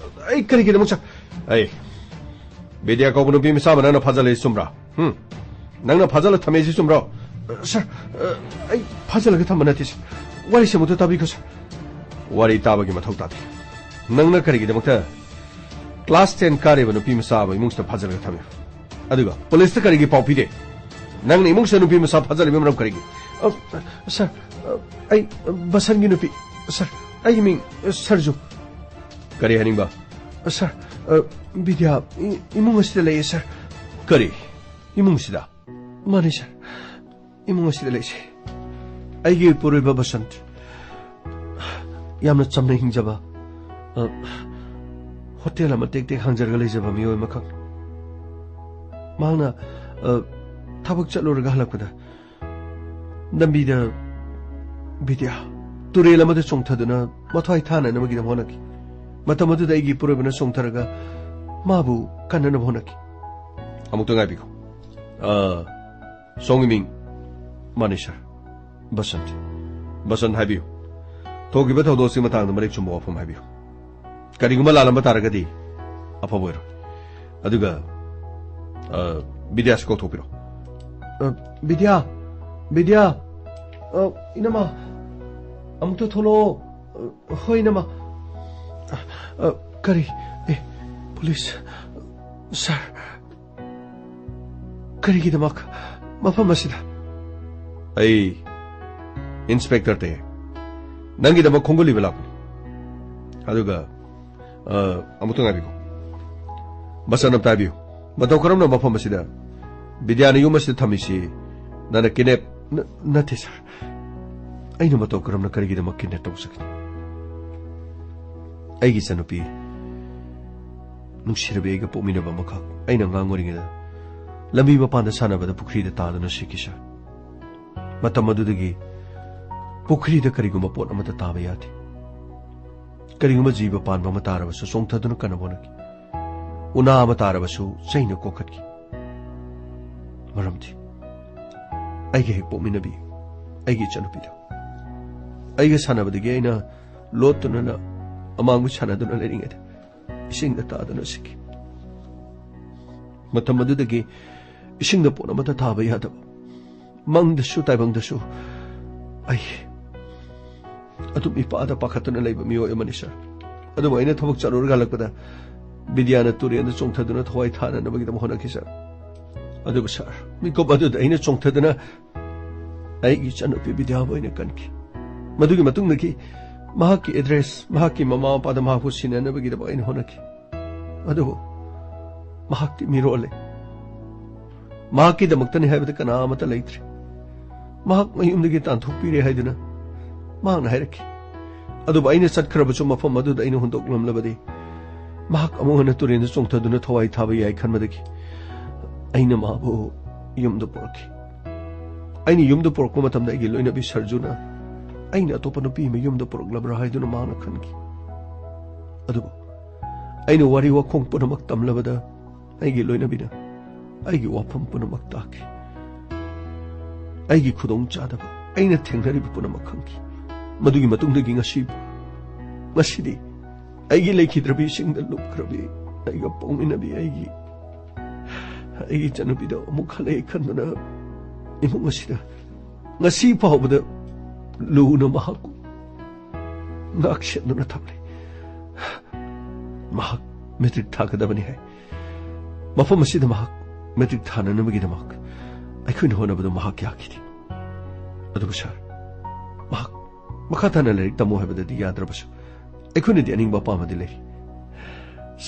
ꯑꯩ ꯀꯔꯤꯒꯤꯗꯃꯛ, ꯁꯥꯔ? ꯑꯩ, ꯕꯤꯗ꯭ꯌꯥ ꯀꯧꯕ ꯅꯨꯄꯤ ꯃꯆꯥ ꯑꯃ ꯅꯪꯅ ꯐꯥꯖꯜꯂꯦ, ꯆꯨꯝꯕ꯭ꯔꯥ? ꯍꯨꯝ? ꯅꯪꯅ ꯐꯥꯖꯜꯂ ꯊꯝꯃꯦꯁꯤ ꯆꯨꯝꯕ꯭ꯔꯣ? ꯁꯥꯔ, ꯑꯩ ꯐꯥꯖꯜꯂꯒ ꯊꯝꯕ ꯅꯠꯇꯦ, ꯁꯥꯔ꯫ ꯋꯥꯔꯤꯁꯦ ꯑꯃꯨꯛꯇ ꯇꯥꯕꯤꯈꯣ, ꯁꯥꯔ꯫ ꯋꯥꯔꯤ ꯇꯥꯕꯒꯤ ꯃꯊꯧ ꯇꯥꯗꯦ꯫ ꯅꯪꯅ ꯀꯔꯤꯒꯤꯗꯃꯛꯇ ꯀ꯭ꯂꯥꯁ ꯇꯦꯟ ꯀꯥꯔꯤꯕ ꯅꯨꯄꯤ ꯃꯆꯥ ꯑꯃ ꯏꯃꯨꯡꯁꯤꯗ ꯐꯥꯖꯜꯂꯒ ꯊꯝꯃꯤ? ꯑꯗꯨꯒ ꯄꯨꯂꯤꯁꯇ ꯀꯔꯤꯒꯤ ꯄꯥꯎ ꯄꯤꯗꯦ? ꯅꯪꯅ ꯏꯃꯨꯡꯁꯤꯗ ꯅꯨꯄꯤ ꯃꯆꯥ ꯐꯥꯖꯜꯂꯤꯕ ꯃꯔꯝ ꯀꯔꯤꯒꯤ? ꯑ, ꯁꯥꯔ, ꯑ, ꯑꯩ, ꯑ, ꯕꯁꯟꯒꯤ ꯅꯨꯄꯤ, ꯁꯥꯔ, ꯑꯩꯒꯤ ꯃꯤꯡ, ꯑ, ꯁꯔꯖꯨ꯫ ꯀꯔꯤ ꯍꯥꯏꯅꯤꯡꯕ? ꯑ, ꯁꯥꯔ, ꯑ, ꯕꯤꯗ꯭ꯌꯥ ꯏ-, ꯏꯃꯨꯡ ꯑꯁꯤꯗ ꯂꯩꯌꯦ, ꯁꯥꯔ꯫ ꯀꯔꯤ? ꯏꯃꯨꯡꯁꯤꯗ? ꯃꯥꯅꯦ, ꯁꯥꯔ꯫ ꯏꯃꯨꯡ ꯑꯁꯤꯗ ꯂꯩꯁꯦ꯫ ꯑꯩꯒꯤ ꯏꯄꯨꯔꯣꯏꯕ ꯕꯁꯟꯠ, ꯌꯥꯝꯅ ꯆꯝꯅ ꯍꯤꯡꯖꯕ, ꯑ, ꯍꯣꯇꯦꯜ ꯑꯃ ꯇꯦꯛ ꯇꯦꯛ ꯍꯥꯡꯖꯔꯒ ꯂꯩꯖꯕ ꯃꯤꯑꯣꯏ ꯑꯃꯈꯛ꯫ ꯃꯍꯥꯛꯅ, ꯑ, ꯊꯕꯛ ꯆꯠꯂꯨꯔꯒ ꯍꯜꯂꯛꯄꯗ ꯂꯝꯕꯤꯗ ꯕꯤꯗ꯭ꯌꯥ ꯇꯨꯔꯦꯜ ꯑꯃꯗ ꯆꯣꯡꯊꯗꯨꯅ ꯃꯊ꯭ꯋꯥꯏ ꯊꯥꯅꯅꯕꯒꯤꯗꯃꯛ ꯍꯣꯠꯅꯈꯤ꯫ ꯃꯇꯝ ꯑꯗꯨꯗ ꯑꯩꯒꯤ ꯏꯄꯨꯔꯣꯏꯕꯅ ꯆꯣꯡꯊꯔꯒ ꯃꯥꯕꯨ ꯀꯟꯅꯅꯕ ꯍꯣꯠꯅꯈꯤ꯫ ꯑꯃꯨꯛꯇ ꯉꯥꯏꯕꯤꯈꯣ꯫ ꯑ, ꯁꯣꯝꯒꯤ ꯃꯤꯡ? ꯃꯥꯅꯤ, ꯁꯥꯔ꯫ ꯕꯁꯟꯠ꯫ ꯕꯁꯟꯠ, ꯍꯥꯏꯕꯤꯌꯨ꯫ ꯊꯣꯛꯈꯤꯕ ꯊꯧꯗꯣꯛꯁꯤ ꯃꯇꯥꯡꯗ ꯃꯔꯤꯛ ꯆꯨꯝꯕ ꯋꯥꯐꯝ ꯍꯥꯏꯕꯤꯌꯨ꯫ ꯀꯔꯤꯒꯨꯝꯕ ꯂꯥꯜꯂꯝꯕ ꯇꯥꯔꯒꯗꯤ ꯑꯐꯕ ꯑꯣꯏꯔꯣꯏ꯫ ꯑꯗꯨꯒ, ꯑ, ꯕꯤꯗ꯭ꯌꯥꯁꯤ ꯀꯧꯊꯣꯛꯄꯤꯔꯣ꯫ ꯑ, ꯕꯤꯗ꯭ꯌꯥ! ꯕꯤꯗ꯭ꯌꯥ! ꯑ, ꯏꯅꯝꯃ! ꯑꯃꯨꯛꯇ ꯊꯣꯛꯂꯛꯑꯣ꯫ ꯑ, ꯍꯣꯏ, ꯏꯅꯝꯃ꯫ ꯑ, ꯀꯔꯤ? ꯑꯦ, ꯄꯨꯂꯤꯁ꯫ ꯁꯥꯔ, ꯀꯔꯤꯒꯤꯗꯃꯛ ꯃꯐꯝ ꯑꯁꯤꯗ? ꯑꯩ ꯏꯟꯁꯄꯦꯛꯇꯔ ꯇꯦ, ꯅꯪꯒꯤꯗꯃꯛ ꯈꯣꯡꯒꯨꯜ ꯂꯤꯕ ꯂꯥꯛꯄꯅꯤ꯫ ꯑꯗꯨꯒ, ꯑ, ꯑꯃꯨꯛꯇ ꯉꯥꯏꯕꯤꯌꯨ꯫ ꯕꯁꯟꯠ, ꯑꯝꯇ ꯍꯥꯏꯕꯤꯌꯨ, ꯃꯇꯧ ꯀꯔꯝꯅ ꯃꯐꯝ ꯑꯁꯤꯗ ꯕꯤꯗ꯭ꯌꯥꯅ ꯌꯨꯝ ꯑꯁꯤꯗ ꯊꯝꯃꯤꯁꯤ ꯅꯪꯅ ꯀꯤꯗꯅꯦꯞ? ꯅ-, ꯅꯠꯇꯦ, ꯁꯥꯔ꯫ ꯑꯩꯅ ꯃꯇꯧ ꯀꯔꯝꯅ ꯀꯔꯤꯒꯤꯗꯃꯛ ꯀꯤꯗꯅꯦꯞ ꯇꯧꯖꯒꯅꯤ? ꯑꯩꯒꯤ ꯏꯆꯟꯅꯨꯄꯤ, ꯅꯨꯡꯁꯤꯔꯕꯤ ꯑꯩꯒ ꯄꯣꯛꯃꯤꯟꯅꯕ ꯑꯃꯈꯛ, ꯑꯩꯅ ꯑꯉꯥꯡ ꯑꯣꯏꯔꯤꯉꯩꯗ ꯂꯝꯕꯤ ꯃꯄꯥꯟꯗ ꯁꯥꯟꯅꯕꯗ ꯄꯨꯈ꯭ꯔꯤꯗ ꯇꯥꯗꯨꯅ ꯁꯤꯈꯤ, ꯁꯥꯔ꯫ ꯃꯇꯝ ꯑꯗꯨꯗꯒꯤ ꯄꯨꯈ꯭ꯔꯤꯗ ꯀꯔꯤꯒꯨꯝꯕ ꯄꯣꯠ ꯑꯃꯠꯇ ꯇꯥꯕ ꯌꯥꯗꯦ꯫ ꯀꯔꯤꯒꯨꯝꯕ ꯖꯤꯕ ꯄꯥꯟꯕ ꯑꯃ ꯇꯥꯔꯕꯁꯨ ꯆꯣꯡꯊꯗꯨꯅ ꯀꯟꯅꯕ ꯍꯣꯠꯅꯈꯤ꯫ ꯎꯅꯥ ꯑꯃ ꯇꯥꯔꯕꯁꯨ ꯆꯩꯅ ꯀꯣꯛꯈꯠꯈꯤ꯫ ꯃꯔꯝꯗꯤ ꯑꯩꯒ ꯍꯦꯛ ꯄꯣꯛꯃꯤꯟꯅꯕꯤ ꯑꯩꯒꯤ ꯏꯆꯟꯅꯨꯄꯤꯗꯣ ꯑꯩꯒ ꯁꯥꯟꯅꯕꯗꯒꯤ ꯑꯩꯅ ꯂꯣꯠꯇꯨꯅ ꯑꯃꯥꯡꯕ ꯁꯥꯟꯅꯗꯨꯅ ꯂꯩꯔꯤꯉꯩꯗ ꯏꯁꯤꯡꯗ ꯇꯥꯗꯨꯅ ꯁꯤꯈꯤ꯫ ꯃꯇꯝ ꯑꯗꯨꯗꯒꯤ ꯏꯁꯤꯡꯗ ꯄꯣꯠ ꯑꯃꯠꯇ ꯊꯥꯕ ꯌꯥꯗꯕ, ꯃꯪꯗꯁꯨ ꯇꯥꯏꯕꯪꯗꯁꯨ ꯑꯩ ꯑꯗꯨꯝ ꯏꯄꯥꯗ ꯄꯥꯈꯠꯇꯨꯅ ꯂꯩꯕ ꯃꯤꯑꯣꯏ ꯑꯃꯅꯤ, ꯁꯥꯔ꯫ ꯑꯗꯨꯕꯨ ꯑꯩꯅ ꯊꯕꯛ ꯆꯠꯂꯨꯔꯒ ꯍꯜꯂꯛꯄꯗ ꯕꯤꯗ꯭ꯌꯥꯅ ꯇꯨꯔꯦꯜꯗ ꯆꯣꯡꯊꯗꯨꯅ ꯊꯋꯥꯏ ꯊꯥꯅꯅꯕꯒꯤꯗꯃꯛ ꯍꯣꯠꯅꯈꯤ, ꯁꯥꯔ꯫ ꯑꯗꯨꯕꯨ, ꯁꯥꯔ, ꯃꯤꯀꯨꯞ ꯑꯗꯨꯗ ꯑꯩꯅ ꯆꯣꯡꯊꯗꯨꯅ ꯑꯩꯒꯤ ꯏꯆꯟꯅꯨꯄꯤ ꯕꯤꯗ꯭ꯌꯥꯕꯨ ꯑꯩꯅ ꯀꯟꯈꯤ꯫ ꯃꯗꯨꯒꯤ ꯃꯇꯨꯡꯗꯒꯤ ꯃꯍꯥꯛꯀꯤ ꯑꯦꯗ꯭ꯔꯦꯁ, ꯃꯍꯥꯛꯀꯤ ꯃꯃꯥ ꯃꯄꯥꯗ ꯃꯍꯥꯛꯄꯨ ꯁꯤꯟꯅꯅꯕꯒꯤꯗꯃꯛ ꯑꯩꯅ ꯍꯣꯠꯅꯈꯤ꯫ ꯑꯗꯨꯕꯨ ꯃꯍꯥꯛꯇꯤ ꯃꯤꯔꯣꯜꯂꯦ꯫ ꯃꯍꯥꯛꯀꯤꯗꯃꯛꯇꯅꯤ ꯍꯥꯏꯕꯗ ꯀꯅꯥ ꯑꯃꯠꯇ ꯂꯩꯇ꯭ꯔꯦ꯫ ꯃꯍꯥꯛ ꯃꯌꯨꯝꯗꯒꯤ ꯇꯥꯟꯊꯣꯛꯄꯤꯔꯦ ꯍꯥꯏꯗꯨꯅ ꯃꯍꯥꯛꯅ ꯍꯥꯏꯔꯛꯈꯤ꯫ ꯑꯗꯨꯕꯨ ꯑꯩꯅ ꯆꯠꯈ꯭ꯔꯕꯁꯨ ꯃꯐꯝ ꯑꯗꯨꯗ ꯑꯩꯅ ꯍꯨꯟꯗꯣꯛꯂꯝꯂꯕꯗꯤ ꯃꯍꯥꯛ ꯑꯃꯨꯛ ꯍꯟꯅ ꯇꯨꯔꯦꯜꯗ ꯆꯣꯡꯊꯗꯨꯅ ꯊꯋꯥꯏ ꯊꯥꯕ ꯌꯥꯏ ꯈꯟꯕꯗꯒꯤ ꯑꯩꯅ ꯃꯥꯕꯨ ꯌꯨꯝꯗ ꯄꯨꯔꯛꯈꯤ꯫ ꯑꯩꯅ ꯌꯨꯝꯗ ꯄꯨꯔꯛꯄ ꯃꯇꯝꯗ ꯑꯩꯒꯤ ꯂꯣꯏꯅꯕꯤ ꯁꯔꯖꯨꯅ ꯑꯩꯅ ꯑꯇꯣꯞꯄ ꯅꯨꯄꯤ ꯑꯃ ꯌꯨꯝꯗ ꯄꯨꯔꯛꯂꯕ꯭ꯔꯥ ꯍꯥꯏꯗꯨꯅ ꯃꯍꯥꯛꯅ ꯈꯟꯈꯤ꯫ ꯑꯗꯨꯕꯨ ꯑꯩꯅ ꯋꯥꯔꯤ ꯋꯥꯈꯣꯡ ꯄꯨꯝꯅꯃꯛ ꯇꯝꯂꯕꯗ ꯑꯩꯒꯤ ꯂꯣꯏꯅꯕꯤꯅ ꯑꯩꯒꯤ ꯋꯥꯐꯝ ꯄꯨꯝꯅꯃꯛ ꯇꯥꯈꯤ꯫ ꯑꯩꯒꯤ ꯈꯨꯗꯣꯡ ꯆꯥꯗꯕ, ꯑꯩꯅ ꯊꯦꯡꯅꯔꯤꯕ ꯄꯨꯝꯅꯃꯛ ꯈꯪꯈꯤ꯫ ꯃꯗꯨꯒꯤ ꯃꯇꯨꯡꯗꯒꯤ ꯉꯁꯤ, ꯉꯁꯤꯗꯤ ꯑꯩꯒꯤ ꯂꯩꯈꯤꯗ꯭ꯔꯕꯤ, ꯏꯁꯤꯡꯗ ꯂꯨꯞꯈ꯭ꯔꯕꯤ, ꯑꯩꯒ ꯄꯣꯛꯃꯤꯟꯅꯕꯤ, ꯑꯩꯒꯤ, ꯑꯩꯒꯤ ꯏꯆꯟꯅꯨꯄꯤꯗ ꯑꯃꯨꯛ ꯈꯜꯂꯛꯑꯦ ꯈꯟꯗꯨꯅ ꯏꯃꯨꯡ ꯑꯁꯤꯗ ꯉꯁꯤ ꯐꯥꯎꯕꯗ ꯂꯨꯅ ꯃꯍꯥꯛꯄꯨ ꯉꯥꯛꯁꯦꯟꯗꯨꯅ ꯊꯝꯂꯤ꯫ ꯃꯍꯥꯛ ꯃꯦꯇ꯭ꯔꯤꯛ ꯊꯥꯒꯗꯕꯅꯤ ꯍꯥꯏ꯫ ꯃꯐꯝ ꯑꯁꯤꯗ ꯃꯍꯥꯛ ꯃꯦꯇ꯭ꯔꯤꯛ ꯊꯥꯅꯅꯕꯒꯤꯗꯃꯛ ꯑꯩꯈꯣꯏꯅ ꯍꯣꯠꯅꯕꯗ ꯃꯍꯥꯛ ꯌꯥꯈꯤꯗꯦ꯫ ꯑꯗꯨꯕꯨ ꯁꯥꯔ, ꯃꯍꯥꯛ ꯃꯈꯥ ꯇꯥꯅ ꯂꯥꯏꯔꯤꯛ ꯇꯝꯃꯨ ꯍꯥꯏꯕꯗꯗꯤ ꯌꯥꯗ꯭ꯔꯕꯁꯨ ꯑꯩꯈꯣꯏꯅꯗꯤ ꯑꯅꯤꯡꯕ ꯑꯄꯥꯝꯕꯗꯤ ꯂꯩꯔꯤ꯫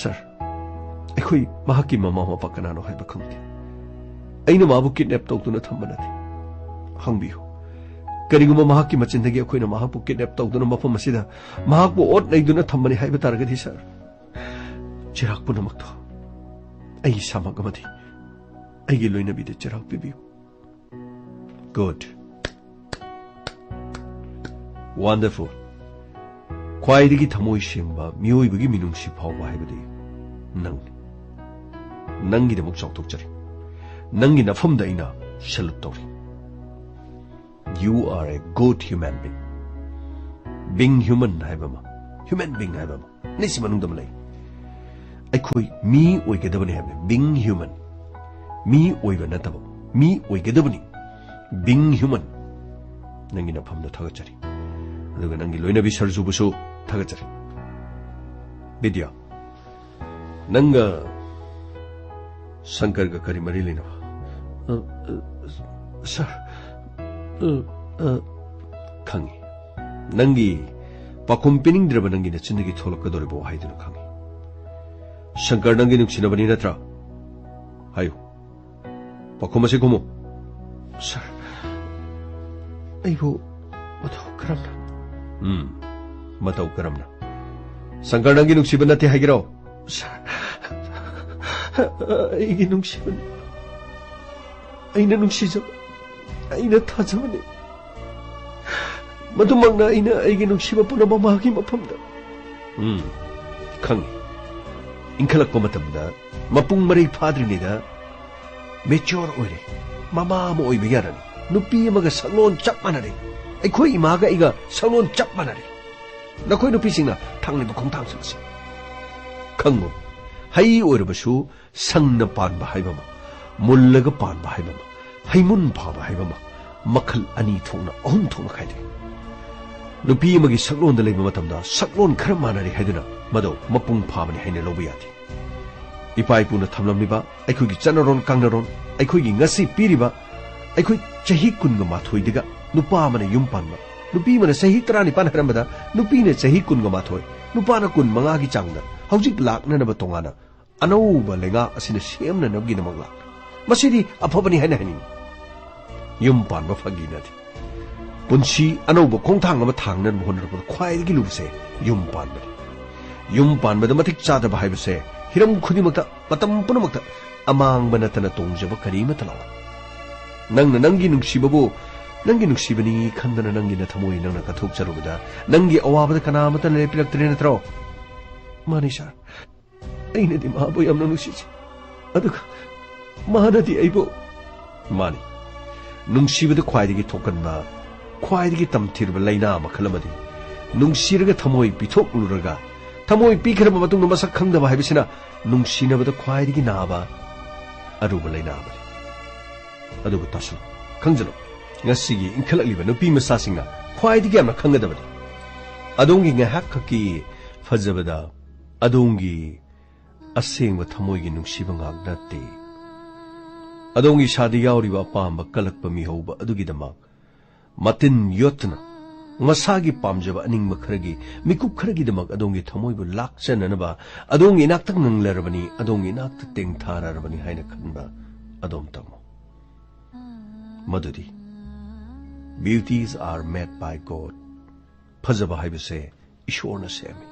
ꯁꯥꯔ, ꯑꯩꯈꯣꯏ ꯃꯍꯥꯛꯀꯤ ꯃꯃꯥ ꯃꯄꯥ ꯀꯅꯥꯅꯣ ꯍꯥꯏꯕ ꯈꯪꯗꯦ꯫ ꯑꯩꯅ ꯃꯥꯕꯨ ꯀꯤꯗꯅꯦꯞ ꯇꯧꯗꯨꯅ ꯊꯝꯕ ꯅꯠꯇꯦ꯫ ꯍꯪꯕꯤꯌꯨ꯫ ꯀꯔꯤꯒꯨꯝꯕ ꯃꯍꯥꯛꯀꯤ ꯃꯆꯤꯟꯗꯒꯤ ꯑꯩꯈꯣꯏꯅ ꯃꯍꯥꯛꯄꯨ ꯀꯤꯗꯅꯦꯞ ꯇꯧꯗꯨꯅ ꯃꯐꯝ ꯑꯁꯤꯗ ꯃꯍꯥꯛꯄꯨ ꯑꯣꯠ ꯅꯩꯗꯨꯅ ꯊꯝꯕꯅꯤ ꯍꯥꯏꯕ ꯇꯥꯔꯒꯗꯤ, ꯁꯥꯔ, ꯆꯩꯔꯥꯛ ꯄꯨꯝꯅꯃꯛꯇꯣ ꯑꯩ ꯏꯁꯥꯃꯛ ꯑꯃꯗꯤ ꯑꯩꯒꯤ ꯂꯣꯏꯅꯕꯤꯗ ꯆꯩꯔꯥꯛ ꯄꯤꯕꯤꯌꯨ꯫ ꯒꯨꯗ꯫ Wonderful. ꯈ꯭ꯋꯥꯏꯗꯒꯤ ꯊꯃꯣꯏ ꯁꯦꯡꯕ ꯃꯤꯑꯣꯏꯕꯒꯤ ꯃꯤꯅꯨꯡꯁꯤ ꯐꯥꯎꯕ ꯍꯥꯏꯕꯗꯤ ꯅꯪꯅꯤ꯫ ꯅꯪꯒꯤꯗꯃꯛ ꯆꯥꯎꯊꯣꯛꯆꯔꯤ꯫ ꯅꯪꯒꯤ ꯅꯐꯝꯗ ꯑꯩꯅ salute ꯇꯧꯔꯤ꯫ You are a good human being. Being human ꯍꯥꯏꯕ ꯑꯃ, human being ꯍꯥꯏꯕ ꯑꯃ, ꯑꯅꯤꯁꯤ ꯃꯅꯨꯡꯗ ꯑꯃ ꯂꯩ꯫ ꯑꯩꯈꯣꯏ ꯃꯤ ꯑꯣꯏꯒꯗꯕꯅꯤ ꯍꯥꯏꯕꯅꯤ꯫ Being human. ꯃꯤ ꯑꯣꯏꯕ ꯅꯠꯇꯕ, ꯃꯤ ꯑꯣꯏꯒꯗꯕꯅꯤ꯫ Being human. ꯅꯪꯒꯤ ꯅꯐꯝꯗ ꯊꯥꯒꯠꯆꯔꯤ꯫ ꯑꯗꯨꯒ ꯅꯪꯒꯤ ꯂꯣꯏꯅꯕꯤ ꯁꯔꯖꯨꯕꯨꯁꯨ ꯊꯥꯒꯠꯆꯔꯤ꯫ ꯕꯤꯗ꯭ꯌꯥ, ꯅꯪꯒ ꯁꯪꯀꯔꯒ ꯀꯔꯤ ꯃꯔꯤ ꯂꯩꯅꯕ? ꯑ, ꯑ, ꯁꯥꯔ, ꯑ, ꯑ, ꯈꯪꯉꯤ꯫ ꯅꯪꯒꯤ ꯄꯥꯎꯈꯨꯝ ꯄꯤꯅꯤꯡꯗ꯭ꯔꯕ ꯅꯪꯒꯤ ꯅꯆꯤꯟꯗꯒꯤ ꯊꯣꯛꯂꯛꯀꯗꯧꯔꯤꯕ ꯋꯥꯍꯩꯗꯨꯅ ꯈꯪꯉꯤ꯫ ꯁꯪꯀꯔ ꯅꯪꯒꯤ ꯅꯨꯡꯁꯤꯅꯕꯅꯤ ꯅꯠꯇ꯭ꯔꯥ? ꯍꯥꯏꯌꯨ꯫ ꯄꯥꯎꯈꯨꯝ ꯑꯁꯤ ꯈꯨꯝꯃꯨ꯫ ꯁꯥꯔ, ꯑꯩꯕꯨ ꯃꯇꯧ ꯀꯔꯝꯅ? ꯎꯝ, ꯃꯇꯧ ꯀꯔꯝꯅ? ꯁꯪꯀꯔ ꯅꯪꯒꯤ ꯅꯨꯡꯁꯤꯕ ꯅꯠꯇꯦ ꯍꯥꯏꯒꯦꯔꯣ? ꯁꯥꯔ, ꯑꯩꯒꯤ ꯅꯨꯡꯁꯤꯕꯅꯤ꯫ ꯑꯩꯅ ꯅꯨꯡꯁꯤꯖꯕ, ꯑꯩꯅ ꯊꯥꯖꯕꯅꯤ꯫ ꯃꯗꯨꯃꯛꯅ ꯑꯩꯅ ꯑꯩꯒꯤ ꯅꯨꯡꯁꯤꯕ ꯄꯨꯝꯅꯃꯛ ꯃꯍꯥꯛꯀꯤ ꯃꯐꯝꯗ꯫ ꯎꯝ, ꯈꯪꯉꯤ꯫ ꯏꯟꯈꯠꯂꯛꯄ ꯃꯇꯝꯗ, ꯃꯄꯨꯡ ꯃꯔꯩ ꯐꯥꯗ꯭ꯔꯤꯉꯩꯗ mature ꯑꯣꯏꯔꯦ꯫ ꯃꯃꯥ ꯑꯃ ꯑꯣꯏꯕ ꯌꯥꯔꯅꯤ꯫ ꯅꯨꯄꯤ ꯑꯃꯒ ꯁꯛꯂꯣꯟ ꯆꯞ ꯃꯥꯟꯅꯔꯦ꯫ ꯑꯩꯈꯣꯏ ꯏꯃꯥꯒ ꯑꯩꯒ ꯁꯛꯂꯣꯟ ꯆꯞ ꯃꯥꯟꯅꯔꯦ꯫ ꯅꯈꯣꯏ ꯅꯨꯄꯤꯁꯤꯡꯅ ꯊꯥꯡꯂꯤꯕ ꯈꯣꯡꯊꯥꯡꯁꯤꯡ ꯑꯁꯤ ꯈꯪꯉꯨ꯫ ꯍꯩ ꯑꯣꯏꯔꯕꯁꯨ ꯁꯪꯅ ꯄꯥꯟꯕ ꯍꯥꯏꯕ ꯑꯃ, ꯃꯨꯜꯂꯒ ꯄꯥꯟꯕ ꯍꯥꯏꯕ ꯑꯃ, ꯍꯩꯃꯨꯟ ꯐꯥꯕ ꯍꯥꯏꯕ ꯑꯃ, ꯃꯈꯜ ꯑꯅꯤ ꯊꯣꯛꯅ, ꯑꯍꯨꯝ ꯊꯣꯛꯅ ꯈꯥꯏꯗꯣꯛꯏ꯫ ꯅꯨꯄꯤ ꯑꯃꯒꯤ ꯁꯛꯂꯣꯟꯗ ꯂꯩꯕ ꯃꯇꯝꯗ ꯁꯛꯂꯣꯟ ꯈꯔ ꯃꯥꯟꯅꯔꯦ ꯍꯥꯏꯗꯨꯅ ꯃꯗꯨ ꯃꯄꯨꯡ ꯐꯥꯕꯅꯤ ꯍꯥꯏꯅ ꯂꯧꯕ ꯌꯥꯗꯦ꯫ ꯏꯄꯥ ꯏꯄꯨꯅ ꯊꯝꯂꯝꯂꯤꯕ ꯑꯩꯈꯣꯏꯒꯤ ꯆꯠꯅꯔꯣꯟ ꯀꯥꯡꯅꯔꯣꯟ, ꯑꯩꯈꯣꯏꯒꯤ ꯉꯁꯤ ꯄꯤꯔꯤꯕ, ꯑꯩꯈꯣꯏ ꯆꯍꯤ ꯀꯨꯟꯒ ꯃꯥꯊꯣꯏꯗꯒ ꯅꯨꯄꯥ ꯑꯃꯅ ꯌꯨꯝ ꯄꯥꯟꯕ, ꯅꯨꯄꯤ ꯑꯃꯅ ꯆꯍꯤ ꯇꯔꯥꯅꯤꯄꯥꯟ ꯍꯥꯏꯔꯝꯕꯗ ꯅꯨꯄꯤꯅ ꯆꯍꯤ ꯀꯨꯟꯒ ꯃꯥꯊꯣꯏ, ꯅꯨꯄꯥꯅ ꯀꯨꯟ ꯃꯉꯥꯒꯤ ꯆꯥꯡꯗ ꯍꯧꯖꯤꯛ ꯂꯥꯛꯅꯅꯕ ꯇꯣꯉꯥꯟꯅ ꯑꯅꯧꯕ ꯂꯩꯉꯥꯛ ꯑꯁꯤꯅ ꯁꯦꯝꯅꯅꯕꯒꯤꯗꯃꯛ ꯂꯥꯛꯂꯤ꯫ ꯃꯁꯤꯗꯤ ꯑꯐꯕꯅꯤ ꯍꯥꯏꯅ ꯍꯥꯏꯅꯤꯡꯏ꯫ ꯌꯨꯝ ꯄꯥꯟꯕ ꯐꯥꯒꯤ ꯅꯠꯇꯦ꯫ ꯄꯨꯟꯁꯤ ꯑꯅꯧꯕ ꯈꯣꯡꯊꯥꯡ ꯑꯃ ꯊꯥꯡꯅꯅꯕ ꯍꯣꯠꯅꯔꯛꯄꯗ ꯈ꯭ꯋꯥꯏꯗꯒꯤ ꯂꯨꯕꯁꯦ ꯌꯨꯝ ꯄꯥꯟꯕꯅꯤ꯫ ꯌꯨꯝ ꯄꯥꯟꯕꯗ ꯃꯇꯤꯛ ꯆꯥꯗꯕ ꯍꯥꯏꯕꯁꯦ ꯍꯤꯔꯝ ꯈꯨꯗꯤꯡꯃꯛꯇ, ꯃꯇꯝ ꯄꯨꯝꯅꯃꯛꯇ ꯑꯃꯥꯡꯕ ꯅꯠꯇꯅ ꯇꯣꯡꯖꯕ ꯀꯔꯤꯃꯠꯇ ꯂꯥꯛꯂꯣꯏ꯫ ꯅꯪꯅ ꯅꯪꯒꯤ ꯅꯨꯡꯁꯤꯕꯕꯨ ꯅꯪꯒꯤ ꯅꯨꯡꯁꯤꯕꯅꯤ ꯈꯟꯗꯅ ꯅꯪꯒꯤ ꯅꯊꯃꯣꯏ ꯅꯪꯅ ꯀꯠꯊꯣꯛꯆꯔꯨꯕꯗ ꯅꯪꯒꯤ ꯑꯋꯥꯕꯗ ꯀꯅꯥ ꯑꯃꯠꯇꯅ ꯂꯦꯞꯄꯤꯔꯛꯇ꯭ꯔꯦ ꯅꯠꯇ꯭ꯔꯣ? ꯃꯥꯅꯤ ꯁꯥꯔ, ꯑꯩꯅꯗꯤ ꯃꯍꯥꯛꯄꯨ ꯌꯥꯝꯅ ꯅꯨꯡꯁꯤꯖꯩ꯫ ꯑꯗꯨꯒ ꯃꯍꯥꯛꯅꯗꯤ ꯑꯩꯕꯨ, ꯃꯥꯅꯤ, ꯅꯨꯡꯁꯤꯕꯗ ꯈ꯭ꯋꯥꯏꯗꯒꯤ ꯊꯣꯛꯀꯟꯕ, ꯈ꯭ꯋꯥꯏꯗꯒꯤ ꯇꯝꯊꯤꯔꯕ ꯂꯥꯏꯅꯥ ꯃꯈꯜ ꯑꯃꯗꯤ ꯅꯨꯡꯁꯤꯔꯒ ꯊꯃꯣꯏ ꯄꯤꯊꯣꯛꯂꯨꯔꯒ ꯊꯃꯣꯏ ꯄꯤꯈ꯭ꯔꯕ ꯃꯇꯨꯡꯗ ꯃꯁꯛ ꯈꯪꯗꯕ ꯍꯥꯏꯕꯁꯤꯅ ꯅꯨꯡꯁꯤꯅꯕꯗ ꯈ꯭ꯋꯥꯏꯗꯒꯤ ꯅꯥꯕ ꯑꯔꯨꯕ ꯂꯥꯏꯅꯥ ꯑꯃꯅꯤ꯫ ꯑꯗꯨꯕꯨ ꯇꯥꯁꯤꯜꯂꯨ, ꯈꯪꯖꯤꯜꯂꯨ, ꯉꯁꯤꯒꯤ ꯏꯟꯈꯠꯂꯛꯂꯤꯕ ꯅꯨꯄꯤ ꯃꯆꯥꯁꯤꯡꯅ ꯈ꯭ꯋꯥꯏꯗꯒꯤ ꯌꯥꯝꯅ ꯈꯪꯒꯗꯕꯅꯤ꯫ ꯑꯗꯣꯝꯒꯤ ꯉꯥꯏꯍꯥꯛ ꯈꯛꯀꯤ ꯐꯖꯕꯗ ꯑꯗꯣꯝꯒꯤ ꯑꯁꯦꯡꯕ ꯊꯃꯣꯏꯒꯤ ꯅꯨꯡꯁꯤꯕ ꯉꯥꯛ ꯅꯠꯇꯦ꯫ ꯑꯗꯣꯝꯒꯤ ꯏꯁꯥꯗ ꯌꯥꯎꯔꯤꯕ ꯑꯄꯥꯝꯕ ꯀꯜꯂꯛꯄ ꯃꯤꯍꯧꯕ ꯑꯗꯨꯒꯤꯗꯃꯛ ꯃꯇꯤꯟ ꯌꯣꯠꯇꯨꯅ ꯃꯁꯥꯒꯤ ꯄꯥꯝꯖꯕ ꯑꯅꯤꯡꯕ ꯈꯔꯒꯤ ꯃꯤꯀꯨꯞ ꯈꯔꯒꯤꯗꯃꯛ ꯑꯗꯣꯝꯒꯤ ꯊꯃꯣꯏꯕꯨ ꯂꯥꯛꯆꯅꯅꯕ ꯑꯗꯣꯝꯒꯤ ꯏꯅꯥꯛꯇ ꯉꯪꯂꯔꯕꯅꯤ, ꯑꯗꯣꯝꯒꯤ ꯏꯅꯥꯛꯇ ꯇꯦꯡꯊꯥꯔꯔꯕꯅꯤ ꯍꯥꯏꯅ ꯈꯟꯕ ꯑꯗꯣꯝ ꯇꯝꯃꯨ꯫ ꯃꯗꯨꯗꯤ Beauties are made by God. ꯐꯖꯕ ꯍꯥꯏꯕꯁꯦ ꯏꯁꯣꯔꯅ ꯁꯦꯝꯃꯤ꯫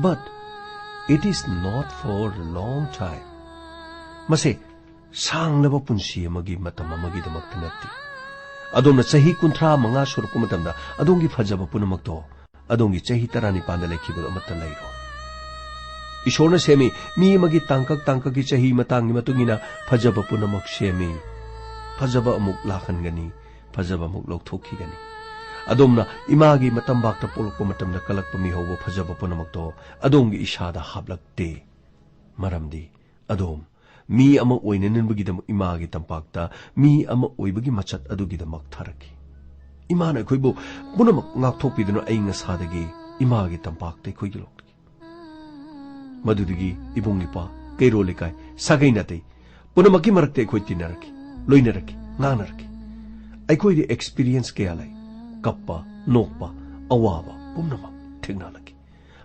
But it is not for long time. ꯃꯁꯤ ꯁꯥꯡꯂꯕ ꯄꯨꯟꯁꯤ ꯑꯃꯒꯤ ꯃꯇꯝ ꯑꯃꯒꯤꯗꯃꯛꯇ ꯅꯠꯇꯦ꯫ ꯑꯗꯣꯝꯅ ꯆꯍꯤ ꯀꯨꯟꯊ꯭ꯔꯥ ꯃꯉꯥ ꯁꯨꯔꯛꯄ ꯃꯇꯝꯗ ꯑꯗꯣꯝꯒꯤ ꯐꯖꯕ ꯄꯨꯝꯅꯃꯛꯇꯣ ꯑꯗꯣꯝꯒꯤ ꯆꯍꯤ ꯇꯔꯥꯅꯤꯄꯥꯟꯗ ꯂꯩꯈꯤꯕꯗꯣ ꯑꯃꯠꯇ ꯂꯩꯔꯣꯏ꯫ ꯏꯁꯣꯔꯅ ꯁꯦꯝꯃꯤ, ꯃꯤ ꯑꯃꯒꯤ ꯇꯥꯡꯀꯛ ꯇꯥꯡꯀꯛꯀꯤ ꯆꯍꯤ ꯃꯇꯥꯡꯒꯤ ꯃꯇꯨꯡ ꯏꯟꯅ ꯐꯖꯕ ꯄꯨꯝꯅꯃꯛ ꯁꯦꯝꯃꯤ꯫ ꯐꯖꯕ ꯑꯃꯨꯛ ꯂꯥꯛꯍꯟꯒꯅꯤ, ꯐꯖꯕ ꯑꯃꯨꯛ ꯂꯧꯊꯣꯛꯈꯤꯒꯅꯤ꯫ ꯑꯗꯣꯝꯅ ꯏꯃꯥꯒꯤ ꯃꯇꯝꯕꯥꯛꯇ ꯄꯣꯛꯂꯛꯄ ꯃꯇꯝꯗ ꯀꯜꯂꯛꯄ ꯃꯤꯍꯧꯕ ꯐꯖꯕ ꯄꯨꯝꯅꯃꯛꯇꯣ ꯑꯗꯣꯝꯒꯤ ꯏꯁꯥꯗ ꯍꯥꯞꯂꯛꯇꯦ꯫ ꯃꯔꯝꯗꯤ ꯑꯗꯣꯝ ꯃꯤ ꯑꯃ ꯑꯣꯏꯅꯅꯕꯒꯤꯗꯃꯛ ꯏꯃꯥꯒꯤ ꯇꯝꯄꯥꯛꯇ ꯃꯤ ꯑꯃ ꯑꯣꯏꯕꯒꯤ ꯃꯆꯠ ꯑꯗꯨꯒꯤꯗꯃꯛ ꯊꯥꯔꯛꯈꯤ꯫ ꯏꯃꯥꯅ ꯑꯩꯈꯣꯏꯕꯨ ꯄꯨꯝꯅꯃꯛ ꯉꯥꯛꯊꯣꯛꯄꯤꯗꯨꯅ ꯑꯏꯪ ꯑꯁꯥꯗꯒꯤ ꯏꯃꯥꯒꯤ ꯇꯝꯄꯥꯛꯇ ꯑꯩꯈꯣꯏꯒꯤ ꯂꯧꯈꯤ꯫ ꯃꯗꯨꯗꯒꯤ ꯏꯕꯨꯡ ꯏꯄ꯭ꯋꯥ, ꯀꯩꯔꯣꯜ ꯂꯩꯀꯥꯏ, ꯁꯥꯒꯩ ꯅꯥꯇꯩ ꯄꯨꯝꯅꯃꯛꯀꯤ ꯃꯔꯛꯇ ꯑꯩꯈꯣꯏ ꯇꯤꯟꯅꯔꯛꯈꯤ, ꯂꯣꯏꯅꯔꯛꯈꯤ, ꯉꯥꯡꯅꯔꯛꯈꯤ꯫ ꯑꯩꯈꯣꯏꯗꯤ ꯑꯦꯛꯁꯄꯤꯔꯤꯌꯦꯟꯁ ꯀꯌꯥ ꯂꯩ꯫ ꯀꯞꯄ, ꯅꯣꯛꯄ, ꯑꯋꯥꯕ ꯄꯨꯝꯅꯃꯛ ꯊꯦꯡꯅꯍꯜꯂꯛꯈꯤ꯫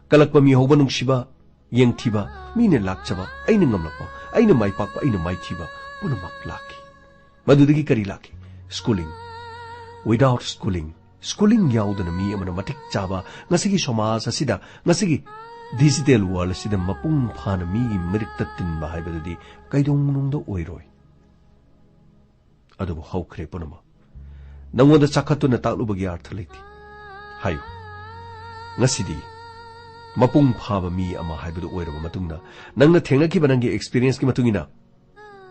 ꯀꯜꯂꯛꯄ ꯃꯤꯍꯧꯕ ꯅꯨꯡꯁꯤꯕ, ꯌꯦꯡꯊꯤꯕ, ꯃꯤꯅ ꯂꯥꯛꯆꯕ, ꯑꯩꯅ ꯉꯝꯂꯛꯄ, ꯑꯩꯅ ꯃꯥꯏ ꯄꯥꯛꯄ, ꯑꯩꯅ ꯃꯥꯏꯊꯤꯕ ꯄꯨꯝꯅꯃꯛ ꯂꯥꯛꯈꯤ꯫ ꯃꯗꯨꯗꯒꯤ ꯀꯔꯤ ꯂꯥꯛꯈꯤ? ꯁ꯭ꯀꯨꯂꯤꯡ꯫ Without schooling, ꯁ꯭ꯀꯨꯂꯤꯡ ꯌꯥꯎꯗꯅ ꯃꯤ ꯑꯃꯅ ꯃꯇꯤꯛ ꯆꯥꯕ ꯉꯁꯤꯒꯤ ꯁꯃꯥꯖ ꯑꯁꯤꯗ, ꯉꯁꯤꯒꯤ ꯗꯤꯖꯤꯇꯦꯜ ꯋꯥꯔꯜ ꯑꯁꯤꯗ ꯃꯄꯨꯡ ꯐꯥꯅ ꯃꯤꯒꯤ ꯃꯔꯛꯇ ꯇꯤꯟꯕ ꯍꯥꯏꯕꯗꯨꯗꯤ ꯀꯩꯗꯧꯅꯨꯡꯗ ꯑꯣꯏꯔꯣꯏ꯫ ꯑꯗꯨꯕꯨ ꯍꯧꯈ꯭ꯔꯦ ꯄꯨꯝꯅꯃꯛ꯫ ꯅꯪꯉꯣꯟꯗ ꯆꯥꯈꯠꯇꯨꯅ ꯇꯥꯛꯂꯨꯕꯒꯤ ꯑꯔꯊ ꯂꯩꯇꯦ꯫ ꯍꯥꯏꯌꯨ, ꯉꯁꯤꯗꯤ ꯃꯄꯨꯡ ꯐꯥꯕ ꯃꯤ ꯑꯃ ꯍꯥꯏꯕꯗꯨ ꯑꯣꯏꯔꯕ ꯃꯇꯨꯡꯗ, ꯅꯪꯅ ꯊꯦꯡꯅꯈꯤꯕ ꯅꯪꯒꯤ ꯑꯦꯛꯁꯄꯤꯔꯤꯌꯦꯟꯁꯀꯤ ꯃꯇꯨꯡ ꯏꯟꯅ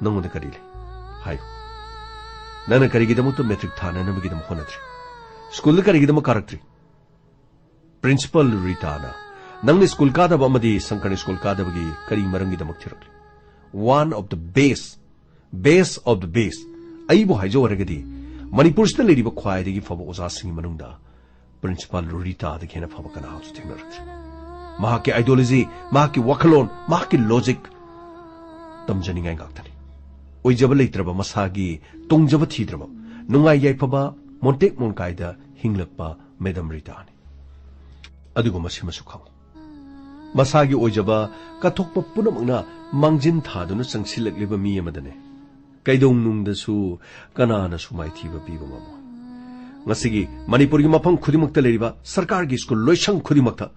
ꯅꯪꯉꯣꯟꯗ ꯀꯔꯤ ꯂꯩ? ꯍꯥꯏꯌꯨ꯫ ꯅꯪꯅ ꯀꯔꯤꯒꯤꯗꯃꯛꯇ ꯃꯦꯇ꯭ꯔꯤꯛ ꯊꯥꯅꯅꯕꯒꯤꯗꯃꯛ ꯍꯣꯠꯅꯗ꯭ꯔꯤ? ꯁ꯭ꯀꯨꯜꯗ ꯀꯔꯤꯒꯤꯗꯃꯛ ꯀꯥꯔꯛꯇ꯭ꯔꯤ? ꯄ꯭ꯔꯤꯟꯁꯤꯄꯥꯜ ꯔꯤꯇꯥꯅ ꯅꯪꯅ ꯁ꯭ꯀꯨꯜ ꯀꯥꯗꯕ ꯑꯃꯗꯤ ꯁꯪꯀꯔꯅ ꯁ꯭ꯀꯨꯜ ꯀꯥꯗꯕꯒꯤ ꯀꯔꯤ ꯃꯔꯝꯒꯤꯗꯃꯛ ꯊꯤꯔꯛꯂꯤ? One of the best, best of the best꯫ ꯑꯩꯕꯨ ꯍꯥꯏꯖꯧ ꯍꯥꯏꯔꯒꯗꯤ, ꯃꯅꯤꯄꯨꯔꯁꯤꯗ ꯂꯩꯔꯤꯕ ꯈ꯭ꯋꯥꯏꯗꯒꯤ ꯐꯕ ꯑꯣꯖꯥꯁꯤꯡꯒꯤ ꯃꯅꯨꯡꯗ ꯄ꯭ꯔꯤꯟꯁꯤꯄꯥꯜ ꯔꯤꯇꯥꯗꯒꯤ ꯍꯦꯟꯅ ꯐꯕ ꯀꯅꯥꯁꯨ ꯊꯦꯡꯅꯔꯛꯇ꯭ꯔꯤ꯫ ꯃꯍꯥꯛꯀꯤ ꯑꯥꯏꯗꯤꯌꯣꯂꯣꯖꯤ, ꯃꯍꯥꯛꯀꯤ ꯋꯥꯈꯜꯂꯣꯟ, ꯃꯍꯥꯛꯀꯤ ꯂꯣꯖꯤꯛ ꯇꯝꯖꯅꯤꯡꯉꯥꯏ ꯉꯥꯛꯇꯅꯤ꯫ ꯑꯣꯏꯖꯕ ꯂꯩꯇ꯭ꯔꯕ, ꯃꯁꯥꯒꯤ ꯇꯣꯡꯖꯕ ꯊꯤꯗ꯭ꯔꯕ, ꯅꯨꯡꯉꯥꯏ ꯌꯥꯏꯐꯕ ꯃꯣꯟꯇꯦꯛ ꯃꯣꯟꯀꯥꯏꯗ ꯍꯤꯡꯂꯛꯄ ꯃꯦꯗꯝ ꯔꯤꯇꯥꯅꯤ꯫ ꯑꯗꯨꯒ ꯃꯁꯤꯃꯁꯨ ꯈꯪꯉꯨ, ꯃꯁꯥꯒꯤ ꯑꯣꯏꯖꯕ ꯀꯠꯊꯣꯛꯄ ꯄꯨꯝꯅꯃꯛꯅ ꯃꯥꯡꯖꯤꯟ ꯊꯥꯗꯨꯅ ꯆꯪꯁꯤꯜꯂꯛꯂꯤꯕ ꯃꯤ ꯑꯃꯗꯅꯦ ꯀꯩꯗꯧꯅꯨꯡꯗꯁꯨ ꯀꯅꯥꯅꯁꯨ ꯃꯥꯏꯊꯤꯕ ꯄꯤꯕ ꯉꯝꯃꯣꯏ꯫ ꯉꯁꯤꯒꯤ ꯃꯅꯤꯄꯨꯔꯒꯤ ꯃꯐꯝ ꯈꯨꯗꯤꯡꯃꯛꯇ ꯂꯩꯔꯤꯕ ꯁꯔꯀꯥꯔꯒꯤ ꯁ꯭ꯀꯨꯜ ꯂꯣꯏꯁꯪ ꯈꯨꯗꯤꯡꯃꯛꯇ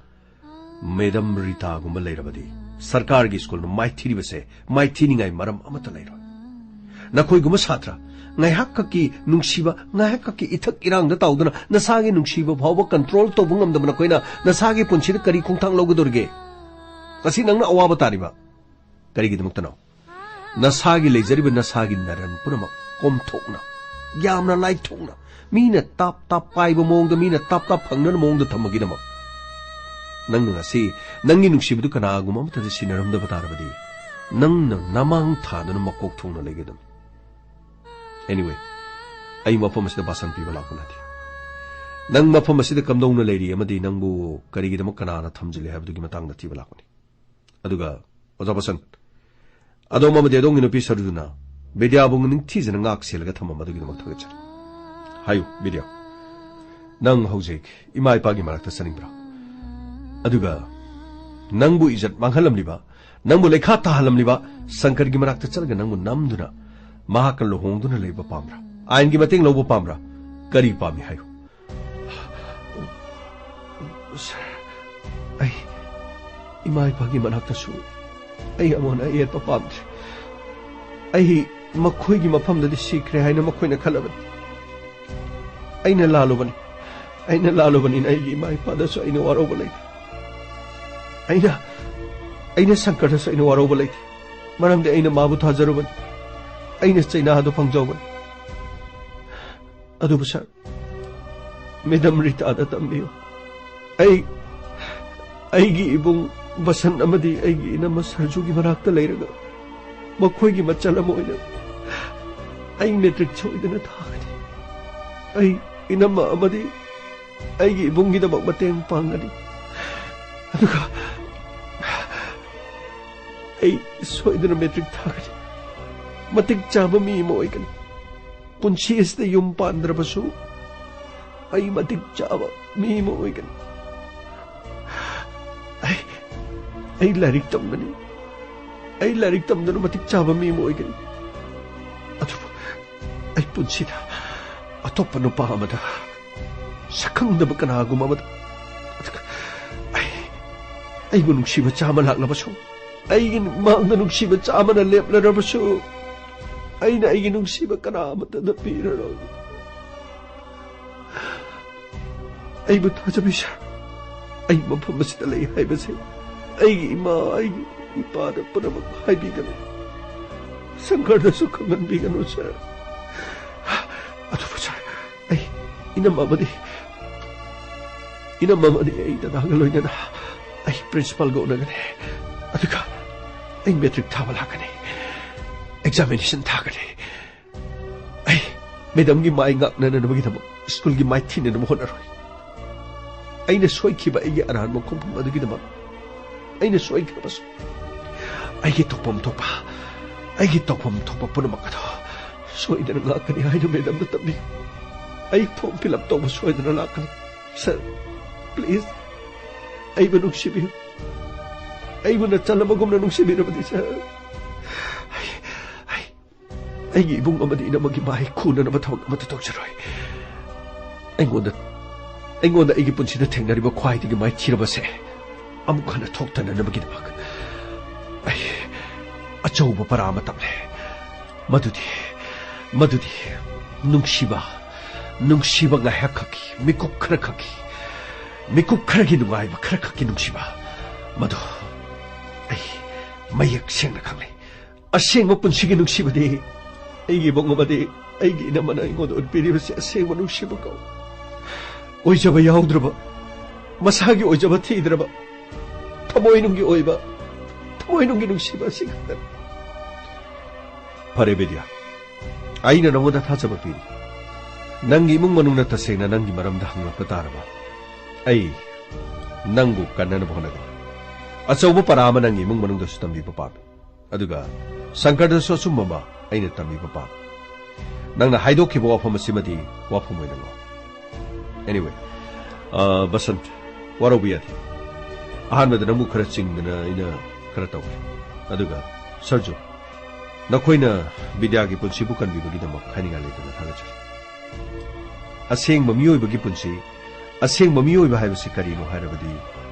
ꯃꯦꯗꯝ ꯔꯤꯇꯥꯒꯨꯝꯕ ꯂꯩꯔꯕꯗꯤ, ꯁꯔꯀꯥꯔꯒꯤ ꯁ꯭ꯀꯨꯜꯅ ꯃꯥꯏꯊꯤꯔꯤꯕꯁꯦ ꯃꯥꯏꯊꯤꯅꯤꯡꯉꯥꯏ ꯃꯔꯝ ꯑꯃꯠꯇ ꯂꯩꯔꯣꯏ꯫ ꯅꯈꯣꯏꯒꯨꯝꯕ ꯁꯥꯇ꯭ꯔ, ꯉꯥꯏꯍꯥꯛꯈꯛꯀꯤ ꯅꯨꯡꯁꯤꯕ, ꯉꯥꯏꯍꯥꯛꯈꯛꯀꯤ ꯏꯊꯛ ꯏꯔꯥꯡꯗ ꯇꯥꯎꯗꯨꯅ ꯅꯁꯥꯒꯤ ꯅꯨꯡꯁꯤꯕ ꯐꯥꯎꯕ ꯀꯟꯇ꯭ꯔꯣꯜ ꯇꯧꯕ ꯉꯝꯗꯕ ꯅꯈꯣꯏꯅ ꯅꯁꯥꯒꯤ ꯄꯨꯟꯁꯤꯗ ꯀꯔꯤ ꯈꯣꯡꯊꯥꯡ ꯂꯧꯒꯗꯧꯔꯤꯒꯦ? ꯉꯁꯤ ꯅꯪꯅ ꯑꯋꯥꯕ ꯇꯥꯔꯤꯕ ꯀꯔꯤꯒꯤꯗꯃꯛꯇꯅꯣ? ꯅꯁꯥꯒꯤ ꯂꯩꯖꯔꯤꯕ ꯅꯁꯥꯒꯤ ꯅꯔꯟ ꯄꯨꯝꯅꯃꯛ ꯀꯣꯝꯊꯣꯛꯅ, ꯌꯥꯝꯅ ꯂꯥꯏꯊꯣꯛꯅ, ꯃꯤꯅ ꯇꯥꯞ ꯇꯥꯞ ꯄꯥꯏꯕ ꯃꯑꯣꯡꯗ, ꯃꯤꯅ ꯇꯥꯞ ꯇꯥꯞ ꯐꯪꯅꯅ ꯃꯑꯣꯡꯗ ꯊꯝꯕꯒꯤꯗꯃꯛ, ꯅꯪꯅ ꯉꯁꯤ ꯅꯪꯒꯤ ꯅꯨꯡꯁꯤꯕꯗꯨ ꯀꯅꯥꯒꯨꯝꯕ ꯑꯃꯠꯇꯗ ꯁꯤꯟꯅꯔꯝꯗꯕ ꯇꯥꯔꯕꯗꯤ, ꯅꯪꯅ ꯅꯃꯥꯡ ꯊꯥꯗꯨꯅ ꯃꯀꯣꯛ ꯊꯣꯡꯅ ꯂꯩꯒꯗꯕꯅꯤ꯫ Anyway, ꯑꯩ ꯃꯐꯝ ꯑꯁꯤꯗ ꯕꯥꯁꯟ ꯄꯤꯕ ꯂꯥꯛꯄ ꯅꯠꯇꯦ꯫ ꯅꯪ ꯃꯐꯝ ꯑꯁꯤꯗ ꯀꯝꯗꯧꯅ ꯂꯩꯔꯤ ꯑꯃꯗꯤ ꯅꯪꯕꯨ ꯀꯔꯤꯒꯤꯗꯃꯛ ꯀꯅꯥꯅ ꯊꯝꯖꯤꯜꯂꯤ ꯍꯥꯏꯕꯗꯨꯒꯤ ꯃꯇꯥꯡꯗ ꯊꯤꯕ ꯂꯥꯛꯄꯅꯤ꯫ ꯑꯗꯨꯒ ꯑꯣꯖꯥ ꯕꯁꯟ, ꯑꯗꯣꯝ ꯑꯃꯗꯤ ꯑꯗꯣꯝꯒꯤ ꯅꯨꯄꯤ ꯁꯔꯨꯗꯨꯅ ꯕꯤꯗ꯭ꯌꯥꯕꯨ ꯅꯤꯡꯊꯤꯖꯅ ꯉꯥꯛ ꯁꯦꯜꯂꯒ ꯊꯝꯃꯝꯕ ꯑꯗꯨꯒꯤꯗꯃꯛ ꯊꯥꯒꯠꯆꯔꯤ꯫ ꯍꯥꯏꯌꯨ ꯕꯤꯗ꯭ꯌꯥ, ꯅꯪ ꯍꯧꯖꯤꯛ ꯏꯃꯥ ꯏꯄꯥꯒꯤ ꯃꯅꯥꯛꯇ ꯆꯠꯅꯤꯡꯕ꯭ꯔꯥ? ꯑꯗꯨꯒ ꯅꯪꯕꯨ ꯏꯖꯠ ꯃꯥꯡꯍꯜꯂꯝꯂꯤꯕ, ꯅꯪꯕꯨ ꯂꯩꯈꯥ ꯇꯥꯍꯜꯂꯝꯂꯤꯕ ꯁꯪꯀꯔꯒꯤ ꯃꯅꯥꯛꯇ ꯆꯠꯂꯒ ꯅꯪꯕꯨ ꯅꯝꯗꯨꯅ ꯃꯍꯥꯛꯀ ꯂꯨꯍꯣꯡꯗꯨꯅ ꯂꯩꯕ ꯄꯥꯝꯕ꯭ꯔꯥ? ꯑꯥꯏꯟꯒꯤ ꯃꯇꯦꯡ ꯂꯧꯕ ꯄꯥꯝꯕ꯭ꯔꯥ? ꯀꯔꯤ ꯄꯥꯝꯃꯤ ꯍꯥꯏꯌꯨ꯫ ꯁꯥꯔ, ꯑꯩ ꯏꯃꯥ ꯏꯄꯥꯒꯤ ꯃꯅꯥꯛꯇꯁꯨ ꯑꯩ ꯑꯃꯣꯟ ꯑꯌꯦꯠꯄ ꯄꯥꯝꯗ꯭ꯔꯦ꯫ ꯑꯩ ꯃꯈꯣꯏꯒꯤ ꯃꯐꯝꯗꯗꯤ ꯁꯤꯈ꯭ꯔꯦ ꯍꯥꯏꯅ ꯃꯈꯣꯏꯅ ꯈꯜꯂꯕꯅꯤ꯫ ꯑꯩꯅ ꯂꯥꯜꯂꯨꯕꯅꯤ꯫ ꯑꯩꯅ ꯂꯥꯜꯂꯨꯕꯅꯤꯅ ꯑꯩꯒꯤ ꯏꯃꯥ ꯏꯄꯥꯗꯁꯨ ꯑꯩꯅ ꯋꯥꯔꯧꯕ ꯂꯩꯇꯦ꯫ ꯑꯩꯅ, ꯑꯩꯅ ꯁꯪꯀꯔꯗꯁꯨ ꯑꯩꯅ ꯋꯥꯔꯧꯕ ꯂꯩꯇꯦ꯫ ꯃꯔꯝꯗꯤ ꯑꯩꯅ ꯃꯥꯕꯨ ꯊꯥꯖꯔꯨꯕꯅꯤ꯫ ꯑꯩꯅ ꯆꯩꯅꯥꯗꯨ ꯐꯪꯖꯧꯕꯅꯤ꯫ ꯑꯗꯨꯕꯨ ꯁꯥꯔ, ꯃꯦꯗꯝ ꯔꯤꯇꯥꯗ ꯇꯝꯕꯤꯌꯨ꯫ ꯑꯩ, ꯑꯩꯒꯤ ꯏꯕꯨꯡ ꯕꯁꯟ ꯑꯃꯗꯤ ꯑꯩꯒꯤ ꯏꯅꯝꯃ ꯁꯔꯖꯨꯒꯤ ꯃꯅꯥꯛꯇ ꯂꯩꯔꯒ ꯃꯈꯣꯏꯒꯤ ꯃꯆꯜ ꯑꯃ ꯑꯣꯏꯅ ꯑꯩ ꯃꯦꯇ꯭ꯔꯤꯛ ꯁꯣꯏꯗꯅ ꯊꯥꯒꯅꯤ꯫ ꯑꯩ ꯏꯅꯝꯃ ꯑꯃꯗꯤ ꯑꯩꯒꯤ ꯏꯕꯨꯡꯒꯤꯗꯃꯛ ꯃꯇꯦꯡ ꯄꯥꯡꯒꯅꯤ꯫ ꯑꯗꯨꯒ ꯑꯩ ꯁꯣꯏꯗꯅ ꯃꯦꯇ꯭ꯔꯤꯛ ꯊꯥꯒꯅꯤ꯫ ꯃꯇꯤꯛ ꯆꯥꯕ ꯃꯤ ꯑꯃ ꯑꯣꯏꯒꯅꯤ꯫ ꯄꯨꯟꯁꯤ ꯑꯁꯤꯗ ꯌꯨꯝ ꯄꯥꯟꯗ꯭ꯔꯕꯁꯨ ꯑꯩ ꯃꯇꯤꯛ ꯆꯥꯕ ꯃꯤ ꯑꯃ ꯑꯣꯏꯒꯅꯤ꯫ ꯑꯩ, ꯑꯩ ꯂꯥꯏꯔꯤꯛ ꯇꯝꯒꯅꯤ꯫ ꯑꯩ ꯂꯥꯏꯔꯤꯛ ꯇꯝꯗꯨꯅ ꯃꯇꯤꯛ ꯆꯥꯕ ꯃꯤ ꯑꯃ ꯑꯣꯏꯒꯅꯤ꯫ ꯑꯗꯨꯕꯨ ꯑꯩ ꯄꯨꯟꯁꯤꯗ ꯑꯇꯣꯞꯄ ꯅꯨꯄꯥ ꯑꯃꯗ, ꯁꯛꯈꯪꯗꯕ ꯀꯅꯥꯒꯨꯝꯕ ꯑꯃꯗ, ꯑꯗꯨꯒ ꯑꯩ, ꯑꯩꯕꯨ ꯅꯨꯡꯁꯤꯕ ꯆꯥꯝꯃ ꯂꯥꯛꯂꯕꯁꯨ, ꯑꯩꯒꯤ ꯃꯥꯡꯗ ꯅꯨꯡꯁꯤꯕ ꯆꯥꯝꯃꯅ ꯂꯦꯞꯂꯔꯕꯁꯨ, ꯑꯩꯅ ꯑꯩꯒꯤ ꯅꯨꯡꯁꯤꯕ ꯀꯅꯥ ꯑꯃꯠꯇꯗ ꯄꯤꯔꯔꯣꯏ꯫ ꯑꯩꯕꯨ ꯊꯥꯖꯕꯤꯌꯨ ꯁꯥꯔ꯫ ꯑꯩ ꯃꯐꯝ ꯑꯁꯤꯗ ꯂꯩ ꯍꯥꯏꯕꯁꯦ ꯑꯩꯒꯤ ꯏꯃꯥ, ꯑꯩꯒꯤ ꯏꯄꯥꯗ ꯄꯨꯝꯅꯃꯛ ꯍꯥꯏꯕꯤꯒꯅꯨ꯫ ꯁꯪꯀꯔꯗꯁꯨ ꯈꯪꯍꯟꯕꯤꯒꯅꯨ ꯁꯥꯔ꯫ ꯑꯗꯨꯕꯨ ꯁꯥꯔ, ꯑꯩ ꯏꯅꯝꯃ ꯑꯃꯗꯤ, ꯏꯅꯝꯃ ꯑꯃꯗꯤ ꯑꯩ ꯗꯗꯥꯒ ꯂꯣꯏꯅꯅ ꯑꯩ ꯄ꯭ꯔꯤꯟꯁꯤꯄꯥꯜꯒ ꯎꯅꯒꯅꯤ꯫ ꯑꯗꯨꯒ ꯑꯩ ꯃꯦꯇ꯭ꯔꯤꯛ ꯊꯥꯕ ꯂꯥꯛꯀꯅꯤ꯫ ꯑꯦꯛꯖꯥꯃꯤꯅꯦꯁꯟ ꯊꯥꯒꯅꯤ꯫ ꯑꯩ ꯃꯦꯗꯝꯒꯤ ꯃꯥꯏ ꯉꯥꯛꯅꯅꯕꯒꯤꯗꯃꯛ ꯁ꯭ꯀꯨꯜꯒꯤ ꯃꯥꯏ ꯊꯤꯅꯅꯕ ꯍꯣꯠꯅꯔꯣꯏ꯫ ꯑꯩꯅ ꯁꯣꯏꯈꯤꯕ ꯑꯩꯒꯤ ꯑꯔꯥꯟꯕ ꯈꯣꯡꯐꯝ ꯑꯗꯨꯒꯤꯗꯃꯛ ꯑꯩꯅ ꯁꯣꯏꯈ꯭ꯔꯕꯁꯨ, ꯑꯩꯒꯤ ꯇꯧꯐꯝ ꯊꯣꯛꯄ, ꯑꯩꯒꯤ ꯇꯧꯐꯝ ꯊꯣꯛꯄ ꯄꯨꯝꯅꯃꯛ ꯑꯗꯣ ꯁꯣꯏꯗꯅ ꯉꯥꯛꯀꯅꯤ ꯍꯥꯏꯅ ꯃꯦꯗꯝꯅ ꯇꯝꯕꯤꯌꯨ꯫ ꯑꯩ ꯐꯣꯔꯝ ꯐꯤꯜ ꯑꯞ ꯇꯧꯕ ꯁꯣꯏꯗꯅ ꯂꯥꯛꯀꯅꯤ꯫ ꯁꯥꯔ, ꯄ꯭ꯂꯤꯖ, ꯑꯩꯕꯨ ꯅꯨꯡꯁꯤꯕꯤꯌꯨ꯫ ꯑꯩꯕꯨ ꯅꯆꯜ ꯑꯃꯒꯨꯝꯅ ꯅꯨꯡꯁꯤꯕꯤꯔꯕꯗꯤ, ꯁꯥꯔ꯫ ꯑꯩ, ꯑꯩ ꯑꯩꯒꯤ ꯏꯕꯨꯡ ꯑꯃꯗꯤ ꯏꯅꯝꯃꯒꯤ ꯃꯥꯏ ꯈꯨꯅꯅꯕ ꯊꯕꯛ ꯑꯃꯠꯇ ꯇꯧꯖꯔꯣꯏ꯫ ꯑꯩꯉꯣꯟꯗ, ꯑꯩꯉꯣꯟꯗ ꯑꯩꯒꯤ ꯄꯨꯟꯁꯤꯗ ꯊꯦꯡꯅꯔꯤꯕ ꯈ꯭ꯋꯥꯏꯗꯒꯤ ꯃꯥꯏꯊꯤꯔꯕꯁꯦ ꯑꯃꯨꯛ ꯍꯟꯅ ꯊꯣꯛꯇꯅꯅꯕꯒꯤꯗꯃꯛ ꯑꯩ ꯑꯆꯧꯕ ꯄꯔꯥ ꯑꯃ ꯇꯝꯂꯦ꯫ ꯃꯗꯨꯗꯤ, ꯃꯗꯨꯗꯤ ꯅꯨꯡꯁꯤꯕ, ꯅꯨꯡꯁꯤꯕ ꯉꯥꯏꯍꯥꯛ ꯈꯛꯀꯤ, ꯃꯤꯀꯨꯞ ꯈꯔ ꯈꯛꯀꯤ, ꯃꯤꯀꯨꯞ ꯈꯔꯒꯤ ꯅꯨꯡꯉꯥꯏꯕ ꯈꯔ ꯈꯛꯀꯤ ꯅꯨꯡꯁꯤꯕ, ꯃꯗꯨ ꯑꯩ ꯃꯌꯦꯛ ꯁꯦꯡꯅ ꯈꯪꯂꯦ꯫ ꯑꯁꯦꯡꯕ ꯄꯨꯟꯁꯤꯒꯤ ꯅꯨꯡꯁꯤꯕꯗꯤ ꯑꯩꯒꯤ ꯏꯕꯨꯡ ꯑꯃꯗꯤ ꯑꯩꯒꯤ ꯏꯅꯝꯃꯅ ꯑꯩꯉꯣꯟꯗ ꯎꯠꯄꯤꯔꯤꯕꯁꯤ ꯑꯁꯦꯡꯕ ꯅꯨꯡꯁꯤꯕ ꯀꯧꯏ꯫ ꯑꯣꯏꯖꯕ ꯌꯥꯎꯗ꯭ꯔꯕ, ꯃꯁꯥꯒꯤ ꯑꯣꯏꯖꯕ ꯊꯤꯗ꯭ꯔꯕ, ꯊꯃꯣꯏꯅꯨꯡꯒꯤ ꯑꯣꯏꯕ, ꯊꯃꯣꯏꯅꯨꯡꯒꯤ ꯅꯨꯡꯁꯤꯕ ꯑꯁꯤ ꯈꯛꯇꯅꯤ꯫ ꯐꯔꯦ ꯕꯤꯗ꯭ꯌꯥ, ꯑꯩꯅ ꯅꯉꯣꯟꯗ ꯊꯥꯖꯕ ꯄꯤꯔꯤ꯫ ꯅꯪꯒꯤ ꯏꯃꯨꯡ ꯃꯅꯨꯡꯅ ꯇꯁꯦꯡꯅ ꯅꯪꯒꯤ ꯃꯔꯝꯗ ꯍꯪꯂꯛꯄ ꯇꯥꯔꯕ, ꯑꯩ ꯅꯪꯕꯨ ꯀꯟꯅꯅꯕ ꯍꯣꯠꯅꯒꯅꯤ꯫ ꯑꯆꯧꯕ ꯄꯔꯥ ꯑꯃ ꯅꯪꯒꯤ ꯏꯃꯨꯡ ꯃꯅꯨꯡꯗꯁꯨ ꯇꯝꯕꯤꯕ ꯄꯥꯝꯃꯤ꯫ ꯑꯗꯨꯒ ꯁꯪꯀꯔꯗꯁꯨ ꯑꯆꯨꯝꯕ ꯑꯃ ꯑꯩꯅ ꯇꯝꯕꯤꯕ ꯄꯥꯝꯃꯤ꯫ ꯅꯪꯅ ꯍꯥꯏꯗꯣꯛꯈꯤꯕ ꯋꯥꯐꯝ ꯑꯁꯤꯃꯗꯤ ꯋꯥꯐꯝ ꯑꯣꯏꯅ ꯂꯧ꯫ Anyway, ꯑ, ꯕꯁꯟꯠ, ꯋꯥꯔꯧꯕ ꯌꯥꯗꯦ꯫ ꯑꯍꯥꯟꯕꯗ ꯅꯪꯕꯨ ꯈꯔ ꯆꯤꯡꯗꯅ ꯑꯩꯅ ꯈꯔ ꯇꯧꯈ꯭ꯔꯦ꯫ ꯑꯗꯨꯒ ꯁꯔꯖꯨ, ꯅꯈꯣꯏꯅ ꯕꯤꯗ꯭ꯌꯥꯒꯤ ꯄꯨꯟꯁꯤꯕꯨ ꯀꯟꯕꯤꯕꯒꯤꯗꯃꯛ ꯍꯥꯏꯅꯤꯡꯉꯥꯏ ꯂꯩꯇꯅ ꯊꯥꯒꯠꯆꯔꯤ꯫ ꯑꯁꯦꯡꯕ ꯃꯤꯑꯣꯏꯕꯒꯤ ꯄꯨꯟꯁꯤ, ꯑꯁꯦꯡꯕ ꯃꯤꯑꯣꯏꯕ ꯍꯥꯏꯕꯁꯤ ꯀꯔꯤꯅꯣ ꯍꯥꯏꯔꯕꯗꯤ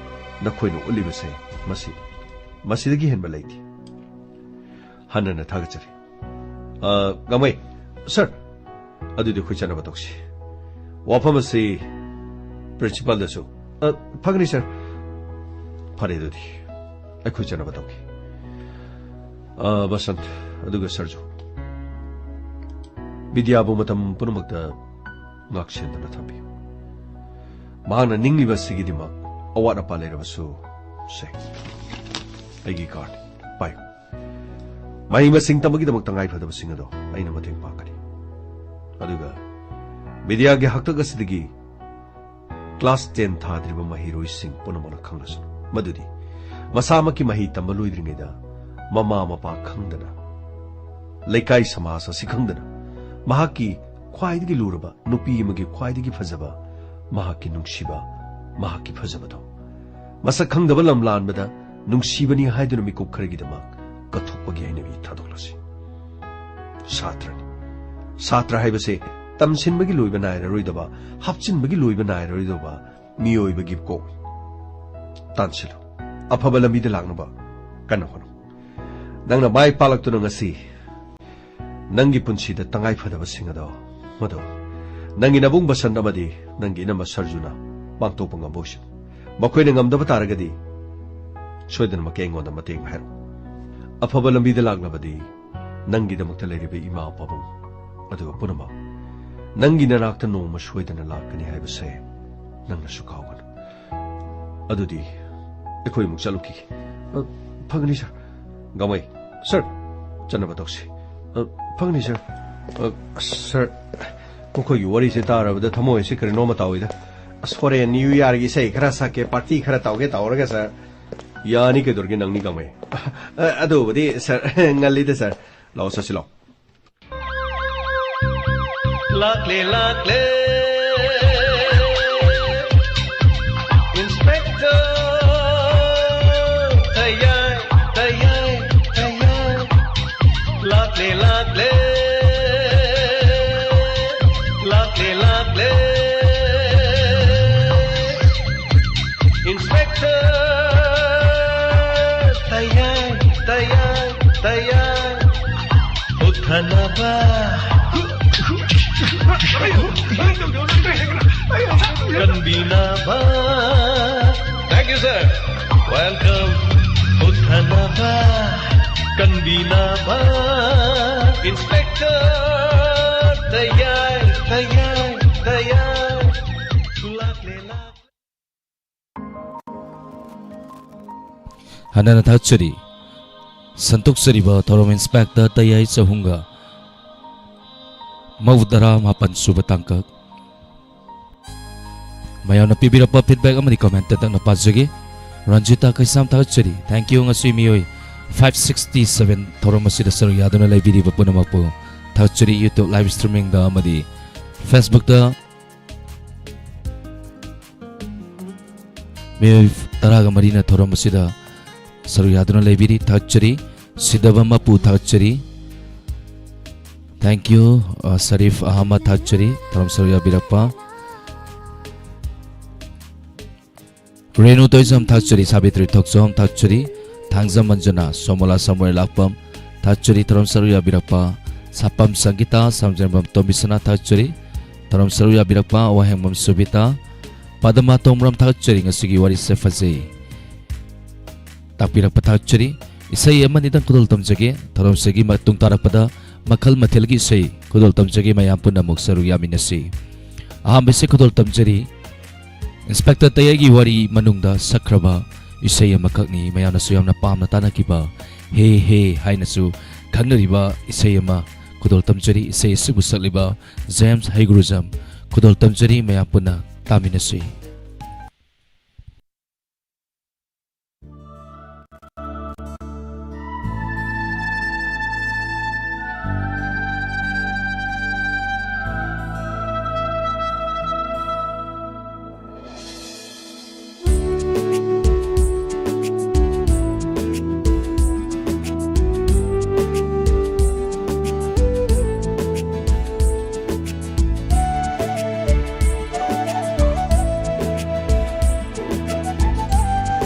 ꯅꯈꯣꯏꯅ ꯎꯠꯂꯤꯕꯁꯦ ꯃꯁꯤ, ꯃꯁꯤꯗꯒꯤ ꯍꯦꯟꯕ ꯂꯩꯇꯦ꯫ ꯍꯟꯅ ꯍꯟꯅ ꯊꯥꯒꯠꯆꯔꯤ꯫ ꯑ, ꯒꯥꯡꯃꯩ, ꯁꯔ, ꯑꯗꯨꯗꯤ ꯑꯩꯈꯣꯏ ꯆꯠꯅꯕ ꯇꯧꯁꯤ꯫ ꯋꯥꯐꯝ ꯑꯁꯤ ꯄ꯭ꯔꯤꯟꯁꯤꯄꯥꯜꯗꯁꯨ, ꯑ, ꯐꯒꯅꯤ ꯁꯔ꯫ ꯐꯔꯦ ꯑꯗꯨꯗꯤ ꯑꯩꯈꯣꯏ ꯆꯠꯅꯕ ꯇꯧꯒꯦ꯫ ꯑ, ꯕꯁꯟꯠ, ꯑꯗꯨꯒ ꯁꯔꯖꯨ, ꯕꯤꯗ꯭ꯌꯥꯕꯨ ꯃꯇꯝ ꯄꯨꯝꯅꯃꯛꯇ ꯉꯥꯛꯁꯦꯟꯗꯨꯅ ꯊꯝꯕꯤꯌꯨ꯫ ꯃꯍꯥꯛꯅ ꯅꯤꯡꯂꯤꯕ ꯑꯁꯤꯒꯤꯗꯃꯛ ꯑꯋꯥꯠ ꯑꯄꯥ ꯂꯩꯔꯕꯁꯨ, ꯁꯦ, ꯑꯩꯒꯤ ꯀꯥꯔꯗ ꯄꯥꯏꯌꯨ꯫ ꯃꯍꯩ ꯃꯁꯤꯡ ꯇꯝꯕꯒꯤꯗꯃꯛ ꯇꯉꯥꯏ ꯐꯗꯕꯁꯤꯡ ꯑꯗꯣ ꯑꯩꯅ ꯃꯇꯦꯡ ꯄꯥꯡꯒꯅꯤ꯫ ꯑꯗꯨꯒ ꯕꯤꯗ꯭ꯌꯥꯒꯤ ꯍꯥꯛꯇꯛ ꯑꯁꯤꯗꯒꯤ ꯀ꯭ꯂꯥꯁ ꯇꯦꯟ ꯊꯥꯗ꯭ꯔꯤꯕ ꯃꯍꯩꯔꯣꯏꯁꯤꯡ ꯄꯨꯝꯅꯃꯛꯅ ꯈꯪꯂꯁꯅꯨ ꯃꯗꯨꯗꯤ ꯃꯁꯥꯃꯛꯀꯤ ꯃꯍꯩ ꯇꯝꯕ ꯂꯣꯏꯗ꯭ꯔꯤꯉꯩꯗ ꯃꯃꯥ ꯃꯄꯥ ꯈꯪꯗꯅ, ꯂꯩꯀꯥꯏ ꯁꯃꯥꯖ ꯑꯁꯤ ꯈꯪꯗꯅ, ꯃꯍꯥꯛꯀꯤ ꯈ꯭ꯋꯥꯏꯗꯒꯤ ꯂꯨꯔꯕ ꯅꯨꯄꯤ ꯑꯃꯒꯤ ꯈ꯭ꯋꯥꯏꯗꯒꯤ ꯐꯖꯕ, ꯃꯍꯥꯛꯀꯤ ꯅꯨꯡꯁꯤꯕ, ꯃꯍꯥꯛꯀꯤ ꯐꯖꯕꯗꯣ ꯃꯁꯛ ꯈꯪꯗꯕ ꯂꯝ ꯂꯥꯟꯕꯗ ꯅꯨꯡꯁꯤꯕꯅꯤ ꯍꯥꯏꯗꯨꯅ ꯃꯤꯀꯨꯞ ꯈꯔꯒꯤꯗꯃꯛ ꯀꯠꯊꯣꯛꯄꯒꯤ ꯍꯩꯅꯕꯤ ꯊꯥꯗꯣꯛꯂꯁꯤ꯫ ꯁꯥꯇ꯭ꯔꯅꯤ꯫ ꯁꯥꯇ꯭ꯔ ꯍꯥꯏꯕꯁꯦ ꯇꯝꯁꯤꯟꯕꯒꯤ ꯂꯣꯏꯕ ꯅꯥꯏꯔꯔꯣꯏꯗꯕ, ꯍꯥꯞꯆꯤꯟꯕꯒꯤ ꯂꯣꯏꯕ ꯅꯥꯏꯔꯔꯣꯏꯗꯕ ꯃꯤꯑꯣꯏꯕꯒꯤ ꯀꯣꯛꯅꯤ꯫ ꯇꯥꯟꯁꯤꯜꯂꯨ꯫ ꯑꯐꯕ ꯂꯝꯕꯤꯗ ꯂꯥꯛꯅꯕ ꯀꯟꯅ ꯍꯣꯠꯅꯧ꯫ ꯅꯪꯅ ꯃꯥꯏ ꯄꯥꯛꯂꯛꯇꯨꯅ ꯉꯁꯤ ꯅꯪꯒꯤ ꯄꯨꯟꯁꯤꯗ ꯇꯉꯥꯏ ꯐꯗꯕꯁꯤꯡ ꯑꯗꯣ ꯃꯗꯨ ꯅꯪꯒꯤ ꯅꯕꯨꯡ ꯕꯁꯟ ꯑꯃꯗꯤ ꯅꯪꯒꯤ ꯏꯅꯝꯃ ꯁꯔꯖꯨꯅ ꯄꯥꯡꯊꯣꯛꯄ ꯉꯝꯕ ꯑꯣꯏꯁꯅꯨ꯫ ꯃꯈꯣꯏꯅ ꯉꯝꯗꯕ ꯇꯥꯔꯒꯗꯤ ꯁꯣꯏꯗꯅꯃꯛꯀꯤ ꯑꯩꯉꯣꯟꯗ ꯃꯇꯦꯡ ꯍꯥꯏꯔꯛꯎ꯫ ꯑꯐꯕ ꯂꯝꯕꯤꯗ ꯂꯥꯛꯂꯕꯗꯤ ꯅꯪꯒꯤꯗꯃꯛꯇ ꯂꯩꯔꯤꯕ ꯏꯃꯥ ꯄꯥꯕꯨꯡ ꯑꯗꯨꯒ ꯄꯨꯝꯅꯃꯛ ꯅꯪꯒꯤ ꯅꯅꯥꯛꯇ ꯅꯣꯡꯃ ꯁꯣꯏꯗꯅ ꯂꯥꯛꯀꯅꯤ ꯍꯥꯏꯕꯁꯦ ꯅꯪꯅꯁꯨ ꯀꯥꯎꯒꯅꯨ꯫ ꯑꯗꯨꯗꯤ ꯑꯩꯈꯣꯏ ꯑꯃꯨꯛ ꯆꯠꯂꯨꯈꯤꯒꯦ꯫ ꯑ, ꯐꯒꯅꯤ, ꯁꯥꯔ꯫ ꯒꯥꯡꯃꯩ, ꯁꯥꯔ, ꯆꯠꯅꯕ ꯇꯧꯁꯤ꯫ ꯑ, ꯐꯒꯅꯤ, ꯁꯥꯔ꯫ ꯑ, ꯁꯥꯔ, ꯃꯈꯣꯏꯒꯤ ꯋꯥꯔꯤꯁꯦ ꯇꯥꯔꯕꯗ ꯊꯃꯣꯏ ꯑꯁꯤ ꯀꯔꯤꯅꯣꯝꯃ ꯇꯥꯎꯏꯗ꯫ ꯑꯁ, ꯍꯣꯔꯦꯟ ꯅ꯭ꯌꯨ ꯌꯥꯔꯒꯤ ꯏꯁꯩ ꯈꯔ ꯁꯛꯀꯦ, ꯄꯥꯔꯇꯤ ꯈꯔ ꯇꯧꯒꯦ ꯇꯧꯔꯒ, ꯁꯥꯔ꯫ ꯌꯥꯅꯤ, ꯀꯩꯗꯧꯔꯒꯦ, ꯅꯪꯅꯤ, ꯒꯥꯡꯃꯩ꯫ ꯑ, ꯑꯗꯨꯕꯨꯗꯤ, ꯁꯥꯔ, ꯉꯜꯂꯤꯗ, ꯁꯥꯔ꯫ ꯂꯥꯛꯑꯣ, ꯆꯠꯁꯤ ꯂꯥꯛꯑꯣ꯫ ꯂꯥꯛꯂꯦ, ꯂꯥꯛꯂꯦ, ꯏꯟꯁꯄꯦꯛꯇꯔ꯫ ꯇꯌꯥꯏ, ꯇꯌꯥꯏ, ꯇꯌꯥꯏ꯫ ꯂꯥꯛꯂꯦ, ꯂꯥꯛꯂꯦ, ꯂꯥꯛꯂꯦ, ꯂꯥꯛꯂꯦ, ꯏꯟꯁꯄꯦꯛꯇꯔ꯫ ꯇꯌꯥꯏ, ꯇꯌꯥꯏ, ꯇꯌꯥꯏ꯫ ꯎꯠꯊꯅꯕ, ꯀꯟꯕꯤꯅꯕ꯫ Thank you, sir. Welcome. ꯎꯠꯊꯅꯕ, ꯀꯟꯕꯤꯅꯕ, ꯏꯟꯁꯄꯦꯛꯇꯔ꯫ ꯇꯌꯥꯏ, ꯇꯌꯥꯏ, ꯇꯌꯥꯏ꯫ ꯂꯥꯛꯂꯦ, ꯂꯥꯛꯂꯦ꯫ ꯍꯟꯅꯅ ꯊꯥꯒꯠꯆꯔꯤ꯫ ꯁꯟꯗꯣꯛꯆꯔꯤꯕ ꯊꯧꯔꯝ ꯏꯟꯁꯄꯦꯛꯇꯔ ꯇꯌꯥꯏ ꯆꯍꯨꯝꯒ ꯃꯧꯗ꯭ꯔꯥ ꯃꯥꯄꯟ ꯁꯨꯕ ꯇꯥꯡꯀꯛ꯫ ꯃꯌꯥꯝꯅ ꯄꯤꯕꯤꯔꯛꯄ feedback ꯑꯃꯗꯤ comment ꯇꯛꯅ ꯄꯥꯖꯒꯦ꯫ ꯔꯟꯖꯤꯇꯥ ꯀꯩꯁꯥꯝ ꯊꯥꯒꯠꯆꯔꯤ꯫ Thank you꯫ ꯉꯁꯤ ꯃꯤꯑꯣꯏ five sixty seven ꯊꯧꯔꯝ ꯑꯁꯤꯗ ꯁꯔꯨꯛ ꯌꯥꯗꯨꯅ ꯂꯩꯕꯤꯔꯤꯕ ꯄꯨꯝꯅꯃꯛꯄꯨ ꯊꯥꯒꯠꯆꯔꯤ꯫ YouTube live streaming ꯗ ꯑꯃꯗꯤ Facebook ꯇ ꯃꯤꯑꯣꯏ ꯇꯔꯥꯒ ꯃꯔꯤꯅ ꯊꯧꯔꯝ ꯑꯁꯤꯗ ꯁꯔꯨꯛ ꯌꯥꯗꯨꯅ ꯂꯩꯕꯤꯔꯤ꯫ ꯊꯥꯒꯠꯆꯔꯤ꯫ ꯁꯤꯗꯕ ꯃꯄꯨ ꯊꯥꯒꯠꯆꯔꯤ꯫ Thank you꯫ ꯑ, ꯁꯔꯤꯐ ꯑꯍꯃꯗ ꯊꯥꯒꯠꯆꯔꯤ ꯊꯧꯔꯝ ꯁꯔꯨꯛ ꯌꯥꯕꯤꯔꯛꯄ꯫ ꯔꯦꯅꯨ ꯇꯣꯏꯖꯝ ꯊꯥꯒꯠꯆꯔꯤ, ꯁꯥꯕꯤꯇ꯭ꯔꯤ ꯊꯣꯛꯆꯣꯝ ꯊꯥꯒꯠꯆꯔꯤ, ꯊꯥꯡꯖꯝ ꯃꯟꯖꯨꯅꯥ, ꯁꯣꯃꯣꯂꯥ ꯁꯥꯃꯨꯑꯦꯜ ꯂꯥꯛꯄꯝ ꯊꯥꯒꯠꯆꯔꯤ ꯊꯧꯔꯝ ꯁꯔꯨꯛ ꯌꯥꯕꯤꯔꯛꯄ꯫ ꯁꯥꯄꯝ ꯁꯪꯒꯤꯇꯥ, ꯁꯝꯖꯦꯟꯕꯝ ꯇꯣꯝꯕꯤꯁꯅꯥ ꯊꯥꯒꯠꯆꯔꯤ꯫ ꯊꯧꯔꯝ ꯁꯔꯨꯛ ꯌꯥꯕꯤꯔꯛꯄ ꯋꯥꯍꯦꯡꯕꯝ ꯁꯨꯕꯤꯇꯥ, ꯄꯥꯗꯃꯥꯇꯣꯝ ꯔꯣꯝ ꯊꯥꯒꯠꯆꯔꯤ, ꯉꯁꯤꯒꯤ ꯋꯥꯔꯤꯁꯦ ꯐꯖꯩ꯫ ꯇꯥꯛꯄꯤꯔꯛꯄ ꯊꯥꯒꯠꯆꯔꯤ꯫ ꯏꯁꯩ ꯑꯃꯅꯤꯗꯪ ꯈꯨꯗꯣꯜ ꯇꯝꯖꯒꯦ꯫ ꯊꯧꯔꯝꯁꯤꯒꯤ ꯃꯇꯨꯡ ꯇꯥꯔꯛꯄꯗ ꯃꯈꯜ ꯃꯊꯦꯜꯒꯤ ꯏꯁꯩ ꯈꯨꯗꯣꯜ ꯇꯝꯖꯒꯦ, ꯃꯌꯥꯝ ꯄꯨꯟꯅ ꯑꯃꯨꯛ ꯁꯔꯨꯛ ꯌꯥꯃꯤꯟꯅꯁꯤ꯫ ꯑꯍꯥꯟꯕ ꯏꯁꯩ ꯈꯨꯗꯣꯜ ꯇꯝꯖꯔꯤ, ꯏꯟꯁꯄꯦꯛꯇꯔ ꯇꯌꯥꯏꯒꯤ ꯋꯥꯔꯤ ꯃꯅꯨꯡꯗ ꯁꯛꯈ꯭ꯔꯕ ꯏꯁꯩ ꯑꯃꯈꯛꯅꯤ, ꯃꯌꯥꯝꯅꯁꯨ ꯌꯥꯝꯅ ꯄꯥꯝꯅ ꯇꯥꯅꯈꯤꯕ ꯍꯦ ꯍꯦ ꯍꯥꯏꯅꯁꯨ ꯈꯪꯅꯔꯤꯕ ꯏꯁꯩ ꯑꯃ ꯈꯨꯗꯣꯜ ꯇꯝꯖꯔꯤ꯫ ꯏꯁꯩ ꯑꯁꯤꯕꯨ ꯁꯛꯂꯤꯕ ꯖꯦꯝꯁ ꯍꯩꯒ꯭ꯔꯨꯖꯝ ꯈꯨꯗꯣꯜ ꯇꯝꯖꯔꯤ, ꯃꯌꯥꯝ ꯄꯨꯟꯅ ꯇꯥꯃꯤꯟꯅꯁꯤ꯫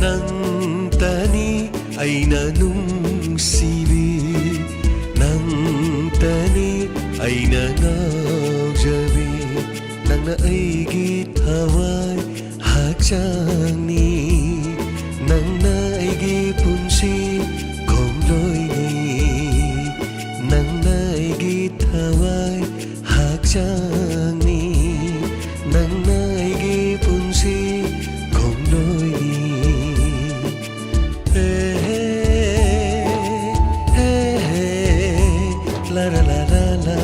ꯅꯪꯇꯅꯤ ꯑꯩꯅ ꯅꯨꯡꯁꯤꯕꯤ, ꯅꯪꯇꯅꯤ ꯑꯩꯅ ꯉꯥꯎꯖꯕꯤ꯫ ꯅꯪꯅ ꯑꯩꯒꯤ ꯊꯋꯥꯏ ꯍꯛꯆꯥꯡꯅꯤ, ꯅꯪꯅ ꯑꯩꯒꯤ ꯄꯨꯟꯁꯤ ꯈꯣꯡꯂꯣꯏꯅꯤ꯫ ꯅꯪꯅ ꯑꯩꯒꯤ ꯊꯋꯥꯏ ꯍꯛꯆꯥꯡꯅꯤ, ꯅꯪꯅ ꯑꯩꯒꯤ ꯄꯨꯟꯁꯤ ꯈꯣꯡꯂꯣꯏꯅꯤ꯫ ꯍꯦ, ꯍꯦ, ꯍꯦ, ꯍꯦ, ꯂꯥ, ꯂꯥ, ꯂꯥ, ꯂꯥ, ꯂꯥ꯫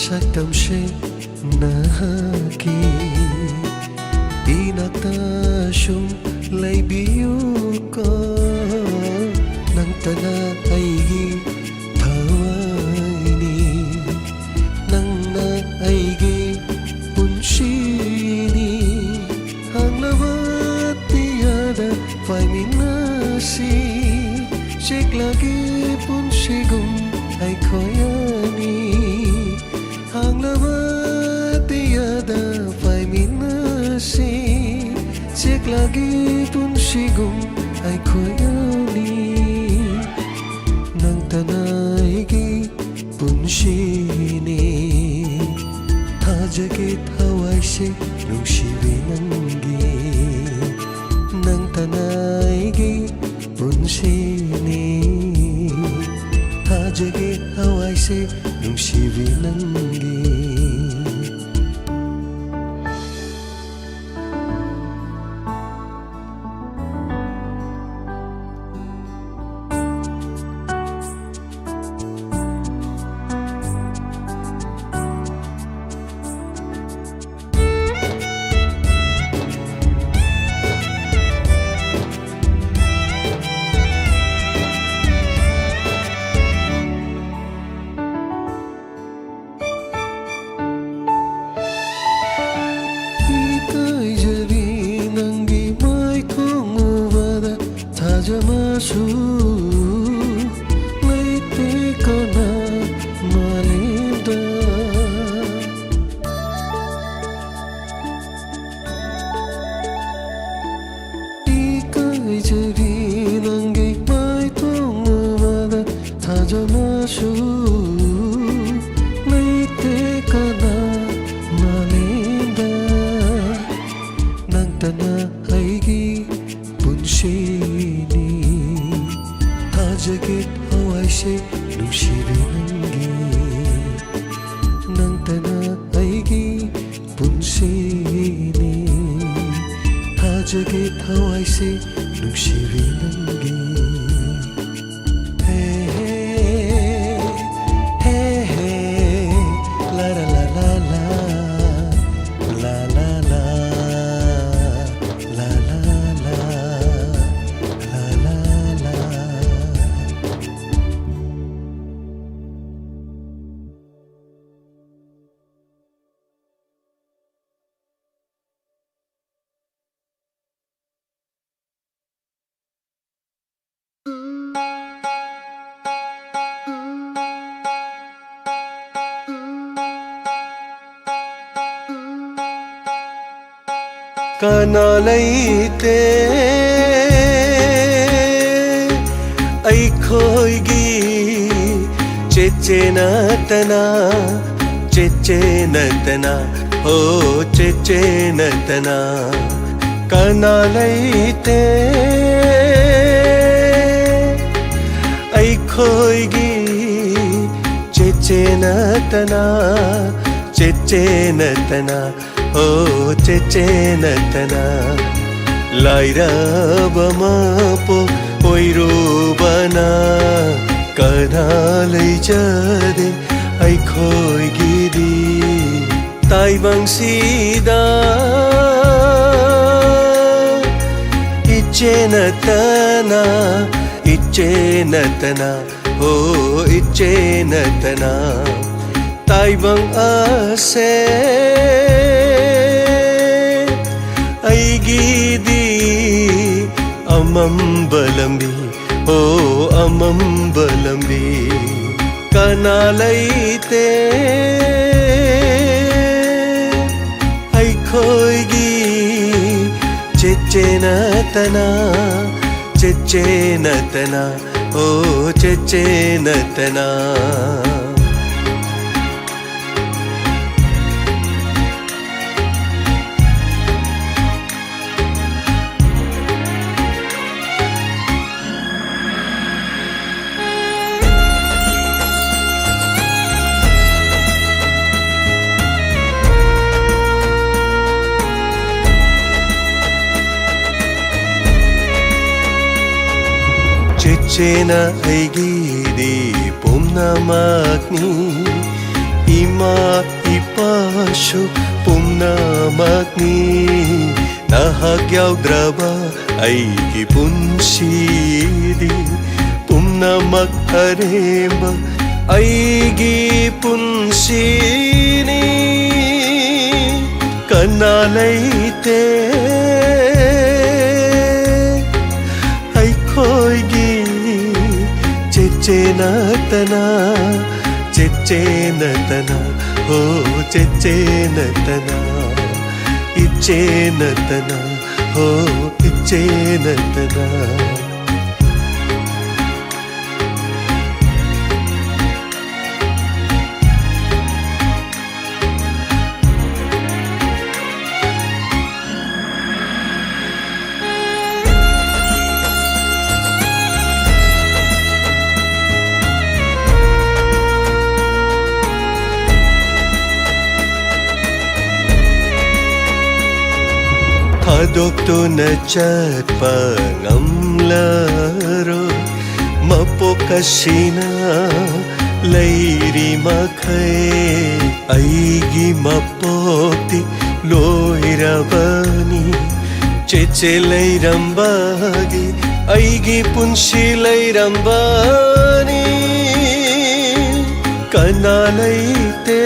ꯁꯛꯇꯝꯁꯦ ꯅꯍꯥꯛꯀꯤ ꯏꯅꯥꯛꯇ ꯁꯨꯝ ꯂꯩꯕꯤꯌꯨꯀꯣ꯫ ꯅꯪꯇꯅ ꯑꯩꯒꯤ ꯊꯋꯥꯏꯅꯤ, ꯅꯪꯅ ꯑꯩꯒꯤ ꯄꯨꯟꯁꯤꯅꯤ꯫ ꯍꯥꯡꯂꯕ ꯑꯇꯤꯌꯥꯗ ꯄꯥꯏꯃꯤꯟꯅꯁꯤ, ꯆꯦꯛꯂꯛꯀꯤ ꯄꯨꯟꯁꯤꯒꯨꯝ ꯑꯩꯈꯣꯏ ꯑꯅꯤ꯫ ꯍꯥꯡꯂꯕ ꯑꯇꯤꯌꯥꯗ ꯄꯥꯏꯃꯤꯟꯅꯁꯤ, ꯆꯦꯛꯂꯛꯀꯤ ꯄꯨꯟꯁꯤꯒꯨꯝ ꯑꯩꯈꯣꯏ ꯑꯅꯤ꯫ ꯅꯪꯇꯅ ꯑꯩꯒꯤ ꯄꯨꯟꯁꯤꯅꯤ, ꯊꯥꯖꯒꯦ ꯊꯋꯥꯏꯁꯦ ꯅꯨꯡꯁꯤꯕꯤ ꯅꯪꯒꯤ꯫ ꯅꯪꯇꯅ ꯑꯩꯒꯤ ꯄꯨꯟꯁꯤꯅꯤ, ꯊꯥꯖꯒꯦ ꯊꯋꯥꯏꯁꯦ ꯅꯨꯡꯁꯤꯕꯤ ꯅꯪꯒꯤ꯫ ꯏꯀꯥꯏꯖꯔꯤ ꯅꯪꯒꯤ ꯃꯥꯏꯊꯣꯡ ꯎꯕꯗ, ꯊꯥꯖꯕꯁꯨ ꯂꯩꯇꯦ ꯀꯅꯥ ꯃꯥꯂꯦꯝꯗ꯫ ꯏꯀꯥꯏꯖꯔꯤ ꯅꯪꯒꯤ ꯃꯥꯏꯊꯣꯡ ꯎꯕꯗ, ꯊꯥꯖꯕꯁꯨ ꯂꯩꯇꯦ ꯀꯅꯥ ꯃꯥꯂꯦꯝꯗ꯫ ꯅꯪꯇꯅ ꯑꯩꯒꯤ ꯄꯨꯟꯁꯤꯅꯤ, ꯊꯥꯖꯒꯦ ꯊꯋꯥꯏꯁꯦ ꯅꯨꯡꯁꯤꯕꯤ ꯅꯪꯒꯤ꯫ ꯅꯪꯇꯅ ꯑꯩꯒꯤ ꯄꯨꯟꯁꯤꯅꯤ, ꯊꯥꯖꯒꯦ ꯊꯋꯥꯏꯁꯦ ꯅꯨꯡꯁꯤꯕꯤ ꯅꯪꯒꯤ꯫ ꯍꯦ, ꯍꯦ, ꯍꯦ, ꯍꯦ, ꯂꯥ, ꯀꯅꯥ ꯂꯩꯇꯦ ꯑꯩꯈꯣꯏꯒꯤ, ꯆꯦꯆꯦ ꯅꯠꯇꯅ, ꯆꯦꯆꯦ ꯅꯠꯇꯅ, ꯍꯣ, ꯆꯦꯆꯦ ꯅꯠꯇꯅ꯫ ꯀꯅꯥ ꯂꯩꯇꯦ ꯑꯩꯈꯣꯏꯒꯤ, ꯆꯦꯆꯦ ꯅꯠꯇꯅ, ꯆꯦꯆꯦ ꯅꯠꯇꯅ, ꯍꯣ, ꯆꯦꯆꯦ ꯅꯠꯇꯅ꯫ ꯂꯥꯏꯔꯕ ꯃꯄꯣꯛ ꯑꯣꯏꯔꯨꯕꯅ ꯀꯅꯥ ꯂꯩꯖꯗꯦ ꯑꯩꯈꯣꯏꯒꯤꯗꯤ꯫ ꯇꯥꯏꯕꯪꯁꯤꯗ ꯏꯆꯦ ꯅꯠꯇꯅ, ꯏꯆꯦ ꯅꯠꯇꯅ, ꯍꯣ, ꯏꯆꯦ ꯅꯠꯇꯅ꯫ ꯇꯥꯏꯕꯪ ꯑꯁꯦ ꯑꯩꯒꯤꯗꯤ ꯑꯃꯝꯕ ꯂꯝꯕꯤ, ꯑꯣ, ꯑꯃꯝꯕ ꯂꯝꯕꯤ꯫ ꯀꯅꯥ ꯂꯩꯇꯦ ꯑꯩꯈꯣꯏꯒꯤ, ꯆꯦꯆꯦ ꯅꯠꯇꯅ, ꯆꯦꯆꯦ ꯅꯠꯇꯅ, ꯑꯣ, ꯆꯦꯆꯦ ꯅꯠꯇꯅ꯫ ꯆꯦꯆꯦꯅ ꯑꯩꯒꯤꯗꯤ ꯄꯨꯝꯅꯃꯛꯅꯤ꯫ ꯏꯃꯥ, ꯏꯄꯥ, ꯅꯨꯄꯥꯁꯨ ꯄꯨꯝꯅꯃꯛꯅꯤ꯫ ꯅꯍꯥꯛ ꯌꯥꯎꯗ꯭ꯔꯕ ꯑꯩꯒꯤ ꯄꯨꯟꯁꯤꯗꯤ ꯄꯨꯝꯅꯃꯛ ꯑꯔꯦꯝꯕ ꯑꯩꯒꯤ ꯄꯨꯟꯁꯤꯅꯤ꯫ ꯀꯅꯥ ꯂꯩꯇꯦ ꯑꯩꯈꯣꯏꯒꯤ ꯆꯦꯆꯦ ꯅꯠꯇꯅ, ꯆꯦꯆꯦ ꯅꯠꯇꯅ, ꯍꯣ ꯆꯦꯆꯦ ꯅꯠꯇꯅ, ꯏꯆꯦ ꯅꯠꯇꯅ, ꯍꯣ ꯏꯆꯦ ꯅꯠꯇꯅ꯫ ꯊꯥꯗꯣꯛꯇꯨꯅ ꯆꯠꯄ ꯉꯝꯂꯔꯣꯏ꯫ ꯃꯄꯣꯛ ꯑꯁꯤꯅ ꯂꯩꯔꯤ ꯃꯈꯩ ꯑꯩꯒꯤ ꯃꯄꯣꯛꯇꯤ ꯂꯣꯏꯔꯕꯅꯤ꯫ ꯆꯦꯆꯦ ꯂꯩꯔꯝꯕꯒꯤ ꯑꯩꯒꯤ ꯄꯨꯟꯁꯤ ꯂꯩꯔꯝꯕꯅꯤ꯫ ꯀꯅꯥ ꯂꯩꯇꯦ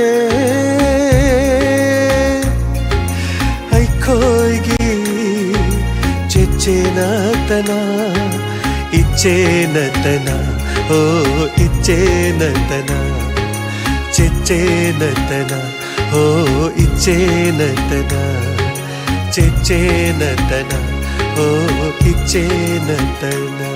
ꯑꯩꯈꯣꯏꯒꯤ ꯆꯦꯆꯦ ꯅꯠꯇꯅ, ꯏꯆꯦ ꯅꯠꯇꯅ, ꯍꯣ ꯏꯆꯦ ꯅꯠꯇꯅ, ꯆꯦꯆꯦ ꯅꯠꯇꯅ, ꯍꯣ ꯏꯆꯦ ꯅꯠꯇꯅ, ꯆꯦꯆꯦ ꯅꯠꯇꯅ, ꯍꯣ ꯏꯆꯦ ꯅꯠꯇꯅ꯫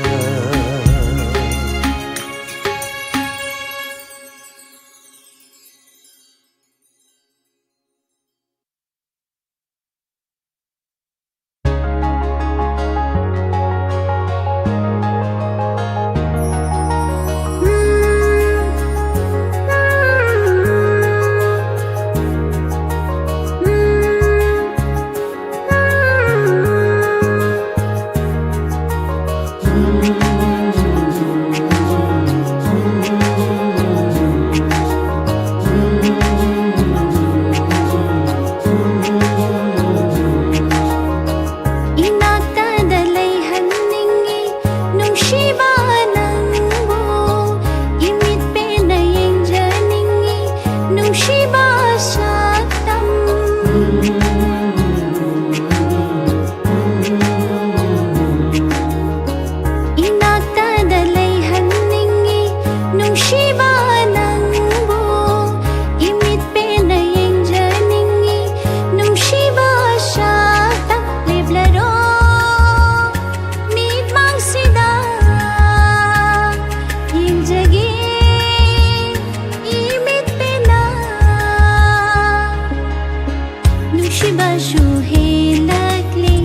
ꯕꯁꯨ ꯍꯦꯜꯂꯛꯂꯦ,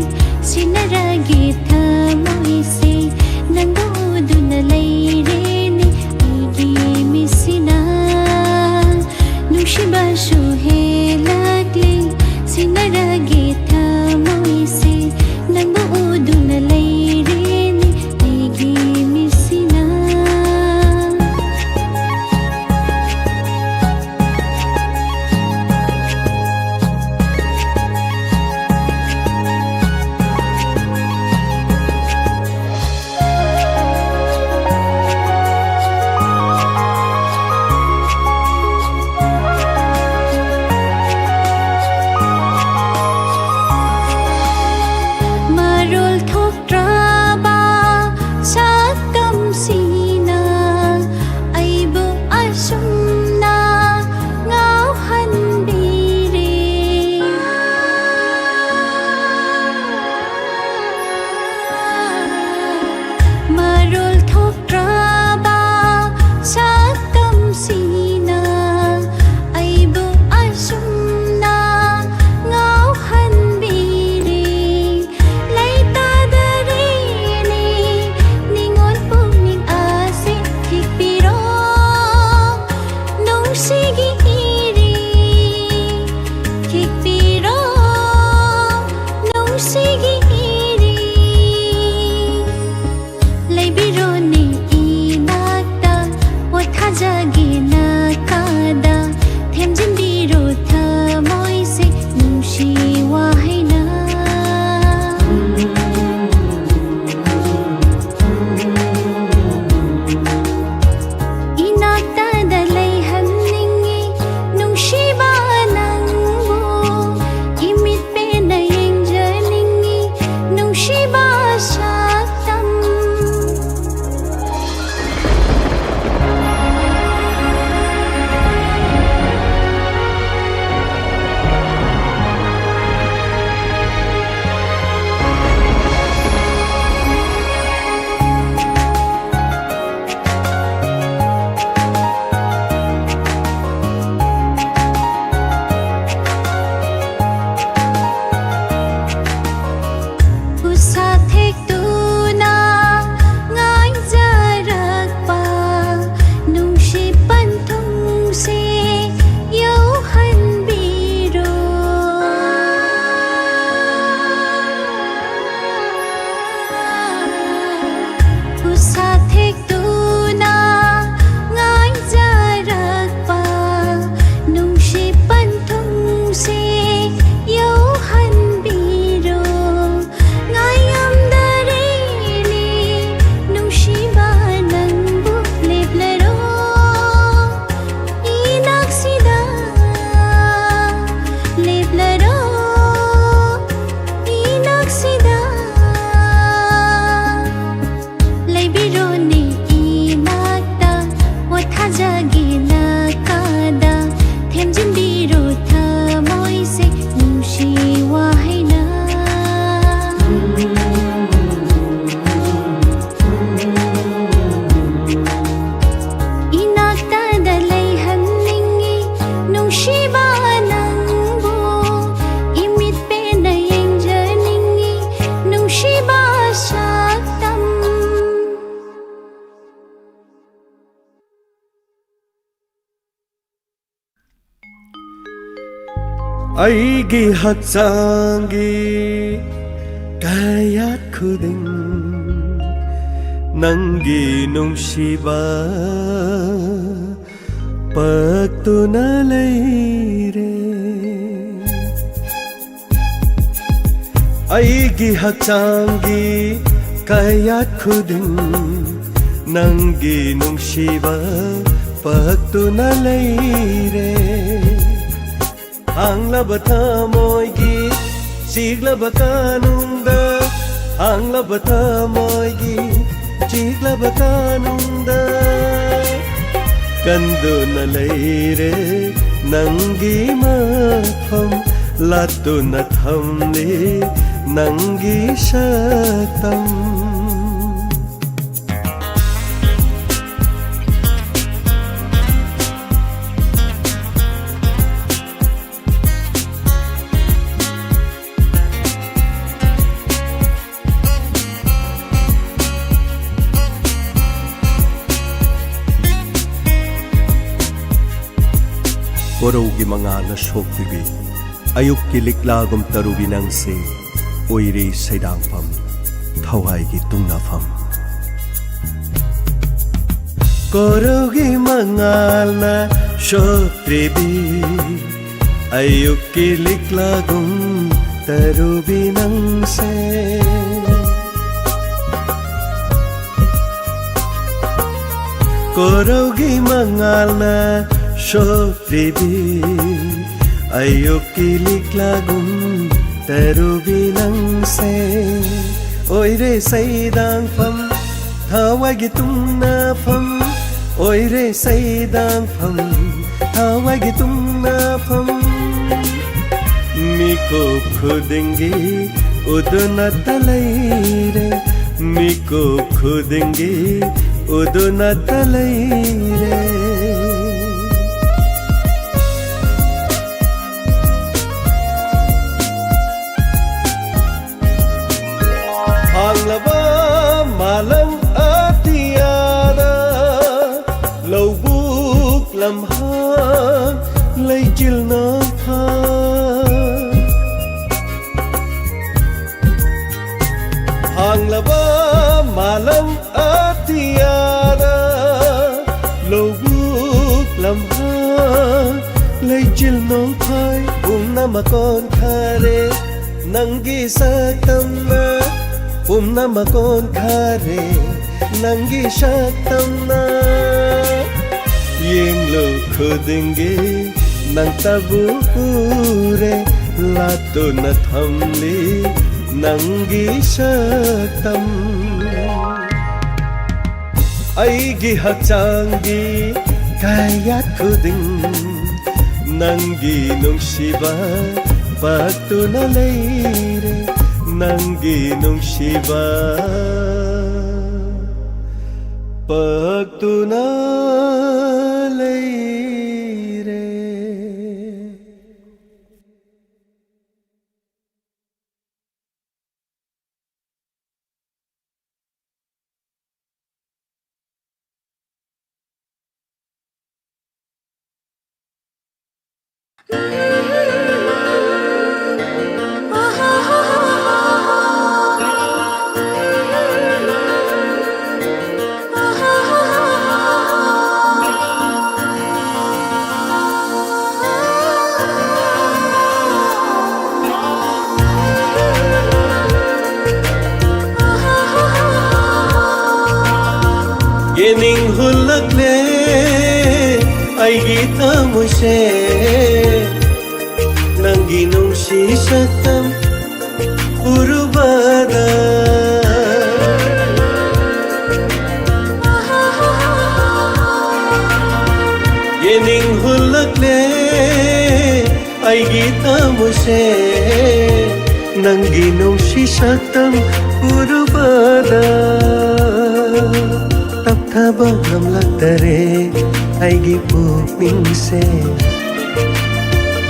ꯁꯤꯟꯅꯔꯒꯦ ꯊꯃꯣꯏꯁꯦ, ꯅꯪꯕꯨ ꯎꯗꯨꯅ ꯂꯩꯔꯦꯅꯦ ꯑꯩꯒꯤ ꯃꯤꯠꯁꯤꯅ꯫ ꯅꯨꯡꯁꯤꯕꯁꯨ ꯍꯦꯜꯂꯛꯂꯦ, ꯁꯤꯟꯅꯔꯒꯦ ꯊꯃꯣꯏꯁꯦ, ꯅꯪꯕꯨ ꯎꯗꯨꯅ ꯂꯩꯔꯦꯅꯦ ꯑꯩꯒꯤ ꯃꯤꯠꯁꯤꯅ꯫ ꯑꯩꯒꯤ ꯍꯛꯆꯥꯡꯒꯤ ꯀꯌꯥꯠ ꯈꯨꯗꯤꯡ ꯅꯪꯒꯤ ꯅꯨꯡꯁꯤꯕ ꯄꯛꯇꯨꯅ ꯂꯩꯔꯦ꯫ ꯑꯩꯒꯤ ꯍꯛꯆꯥꯡꯒꯤ ꯀꯌꯥꯠ ꯈꯨꯗꯤꯡ ꯅꯪꯒꯤ ꯅꯨꯡꯁꯤꯕ ꯄꯛꯇꯨꯅ ꯂꯩꯔꯦ꯫ ꯍꯥꯡꯂꯕ ꯊꯃꯣꯏꯒꯤ ꯆꯤꯛꯂꯕ ꯀꯥꯅꯨꯡꯗ, ꯍꯥꯡꯂꯕ ꯊꯃꯣꯏꯒꯤ ꯆꯤꯛꯂꯕ ꯀꯥꯅꯨꯡꯗ ꯀꯟꯗꯨꯅ ꯂꯩꯔꯦ ꯅꯪꯒꯤ ꯃꯐꯝ, ꯂꯥꯠꯇꯨꯅ ꯊꯝꯂꯤ ꯅꯪꯒꯤ ꯁꯛꯇꯝ꯫ ꯀꯣꯔꯧꯒꯤ ꯃꯉꯥꯜꯅ ꯁꯣꯛꯄꯤꯕꯤ, ꯑꯌꯨꯛꯀꯤ ꯂꯤꯛꯂꯥꯒꯨꯝ ꯇꯔꯨꯕꯤ ꯅꯪꯁꯦ, ꯑꯣꯏꯔꯦ ꯁꯩꯗꯥꯡꯐꯝ, ꯊꯋꯥꯏꯒꯤ ꯇꯨꯡꯅꯐꯝ꯫ ꯀꯣꯔꯧꯒꯤ ꯃꯉꯥꯜꯅ ꯁꯣꯛꯇ꯭ꯔꯤꯕꯤ, ꯑꯌꯨꯛꯀꯤ ꯂꯤꯛꯂꯥꯒꯨꯝ ꯇꯔꯨꯕꯤ ꯅꯪꯁꯦ꯫ ꯀꯣꯔꯧꯒꯤ ꯃꯉꯥꯜꯅ ꯁꯣꯛꯇ꯭ꯔꯤꯕꯤ, ꯑꯌꯨꯛꯀꯤ ꯂꯤꯛꯂꯥꯒꯨꯝ ꯇꯔꯨꯕꯤ ꯅꯪꯁꯦ꯫ ꯑꯣꯏꯔꯦ ꯁꯩꯗꯥꯡꯐꯝ, ꯊꯋꯥꯏꯒꯤ ꯇꯨꯝꯅꯐꯝ, ꯑꯣꯏꯔꯦ ꯁꯩꯗꯥꯡꯐꯝ, ꯊꯋꯥꯏꯒꯤ ꯇꯨꯝꯅꯐꯝ꯫ ꯃꯤꯀꯨꯞ ꯈꯨꯗꯤꯡꯒꯤ ꯎꯗꯨꯅꯇ ꯂꯩꯔꯦ, ꯃꯤꯀꯨꯞ ꯈꯨꯗꯤꯡꯒꯤ ꯎꯗꯨꯅꯇ ꯂꯩꯔꯦ꯫ ꯍꯥꯡꯂꯕ ꯃꯥꯂꯪ ꯑꯇꯤꯌꯥꯗ ꯂꯧꯕꯨꯛ ꯂꯝꯍꯥꯡ ꯂꯩꯆꯤꯜꯅ ꯐꯥ ꯅꯣꯡꯐꯥꯏ ꯄꯨꯝꯅꯃꯛ ꯑꯣꯟꯈꯔꯦ, ꯅꯪꯒꯤ ꯁꯛꯇꯝꯅ ꯄꯨꯝꯅꯃꯛ ꯑꯣꯟꯈꯔꯦ, ꯅꯪꯒꯤ ꯁꯛꯇꯝꯅ꯫ ꯌꯦꯡꯂꯨ ꯈꯨꯗꯤꯡꯒꯤ ꯅꯪꯇꯕꯨ ꯎꯔꯦ, ꯂꯥꯠꯇꯨꯅ ꯊꯝꯂꯤ ꯅꯪꯒꯤ ꯁꯛꯇꯝ꯫ ꯑꯩꯒꯤ ꯍꯛꯆꯥꯡꯒꯤ ꯀꯌꯥꯠ ꯈꯨꯗꯤꯡ ꯅꯪꯒꯤ ꯅꯨꯡꯁꯤꯕ ꯄꯛꯇꯨꯅ ꯂꯩꯔꯦ, ꯅꯪꯒꯤ ꯅꯨꯡꯁꯤꯕ ꯄꯛꯇꯨꯅ ꯂꯩꯔꯦ꯫ ꯌꯦꯡꯅꯤꯡ ꯍꯨꯜꯂꯛꯂꯦ ꯑꯩꯒꯤ ꯊꯃꯣꯏꯁꯦ, ꯅꯪꯒꯤ ꯅꯨꯡꯁꯤ ꯁꯛꯇꯝ ꯎꯔꯨꯕꯗ꯫ ꯌꯦꯡꯅꯤꯡ ꯍꯨꯜꯂꯛꯂꯦ ꯑꯩꯒꯤ ꯊꯃꯣꯏꯁꯦ, ꯅꯪꯒꯤ ꯅꯨꯡꯁꯤ ꯁꯛꯇꯝ ꯎꯔꯨꯕꯗ꯫ ꯇꯞꯊꯕ ꯉꯝꯂꯛꯇꯔꯦ ꯑꯩꯒꯤ ꯄꯨꯛꯅꯤꯡꯁꯦ,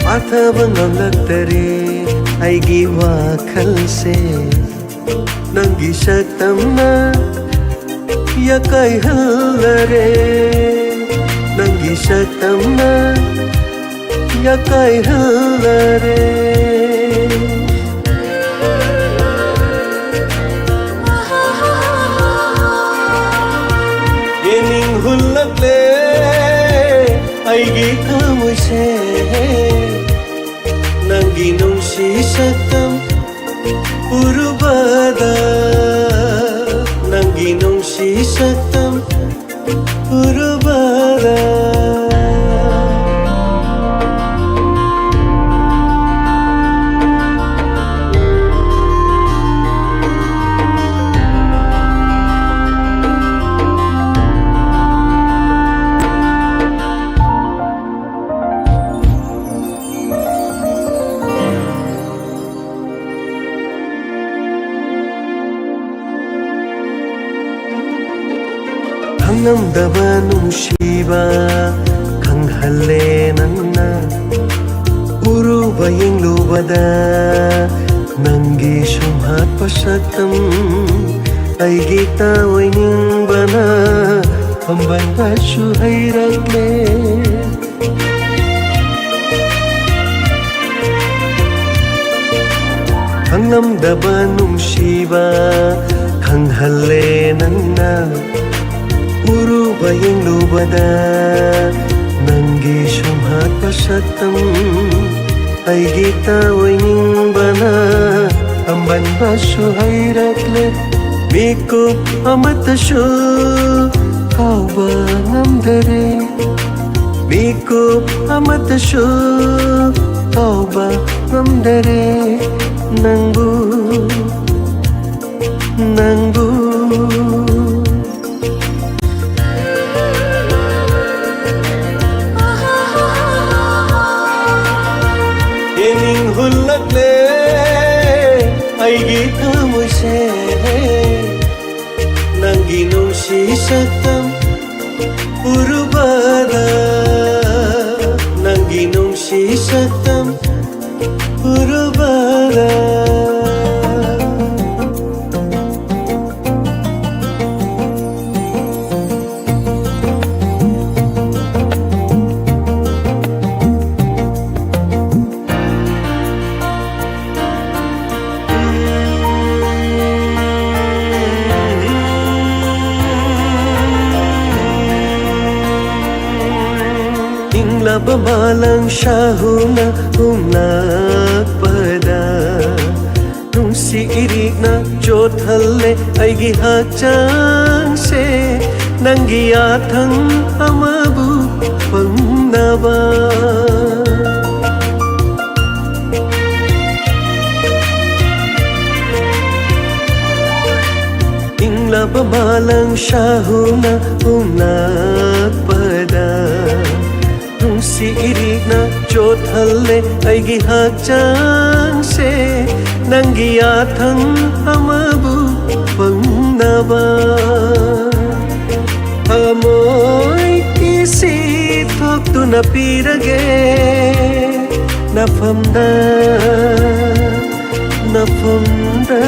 ꯄꯥꯊꯕ ꯉꯝꯂꯛꯇꯔꯦ ꯑꯩꯒꯤ ꯋꯥꯈꯜꯁꯦ꯫ ꯅꯪꯒꯤ ꯁꯛꯇꯝꯅ ꯌꯥꯀꯥꯏꯍꯜꯂꯔꯦ, ꯅꯪꯒꯤ ꯁꯛꯇꯝꯅ ꯌꯥꯀꯥꯏꯍꯜꯂꯔꯦ꯫ ꯌꯦꯡꯅꯤꯡ ꯍꯨꯜꯂꯛꯂꯦ ꯑꯩꯒꯤ ꯊꯃꯣꯏꯁꯦ, ꯁꯛꯇꯝ ꯎꯔꯨꯕꯗ, ꯅꯪꯒꯤ ꯅꯨꯡꯁꯤ ꯁꯛꯇꯝ ꯎꯔꯨꯕꯗ꯫ ꯈꯪꯂꯝꯗꯕ ꯅꯨꯡꯁꯤꯕ ꯈꯪꯍꯜꯂꯦ ꯅꯪꯅ꯫ ꯎꯔꯨꯕ ꯌꯦꯡꯂꯨꯕꯗ ꯅꯪꯒꯤ ꯁꯨꯝꯍꯠꯄ ꯁꯛꯇꯝ ꯑꯩꯒꯤ ꯇꯥꯑꯣꯏꯅꯤꯡꯕꯅ ꯄꯥꯝꯕꯟꯕꯁꯨ ꯍꯩꯔꯛꯂꯦ꯫ ꯈꯪꯂꯝꯗꯕ ꯅꯨꯡꯁꯤꯕ ꯈꯪꯍꯜꯂꯦ ꯅꯪꯅ꯫ ꯎꯔꯨꯕ ꯌꯦꯡꯂꯨꯕꯗ ꯅꯪꯒꯤ ꯁꯨꯝꯍꯠꯄ ꯁꯛꯇꯝ ꯑꯩꯒꯤ ꯇꯥꯑꯣꯏꯅꯤꯡꯕꯅ ꯄꯥꯝꯕꯟꯕꯁꯨ ꯍꯩꯔꯛꯂꯦ꯫ ꯃꯤꯀꯨꯞ ꯑꯃꯠꯇꯁꯨ ꯀꯥꯎꯕ ꯉꯝꯗꯔꯦ꯫ ꯃꯤꯀꯨꯞ ꯑꯃꯠꯇꯁꯨ ꯀꯥꯎꯕ ꯉꯝꯗꯔꯦ ꯅꯪꯕꯨ, ꯅꯪꯕꯨ꯫ ꯌꯦꯡꯅꯤꯡ ꯍꯨꯜꯂꯛꯂꯦ ꯑꯩꯒꯤ ꯊꯃꯣꯏꯁꯦ꯫ ꯅꯪꯒꯤ ꯅꯨꯡꯁꯤ ꯁꯛꯇꯝ ꯎꯔꯨꯕꯗ, ꯅꯪꯒꯤ ꯅꯨꯡꯁꯤ ꯁꯛꯇꯝ ꯎꯔꯨꯕꯗ꯫ ꯏꯪꯂꯕ ꯃꯥꯂꯪ ꯁꯥꯍꯨꯅ ꯍꯨꯝꯂꯛꯄꯗ ꯅꯨꯡꯁꯤ ꯏꯔꯤꯛꯅ ꯆꯣꯠꯍꯜꯂꯦ ꯑꯩꯒꯤ ꯍꯛꯆꯥꯡꯁꯦ, ꯅꯪꯒꯤ ꯌꯥꯊꯪ ꯑꯃꯕꯨ ꯐꯪꯅꯕ꯫ ꯏꯪꯂꯕ ꯃꯥꯂꯪ ꯁꯥꯍꯨꯅ ꯍꯨꯝꯂꯛꯄꯗ ꯅꯨꯡꯁꯤ ꯏꯔꯤꯛꯅ ꯆꯣꯠꯍꯜꯂꯦ ꯑꯩꯒꯤ ꯍꯛꯆꯥꯡꯁꯦ, ꯅꯪꯒꯤ ꯌꯥꯊꯪ ꯑꯃꯕꯨ ꯐꯪꯅꯕ꯫ ꯊꯃꯣꯏ ꯏꯁꯤ ꯊꯣꯛꯇꯨꯅ ꯄꯤꯔꯒꯦ ꯅꯐꯝꯗ, ꯅꯐꯝꯗ꯫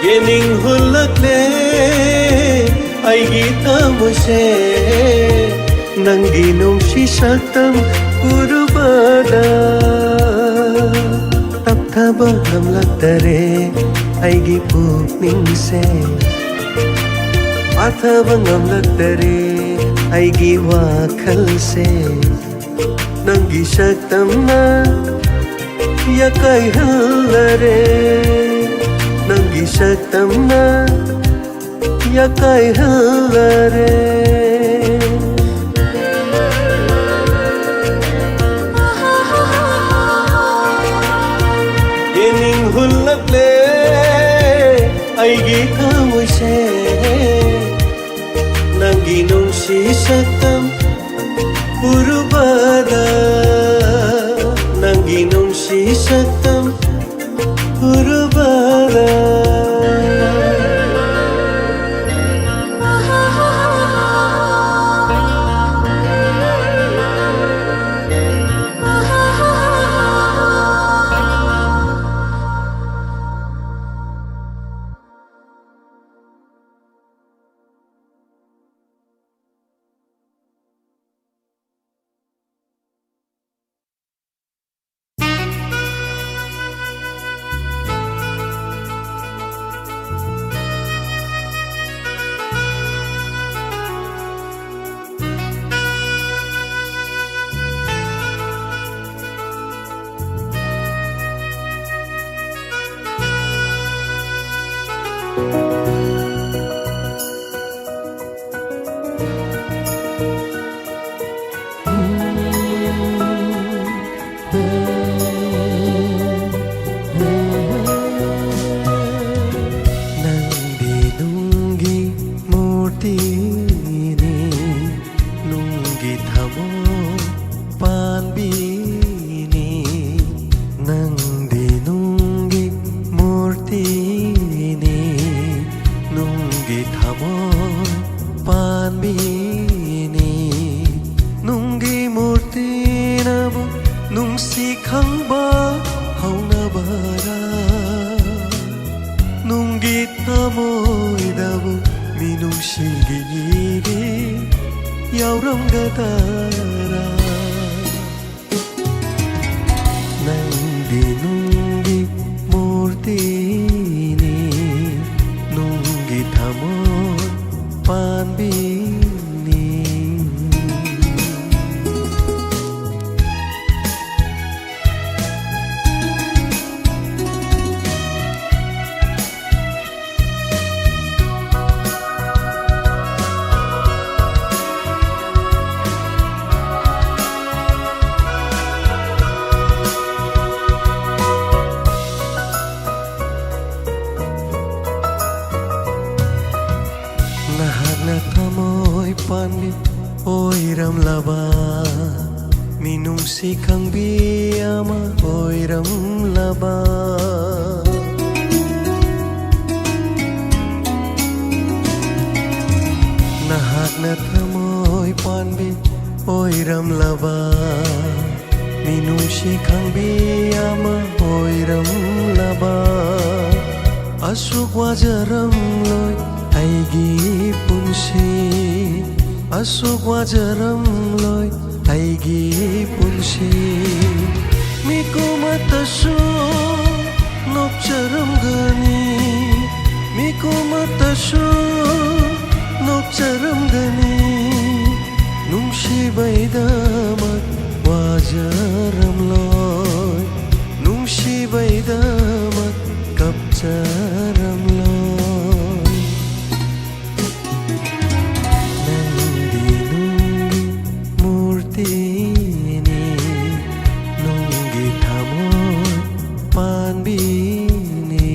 ꯌꯦꯅꯤꯡ ꯍꯨꯜꯂꯛꯂꯦ ꯑꯩꯒꯤ ꯊꯃꯣꯏꯁꯦ, ꯅꯪꯒꯤ ꯅꯨꯡꯁꯤ ꯁꯛꯇꯝ ꯎꯔꯨꯕꯗ꯫ ꯇꯞꯊꯕ ꯉꯝꯂꯛꯇꯔꯦ ꯑꯩꯒꯤ ꯄꯨꯛꯅꯤꯡꯁꯦ, ꯄꯥꯊꯕ ꯉꯝꯂꯛꯇꯔꯦ ꯑꯩꯒꯤ ꯋꯥꯈꯜꯁꯦ꯫ ꯅꯪꯒꯤ ꯁꯛꯇꯝꯅ ꯌꯥꯀꯥꯏꯍꯜꯂꯔꯦ, ꯅꯪꯒꯤ ꯁꯛꯇꯝꯅ ꯌꯥꯀꯥꯏꯍꯜꯂꯔꯦ꯫ ꯌꯦꯅꯤꯡ ꯍꯨꯜꯂꯛꯂꯦ ꯑꯩꯒꯤ ꯊꯃꯣꯏꯁꯦ, ꯅꯪꯒꯤ ꯅꯨꯡꯁꯤ ꯁꯛꯇꯝ ꯎꯔꯨꯕꯗ, ꯅꯪꯒꯤ ꯅꯨꯡꯁꯤ ꯁꯛꯇꯝ ꯎꯔꯨꯕꯗ꯫ ꯄꯥꯟꯕꯤꯅꯤ꯫ ꯅꯨꯡꯒꯤ ꯃꯨꯔꯇꯤꯅꯕꯨ ꯅꯨꯡꯁꯤ ꯈꯪꯕ ꯍꯧꯅꯕꯔꯥ? ꯅꯨꯡꯒꯤ ꯊꯃꯣꯏꯗꯕꯨ ꯃꯤꯅꯨꯡꯁꯤꯒꯤ ꯏꯔꯤ ꯌꯥꯎꯔꯝꯒꯗꯔꯥ? ꯅꯪꯗꯤ ꯅꯨꯡꯒꯤ ꯃꯨꯔꯇꯤꯅꯤ, ꯅꯨꯡꯒꯤ ꯊꯃꯣꯏ ꯄꯥꯟꯕꯤꯅꯤ꯫ ꯅꯍꯥꯛꯅ ꯊꯃꯣꯏ ꯄꯥꯟꯕꯤ ꯑꯣꯏꯔꯝꯂꯕ, ꯃꯤꯅꯨꯡꯁꯤ ꯈꯪꯕꯤ ꯑꯃ ꯑꯣꯏꯔꯝꯂꯕ꯫ ꯅꯍꯥꯛꯅ ꯊꯃꯣꯏ ꯄꯥꯟꯕꯤ ꯑꯣꯏꯔꯝꯂꯕ, ꯃꯤꯅꯨꯡꯁꯤ ꯈꯪꯕꯤ ꯑꯃ ꯑꯣꯏꯔꯝꯂꯕ꯫ ꯑꯁꯨꯛ ꯋꯥꯖꯔꯝꯂꯣꯏ ꯑꯩꯒꯤ ꯄꯨꯟꯁꯤ, ꯑꯁꯨꯛ ꯋꯥꯖꯔꯝꯂꯣꯏ ꯑꯩꯒꯤ ꯄꯨꯟꯁꯤ꯫ ꯃꯤꯀꯨꯝ ꯑꯃꯠꯇꯁꯨ ꯅꯣꯛꯆꯔꯝꯒꯅꯤ, ꯃꯤꯀꯨꯝ ꯑꯃꯠꯇꯁꯨ ꯅꯣꯛꯆꯔꯝꯒꯅꯤ꯫ ꯅꯨꯡꯁꯤꯕꯩꯗꯃꯛ ꯋꯥꯖꯔꯝꯂꯣꯏ, ꯅꯨꯡꯁꯤꯕꯩꯗꯃꯛ ꯀꯞꯆꯔꯝꯂꯣꯏ꯫ ꯅꯪꯗꯤ ꯅꯨꯡꯒꯤ ꯃꯨꯔꯇꯤꯅꯤ, ꯅꯨꯡꯒꯤ ꯊꯃꯣꯏ ꯄꯥꯟꯕꯤꯅꯤ꯫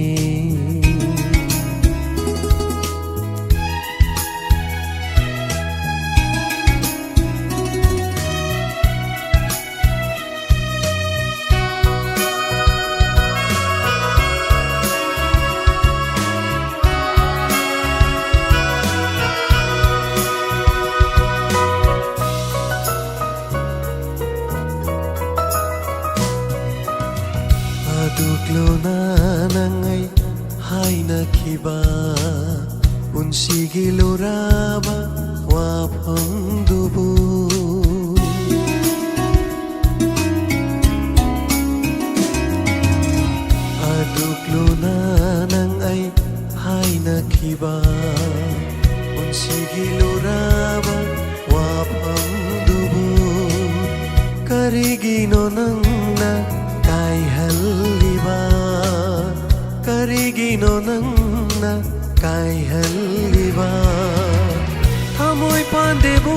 ꯒꯤꯂꯨꯔꯕ ꯋꯥꯐꯝꯗꯨꯕꯨ꯫ ꯑꯗꯨꯛ ꯂꯨꯅ ꯅꯪ ꯑꯩ ꯍꯥꯏꯅꯈꯤꯕ, ꯄꯨꯟꯁꯤꯒꯤ ꯂꯨꯔꯕ ꯋꯥꯐꯝꯗꯨꯕꯨ꯫ ꯀꯔꯤꯒꯤꯅꯣ ꯅꯪꯅ ꯀꯥꯏꯍꯜꯂꯤꯕ? ꯀꯔꯤꯒꯤꯅꯣ ꯅꯪꯅ ꯀꯥꯏꯍꯜꯂꯤꯕ? ꯊꯃꯣꯏ ꯄꯥꯟꯗꯦꯕꯨ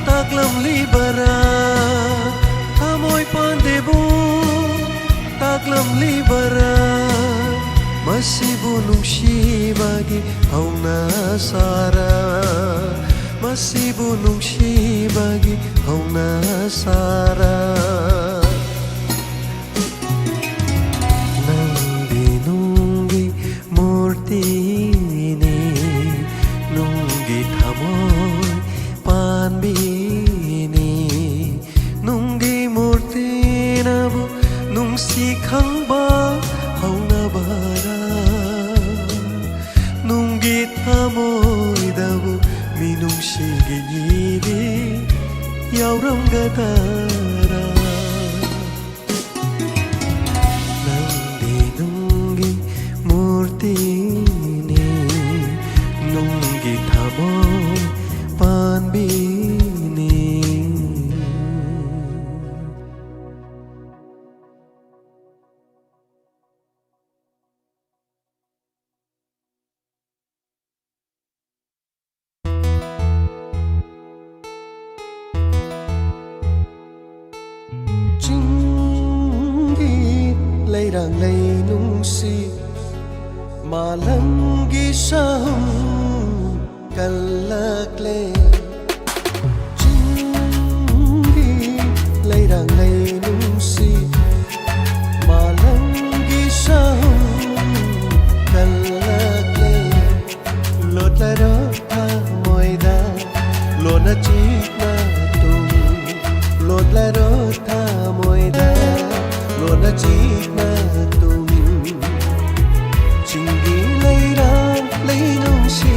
ꯇꯥꯛꯂꯝꯂꯤꯕꯔꯥ? ꯊꯃꯣꯏ ꯄꯥꯟꯗꯦꯕꯨ ꯇꯥꯛꯂꯝꯂꯤꯕꯔꯥ? ꯃꯁꯤꯕꯨ ꯅꯨꯡꯁꯤꯕꯒꯤ ꯍꯧꯅꯁꯥꯔꯥ? ꯃꯁꯤꯕꯨ ꯅꯨꯡꯁꯤꯕꯒꯤ ꯍꯧꯅꯁꯥꯔꯥ? ꯅꯪꯗꯤ ꯅꯨꯡꯒꯤ ꯃꯨꯔꯇꯤꯅꯤ, ꯅꯨꯡꯒꯤ ꯊꯃꯣꯏ ꯄꯥꯟꯕꯤꯅꯤ꯫ ꯅꯨꯡꯒꯤ ꯃꯨꯔꯇꯤꯅꯕꯨ ꯅꯨꯡꯁꯤ ꯈꯪꯕ ꯍꯧꯅꯕꯔꯥ? ꯅꯨꯡꯒꯤ ꯊꯃꯣꯏꯗꯕꯨ ꯃꯤꯅꯨꯡꯁꯤꯒꯤ ꯏꯗꯤ ꯌꯥꯎꯔꯝꯒꯗꯔꯥ? ꯅꯪꯗꯤ ꯅꯨꯡꯒꯤ ꯃꯨꯔꯇꯤꯅꯤ, ꯅꯨꯡꯒꯤ ꯊꯃꯣꯏ ꯄꯥꯟꯕꯤꯅꯤ꯫ ꯆꯤꯡꯒꯤ ꯂꯩꯔꯥꯡ ꯂꯩ ꯅꯨꯡꯁꯤ, ꯃꯥꯂꯪꯒꯤ ꯁꯥꯍꯨꯝ ꯀꯜꯂꯛꯂꯦ꯫ ꯆꯤꯡꯒꯤ ꯂꯩꯔꯥꯡ ꯂꯩ ꯅꯨꯡꯁꯤ, ꯃꯥꯂꯪꯒꯤ ꯁꯥꯍꯨꯝ ꯀꯜꯂꯛꯂꯦ꯫ ꯂꯣꯠꯂꯔꯣ ꯊꯃꯣꯏꯗ ꯂꯣꯟꯅ ꯆꯤꯛꯅ ꯇꯨꯝ, ꯂꯣꯠꯂꯔꯣ ꯊꯃꯣꯏꯗ ꯂꯣꯟꯅ ꯆꯤꯛꯅ ꯇꯨꯝ꯫ ꯆꯤꯡꯒꯤ ꯂꯩꯔꯥꯡ ꯂꯩ ꯅꯨꯡꯁꯤ,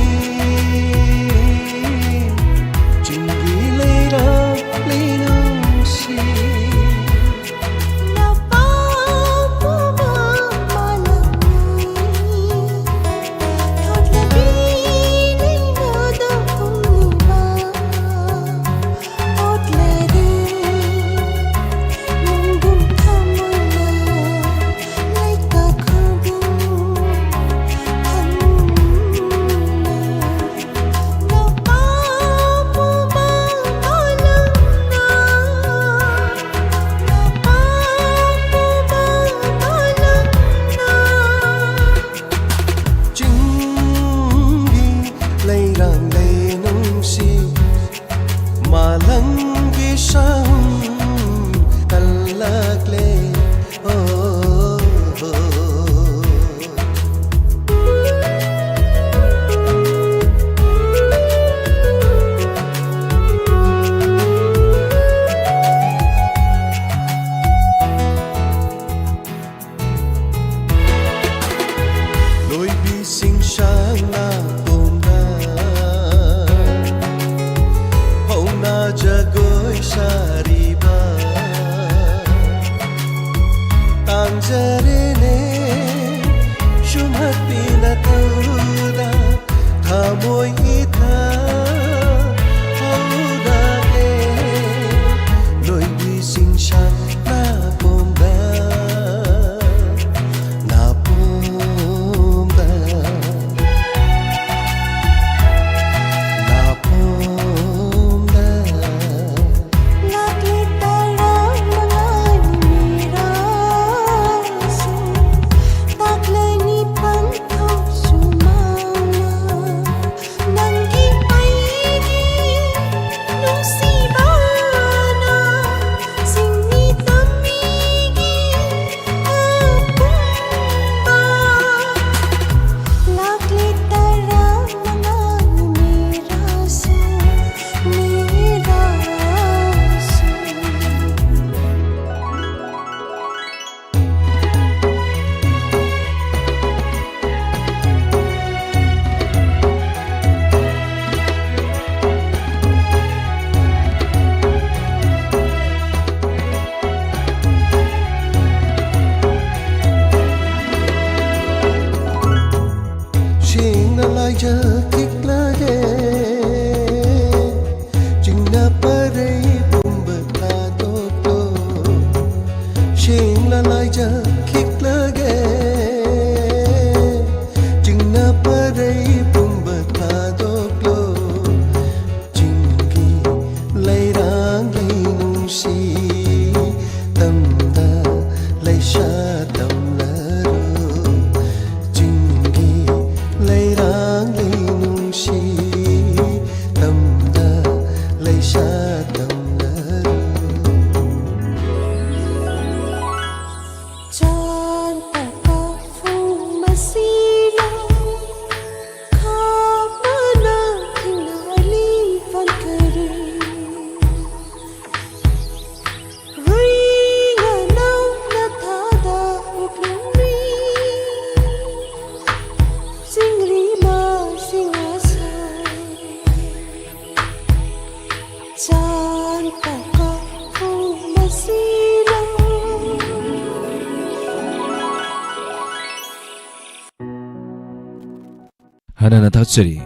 ꯍꯟꯅ ꯊꯥꯒꯠꯆꯔꯤ꯫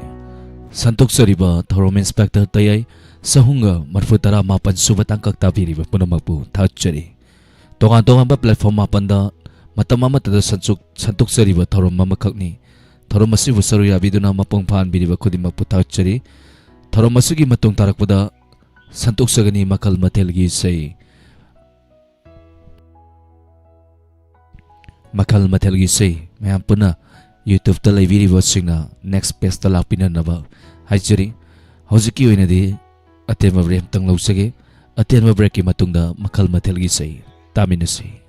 ꯁꯟꯗꯣꯛꯆꯔꯤꯕ ꯊꯧꯔꯝ ꯏꯟꯁꯄꯦꯛꯇꯔ ꯇꯌꯥꯏ ꯆꯍꯨꯝꯒ ꯃꯔꯤꯐꯨ ꯇꯔꯥ ꯃꯥꯄꯟ ꯁꯨꯕ ꯇꯥꯡꯀꯛ ꯇꯥꯕꯤꯔꯤꯕ ꯄꯨꯝꯅꯃꯛꯄꯨ ꯊꯥꯒꯠꯆꯔꯤ꯫ ꯇꯣꯉꯥꯟ ꯇꯣꯉꯥꯟꯕ ꯄ꯭ꯂꯦꯠꯐꯣꯝ ꯃꯥꯄꯟꯗ ꯃꯇꯝ ꯑꯃꯠꯇꯗ ꯁꯟꯆꯨꯛ-, ꯁꯟꯗꯣꯛꯆꯔꯤꯕ ꯊꯧꯔꯝ ꯑꯃꯈꯛꯅꯤ꯫ ꯊꯧꯔꯝ ꯑꯁꯤꯕꯨ ꯁꯔꯨꯛ ꯌꯥꯕꯤꯗꯨꯅ ꯃꯄꯨꯡ ꯐꯥꯍꯟꯕꯤꯔꯤꯕ ꯈꯨꯗꯤꯡꯃꯛꯄꯨ ꯊꯥꯒꯠꯆꯔꯤ꯫ ꯊꯧꯔꯝ ꯑꯁꯤꯒꯤ ꯃꯇꯨꯡ ꯇꯥꯔꯛꯄꯗ ꯁꯟꯗꯣꯛꯆꯒꯅꯤ ꯃꯈꯜ ꯃꯊꯦꯜꯒꯤ ꯏꯁꯩ꯫ ꯃꯈꯜ ꯃꯊꯦꯜꯒꯤ ꯏꯁꯩ ꯃꯌꯥꯝ ꯄꯨꯟꯅ YouTube-ꯇ ꯂꯩꯕꯤꯔꯤꯕꯁꯤꯡꯅ next page-ꯇ ꯂꯥꯛꯄꯤꯅꯅꯕ ꯍꯥꯏꯖꯔꯤ꯫ ꯍꯧꯖꯤꯛꯀꯤ ꯑꯣꯏꯅꯗꯤ ꯑꯇꯦꯟꯕ break ꯑꯃꯇꯪ ꯂꯧꯖꯒꯦ꯫ ꯑꯇꯦꯟꯕ break-ꯀꯤ ꯃꯇꯨꯡꯗ ꯃꯈꯜ ꯃꯊꯦꯜꯒꯤ ꯏꯁꯩ ꯇꯥꯃꯤꯟꯅꯁꯤ꯫